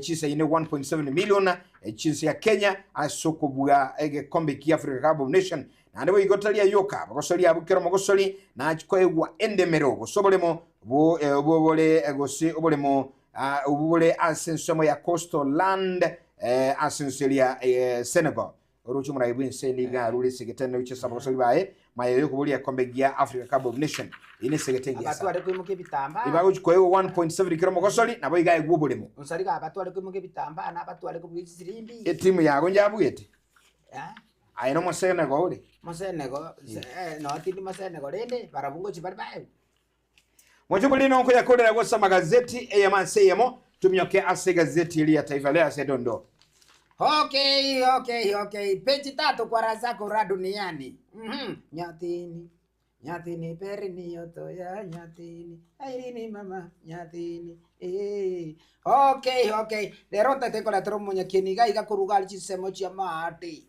Speaker 1: chisaine 1.7 million chinse ya Kenya ase okobua egekombe kia Africa Cup of Nation. Naende boigo tari ayio oka, abagosori abwo kera omogosori nachie koegwa endemero, gose oboremo obwo bore gose oboremo obwo bore ase ensemo ya Coastal Land ase ense eria Senegal. Oroche omorai bw'ense nigo arure ase egetenero chia ase abagosori baye magega y'okoboria egekombe gia Africa Cup of Nation. Eye nese egete egiya sana.
Speaker 2: Abatware koimokia ebitambaa.
Speaker 1: Ibagochi koegwa 1.7 kera omogosori, nabo iga aegwe oboremo.
Speaker 2: Onsariga abatware koimokia ebitambaa na abatware kobugia chisirimbi.
Speaker 1: Etimu yago njabuete. Aye nomosenego ore.
Speaker 2: Mosenego, noo tindi mosenego rende barabwo ngochia bare baegwe.
Speaker 1: Mochoko rino nkoyakorera gose amagazeti eyemo ase eyemo, tominyoke ase egazeti eria ya Taifa Leo ase edondo.
Speaker 2: Okay, okay, okay. Peji tatu kwa Razak Ura duniani. Mhm. Nyathini. Nyathini berni otoya nyathini. Airini mama nyathini. Eh. Okay, okay. Rero ntagete nkoretera omonyakieni iga iga korwa iga aria chinsemo chia maate.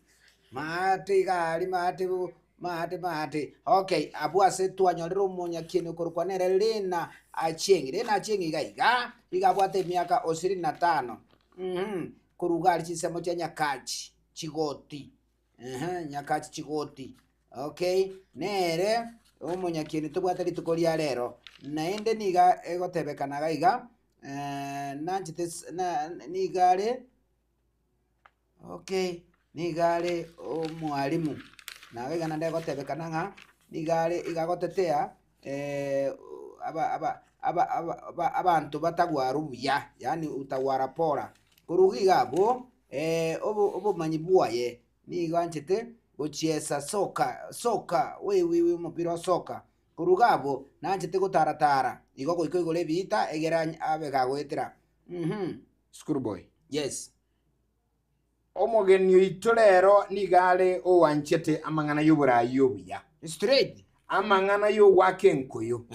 Speaker 2: Maate iga aria maate bo maate maate. Okay, abwo ase twanyorire omonyakieni okorokwa nere Lena Achieng. Lena Achieng iga iga, iga abwate emiaka ishirini na tano, mh, korwa iga aria chinsemo chia Nyakachi, Chigoti, eeh, Nyakachi Chigoti, okay. Nere omonyakieni tobwate rituko ria rero, naende niga egotebekana iga iga, nanchete na niga are. Okay, nigo are omwalimu, na iga naende egotebekana ng'a nigo are iga agotetea abanto batagwarwa buya, yaani utawala bora. Korwa iga abwo, obomanyi bwaye nigo anchete gochiesa soka soka wewewe omopira o soka. Korwa iga abwo, nanchete gotaratara, igo goika oigore ebiita egere abe kagoetera mh.
Speaker 1: School boy.
Speaker 2: Yes.
Speaker 1: Omogeni oito rero nigo are owanchete amang'ana y'oboraai obuya.
Speaker 2: Straight.
Speaker 1: Amang'ana y'ogwaka enkoyo,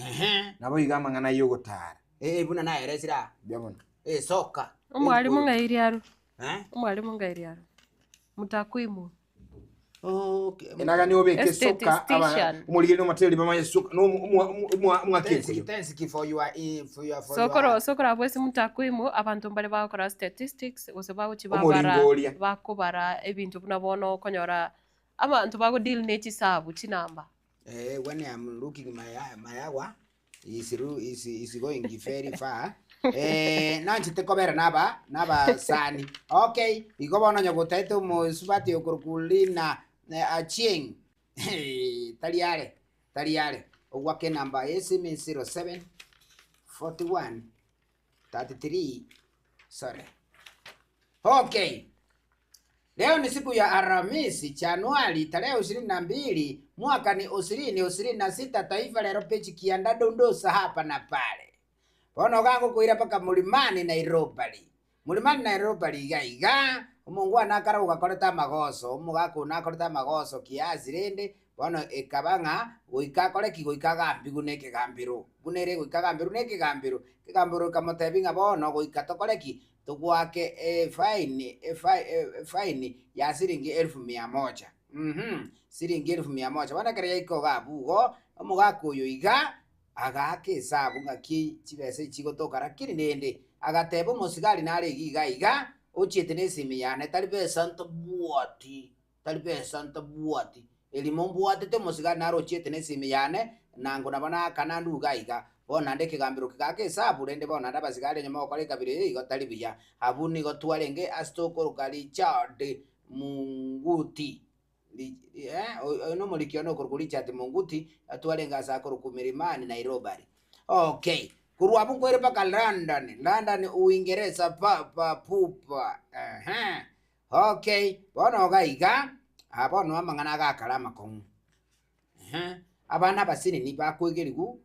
Speaker 1: nabo iga amang'ana y'ogotara.
Speaker 2: Eh, buna naeresire aa.
Speaker 1: Mbuya mono.
Speaker 2: Esoka.
Speaker 3: Omwalimu ng'ai riaro?
Speaker 2: Eh?
Speaker 3: Omwalimu ng'ai riaro? Mutakwimu.
Speaker 1: Enagani obeke esoka
Speaker 3: Statistician.
Speaker 1: omorigeri n'omoteri bamanye esoka omwaka enkoyo.
Speaker 2: Thanks for your eh, for your for
Speaker 3: Sokoro
Speaker 2: your
Speaker 3: sokoro abwo ase mutakwimu abanto mbare bagokora statistics gose bagochi babara
Speaker 1: Omoringo oria.
Speaker 3: bakobara ebinto buna bono okonyora abanto bagodeal ne chisabu chinamba.
Speaker 2: Eh, when I'm looking my my hour is is is going very far. Eh, nanchete kobera naba nabasani. Okay, igo bono onye gotaete omosubati okorokwa Lina eh, Achieng. Tari are, tari are. Ogwake enamba ya esimi 07 41 33 sorry. Okay. Leo ni siku ya Alhamisi, Januari tarehe 22 mwaka ni 2026, Taifa Lero peji kianda dondosa hapa na pale. Bono gangokoira mpaka Mlimani Nairobi. Mlimani Nairobi iga iga omongwana akara ogakorete amagoso, omogaka one akorete amagoso kiasi rende bono ekaba ng'a goika akore ki goika agambiwe na ekegambero. Buna ere goika agambirwe na ekegambero, ekegambero ekamotebia ng'a bono goika tokore ki togoake efaini efaini ya siringi elfu mia moja mh, siringi elfu mia moja. Bono ekero yaika iga abwo igo, omogaka oyo iga, agaaka esabu ng'aki chibesa echi chigotoka lakini rende, agateba omosigari nare iga iga iga, ochiete na esimi yane tari besa ntabwati, tari besa ntabwati, erimo mbwatete omosigari nare ochiete na esimi yane, nango nabo naakana ndue iga iga. Bono naende ekegambero kegaaka esabu, rende bono naende abasigari onye mogokora ekabira eye igo tari buya. Abwo nigo twarenge ase tokoroka Richard Munguti, oyo nomoriki one okorokwa Richard Munguti, twarenge ase akorokwa Milimani Nairobi. Okay, korwa abwo nkoire mpaka London, London Uingereza papa pupa, ehe. Okay, bono iga iga, aa bono amang'ana agakare amakong'u. Ehe, abana abasinini bakoegerigwa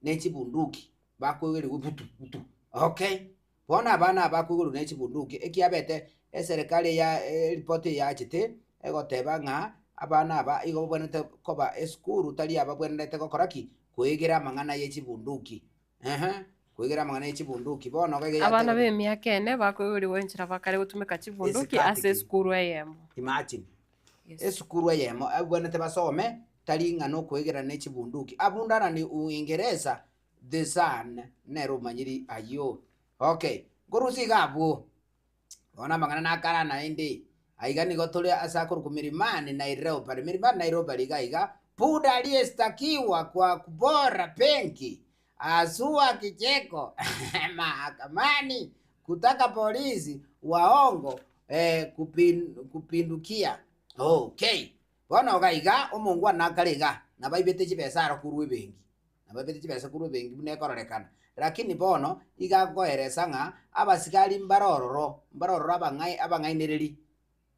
Speaker 2: ne chibunduki, bakoegerigwa butu butu, okay. Bono abana aba bakoigorwa ne chibunduki, ekiabete eserekari ya eripoti eyachete, egoteba ng'a abana aba igo babwenerete koba esukuru tari ababwenerete gokora ki? Koegera amang'ana ye chibunduki, ehe, koegera amang'ana ye chibunduki. Bono iga iga
Speaker 3: Abana
Speaker 2: yateba
Speaker 3: ba emiaka ene bakoigorigwa enchera bakare gotumeka chibunduki
Speaker 2: Esikati
Speaker 3: ase
Speaker 2: ki?
Speaker 3: esukuru eyemo.
Speaker 2: Imagine, esukuru eyemo abwenerete basome, tari ng'a nokoegera ne chibunduki. Abundana ni Uingereza The Sun nere omanyiri ayio. Okay, nkorusia iga abwo, bono amang'ana nakare naende, aiga nigo tore ase akorokwa Milimani Nairobi, Milimani Nairobi iga iga, Buda aliyestakiwa kwa kubora benki azua kicheko mahakamani kutaka polisi waongo eh, kupin, kupindukia. Okay, bono iga iga omongwana nakare iga, nabaibete chibesa aro korwa ebenki. Nababete chibesa korwa ebenki buna ekororekana. Lakini bono iga akoeresa ng'a abasigari mbare ororo, mbare ororo abang'ai abang'ainereri,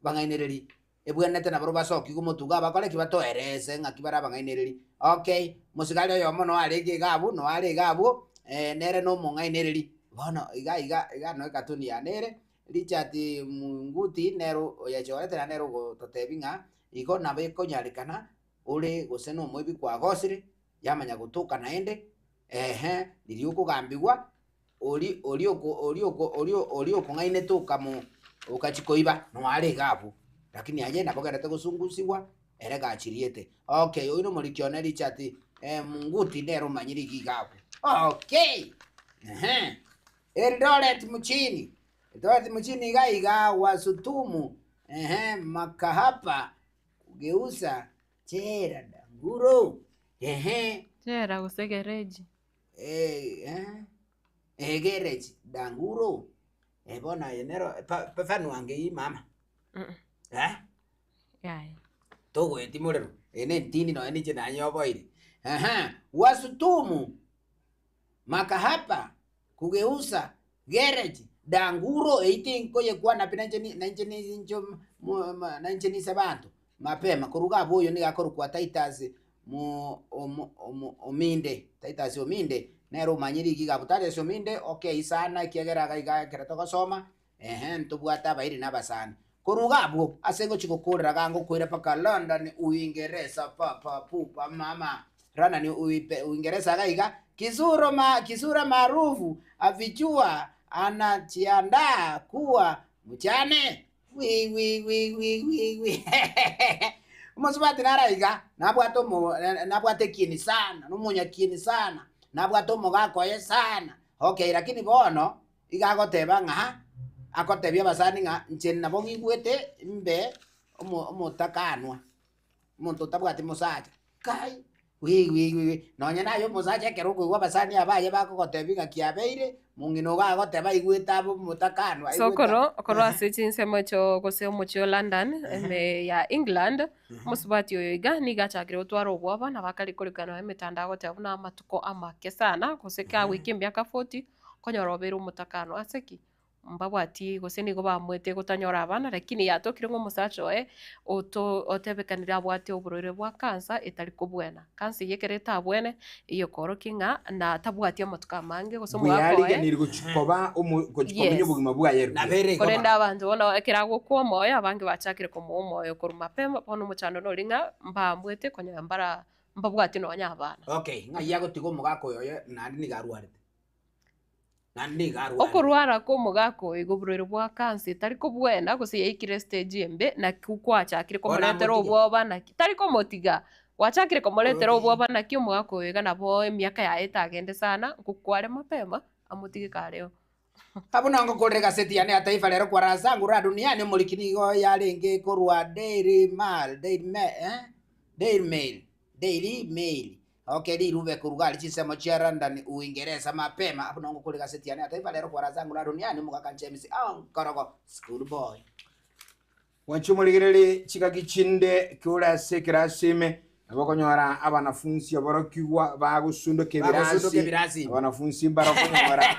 Speaker 2: abang'ainereri, ebwenerete nabarobwo basokiwe omotuko abakore ki? Batoerese ng'aki bare abang'ainereri. Okay, omosigari oyomo noyo arenge iga abwo, noyo are iga abwo, nere na omong'ainereri. Bono iga iga iga noyo ekatuni yane ere, Richard Munguti nere oyechorete naende nere ogototebia ng'a igo nabo ekonyarekana ore gose na omoibi kwagosire, yamanya gotoka naende, ehe, riria okogambigwa, oria oria oko oria oko oria oria okong'ainete okamo okachia koiba, noyo are iga abwo. Lakini aye nabo ogenderete gosungusigwa, ere gachiriete. Okay, oyio na omoriki one Richard Munguti nere omanyire iga iga abwo. Okay, ehe. Eldoret mchini, Eldoret mchini iga iga wasutumu, ehe, makahaba kugeuza Jela Danguro, ehe.
Speaker 3: Jela gose gereji.
Speaker 2: Eh, eh, gereji Danguro. Eh, bono aye nero pa- pa- fan wange ii mama. Eh?
Speaker 3: Yaya.
Speaker 2: Togoeti morero. Eye ne entindi nonya ninche nanyoboire. Ehe, wasutumu makahaba kugeuza Gereji, Danguro eyio tinkoyekwana pi nainche nainche ninche nainche nise abanto mapema korwa iga abwo oyo nigo akorokwa Titus Ominde, Titus Ominde nere omanyire iga iga abwo. Titus Ominde okay sana ekiagera iga iga ekero togosoma ehe ntobwate abairi na abasani. Korwa iga abwo, ase ngochia gokoorera iga ngokoira mpaka London, Uingeresa, papa, pupa, mama, London, Uipe, Uingeresa iga iga, Kisuro ma, Kisura maarufu afichua anajiandaa kuwa mjane, wi wi wi wi wi wi Omosubati naro iga, nabwate omo nabwate ekieni sana, nomonyakieni sana, nabwate omogaka oye sana, okay lakini bono, Iga agoteba ng'a agotebia abasani ng'a inche nabo ng'igwete mbe omo omotakanwa, omonto otabwati mosacha. Kai! Wi wi wi wi, nonye naye omosacha ekero okoigwa abasani aba aye bakogotebia ng'a kiabeire, mong'ina ogo agoteba aigwete abe omotakanwa,
Speaker 3: So
Speaker 2: aigwete
Speaker 3: korwa korwa ase chinsemo echio gose omochie o London, ime ya England, omosubati oyo iga nigo achakire gotwara obwoba nabo akare korika nonya emetandao agoteba buna amatuko amake sana gose kagoika emiaka 40, Okonyora obeire omotakano ase ki? Mbabwati gose nigo bamoete gotanyora abana lakini yatokire ng'a omosacha oye oto otebekanire abwate oborwaire bwa cancer etari kobwena. Cancer eyio ekero etabwene, eyio ekoorokia ng'a na tabwati amatuko amange gose omwaka oye.
Speaker 1: Bweyariganirie gochia koba omo gochia komenya
Speaker 3: Yes.
Speaker 1: obogima bwaye buya.
Speaker 3: Korende abanto bono ekero agokwa omoyo abange bachakire komoa omoyo korwa mapema, bono omochando nori ng'a mbamwete konyora mbara mbabwati nonya abana.
Speaker 2: Okay, ng'ai agotiga omogaka oyo oye naende nigo arwarete? Naende nigo arwarete.
Speaker 3: Okorwara kw'omogaka oyo igo oborwaire bwa cancer etari kobwena gose yaikire estage embe naki kwachakire
Speaker 2: Bono
Speaker 3: komoretera
Speaker 2: amotige.
Speaker 3: obwoba naki tari komotiga gwachakire komoretera
Speaker 2: Okay.
Speaker 3: obwoba naki omogaka oyo iga nabo emiaka yaye etagende sana nkokware mapema amotige kareo.
Speaker 2: Abwo nongokorera egaseti yane ya Taifa Leo kwa raha zangu raha duniani omoriki nigo yarenge korwa Daily Mail, Daily Mail, eh? Daily Mail, Daily Mail. Okay, rirube korwa gari chinsemo chia London, Uingereza mapema. Abwo nongokorera egaseti yane ya Taifa Leo kwa raha zangu raha duniani omogaka James Onkorogo, school boy.
Speaker 1: Mwanche omorigererie chingaki chinde kore ase ekerasi ime, nabo okonyora abanafunsi aborokigwa bagosundoka
Speaker 2: Bagosundoka
Speaker 1: ebirasi,
Speaker 2: ebirasi.
Speaker 1: abanafunsi mbare okonyora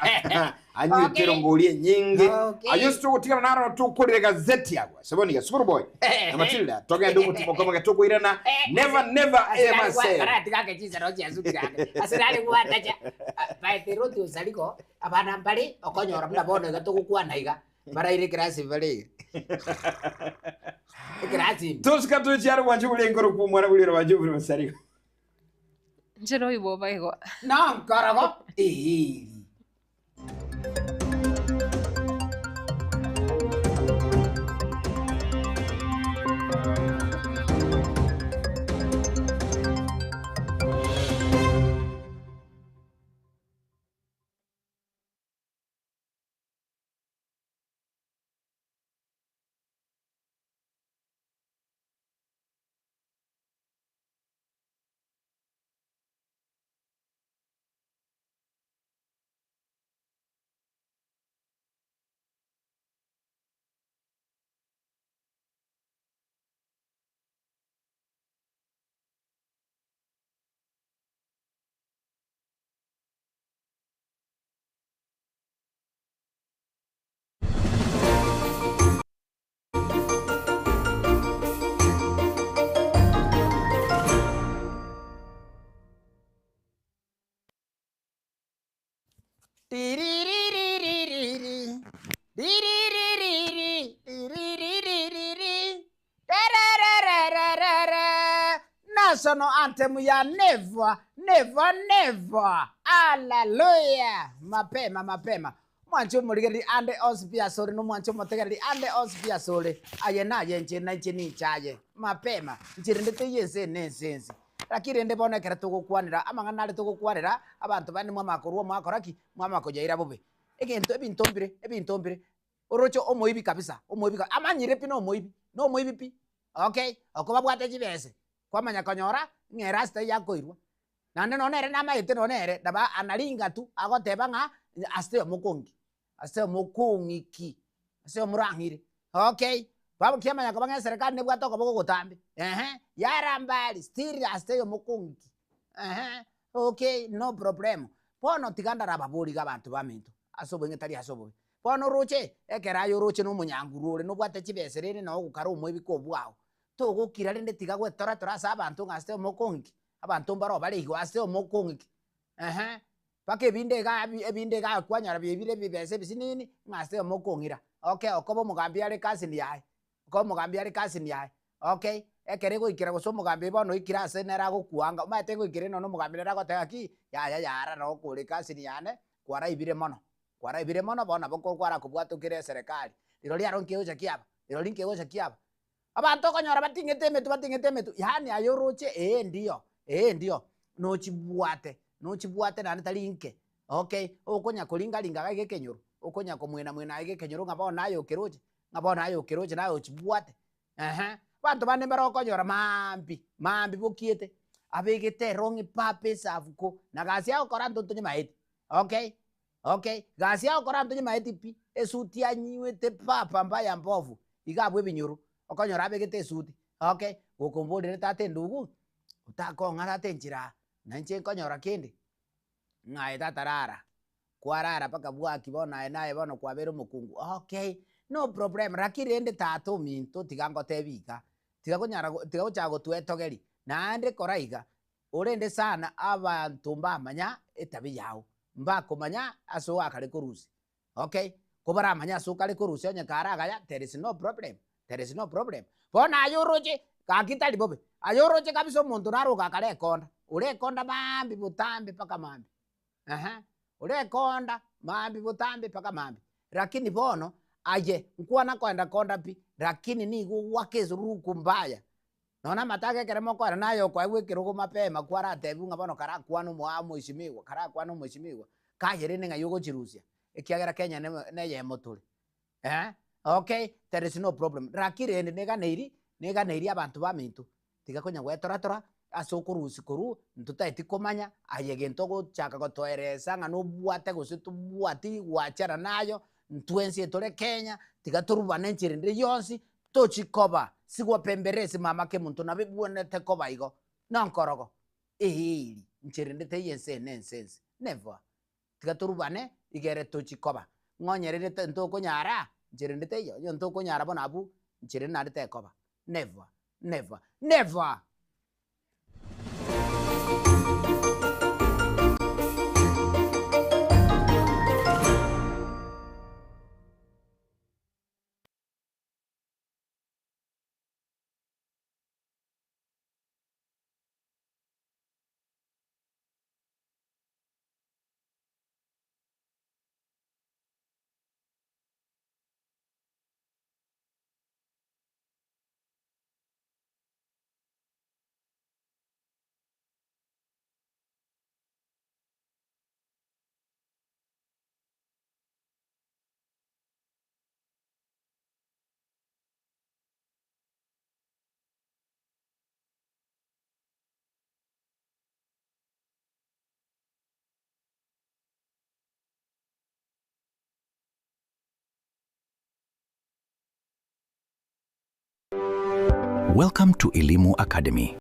Speaker 1: anywete
Speaker 2: Okay.
Speaker 1: erongori enyinge.
Speaker 2: Okay.
Speaker 1: Ayio ase togotigana naro tokorire gazeti agwo. Ase bono iga Sukuru boy na Matilda togende omotimo komoge tokoirana never never ever say.
Speaker 2: Karatiga chisero chiasukire ake. Ase nare gwatacha baete roti osariko abana mbare okonyora buna bono iga togokwana iga Baraire ekerasi bare iga. Ekerasi ime.
Speaker 1: Tosika tochiare gwancha oburia enkoro kwa omwana buria ore bwancha oburia basarigo.
Speaker 3: Inche noigwa obaigwa.
Speaker 2: Nonkorogo eeri. Tiririririri, riririririri, riririririri, rerererererere. National anthem ya never, never, never. Hallelujah. Mapema, mapema. Mwanche omorigereria ande onsi pi asore na omwanche omotegereri ande onsi pi asore. Aye naye inche na inche ninche aye. Mapema, inche rende teiyo ense ene ense ense. Lakini rende bono ekero togokwanera amang'ana are togokwanera, abanto bande mwamanya korwa mwakora ki? Mwamanya koyaira bobe. Egento ebinto mbire, ebinto mbire, oroche omoibi kabisa, omoibi ka amanyire pi na omoibi, na omoibi pi, okay, okobabwate chibese, kwamanya konyora ng'a erasi taiyo akoirwa. Naende nonya nere namaete nonya nere, nabo anaringa tu, agoteba ng'a ase omokongi, ase omokong'iki, ase omorang'ire, okay. Babo kiamanya koba ng'a eserekari nebwate okoboko ogotambe, ehe, yarambari still ase omokong'iki, ehe, okay, no problem. Bono tiga ndarababori iga abanto baminto, ase obong'e tari ase obobe. Bono oroche, ekero aye oroche na omonyanguru ore, nobwate chibesa rende noo ogokara omoibi kobwao, togokira rende tiga gwetoratora ase abanto ng'a ase omokong'iki. Abanto mbaro bare igo ase omokong'iki, ehe, mpaka ebinde igaa ebinde igaa kwanyora biebire ebibesa ebisinini, ng'a ase omokong'ira, okay okoba omogambi are cousin yaye. Ko omogambi are cousin yaye, okay, ekero egoikera gose omogambi bono oikire ase nere agokuanga, omanyete egoikera eno na omogambi nere agoteba ng'aki, yaya yara noko ore cousin yane, kwaraibire mono, kwaraibire mono bono nabo kwarakobwatokera eserekari, rirorio aro nkegocha kiaba, rirorio nkegocha kiaba. Abanto okonyora bating'ete emetwe bating'ete emetwe, yaani aye oroche ee ndio, ee ndio, nochibwate, nochibwate naende tari inke, okay, okonya koringa ringa iga iga ekenyoro, okonya komwena mwena iga ekenyoro ng'a bono naye okeroche, ng'a bono naye okeroche naye ochibwate, ehe. Abanto bande mbare okonyora maambia, maambia bokiete, abegete erong'i papa esafuko, na gasi agokora nto ntonyemaeti, okay. Okay, gasi agokora ntonyemaeti pi, esuti anywete papa mbaya mbovu, iga abwo ebinyoro, okonyora abegete esuti, okay, gokomborere tata endugu, otakong'a tata enchera aa, na inche nkonyora kende, ng'a aye tata rara, kwarara mpaka bwaki bono aye naye bono kwabeire omokungu, okay, no problem, lakini rende tata ominto tiga ngotebi iga, tiga konyara tiga gochaka gotwetogeria, naende kora iga, Orende sana abanto mbamanya etabi yao, mbakomanya ase oakare korusia. Okay, ko baramanye ase okare korusia onye kare agaya there is no problem, there is no problem. Bono aye oroche gaki tari bobe, aye oroche kabisa omonto naro ogakare ekonda, ore ekonda maambia botambe mpaka maambia, ehe, ore ekonda maambia botambe mpaka maambia. Lakini bono aye nkwana koenda konda pi, lakini nigo ogwaka esuruku mbaya. Nonya na amataga ekero mokoera naye okoegwa ekerogo mapema kwaratebiwe ng'a bono karakwane omoa omoisimigwa, karakwane omoisimigwa, kaye rende ng'ai ogochirusia, ekiagera Kenya ne neyemo tore eh, okay, there is no problem. Lakini rende neganeiri, neganeiri abanto baminto, tiga konya gwetoratora ase okorusia korwa ntotaeti komanya aye egento ogochaka gotoeresa ng'a nobwate gose tobwati gwachana nayo, ntwensi etore Kenya, tiga torubane enchera ende yonsi, Tochi koba sigwapemberesi mama kemonto nabo ebwenerete koba igo nonkorogo eeri ncherende teiyo ense ene ense ense never tiga torubane igere tochi koba ng'onyerere ntokonyara ncherende teiyo onye ntokonyara bono abwo ncherende naende tekoba never never never.
Speaker 19: Welcome to Elimu Academy.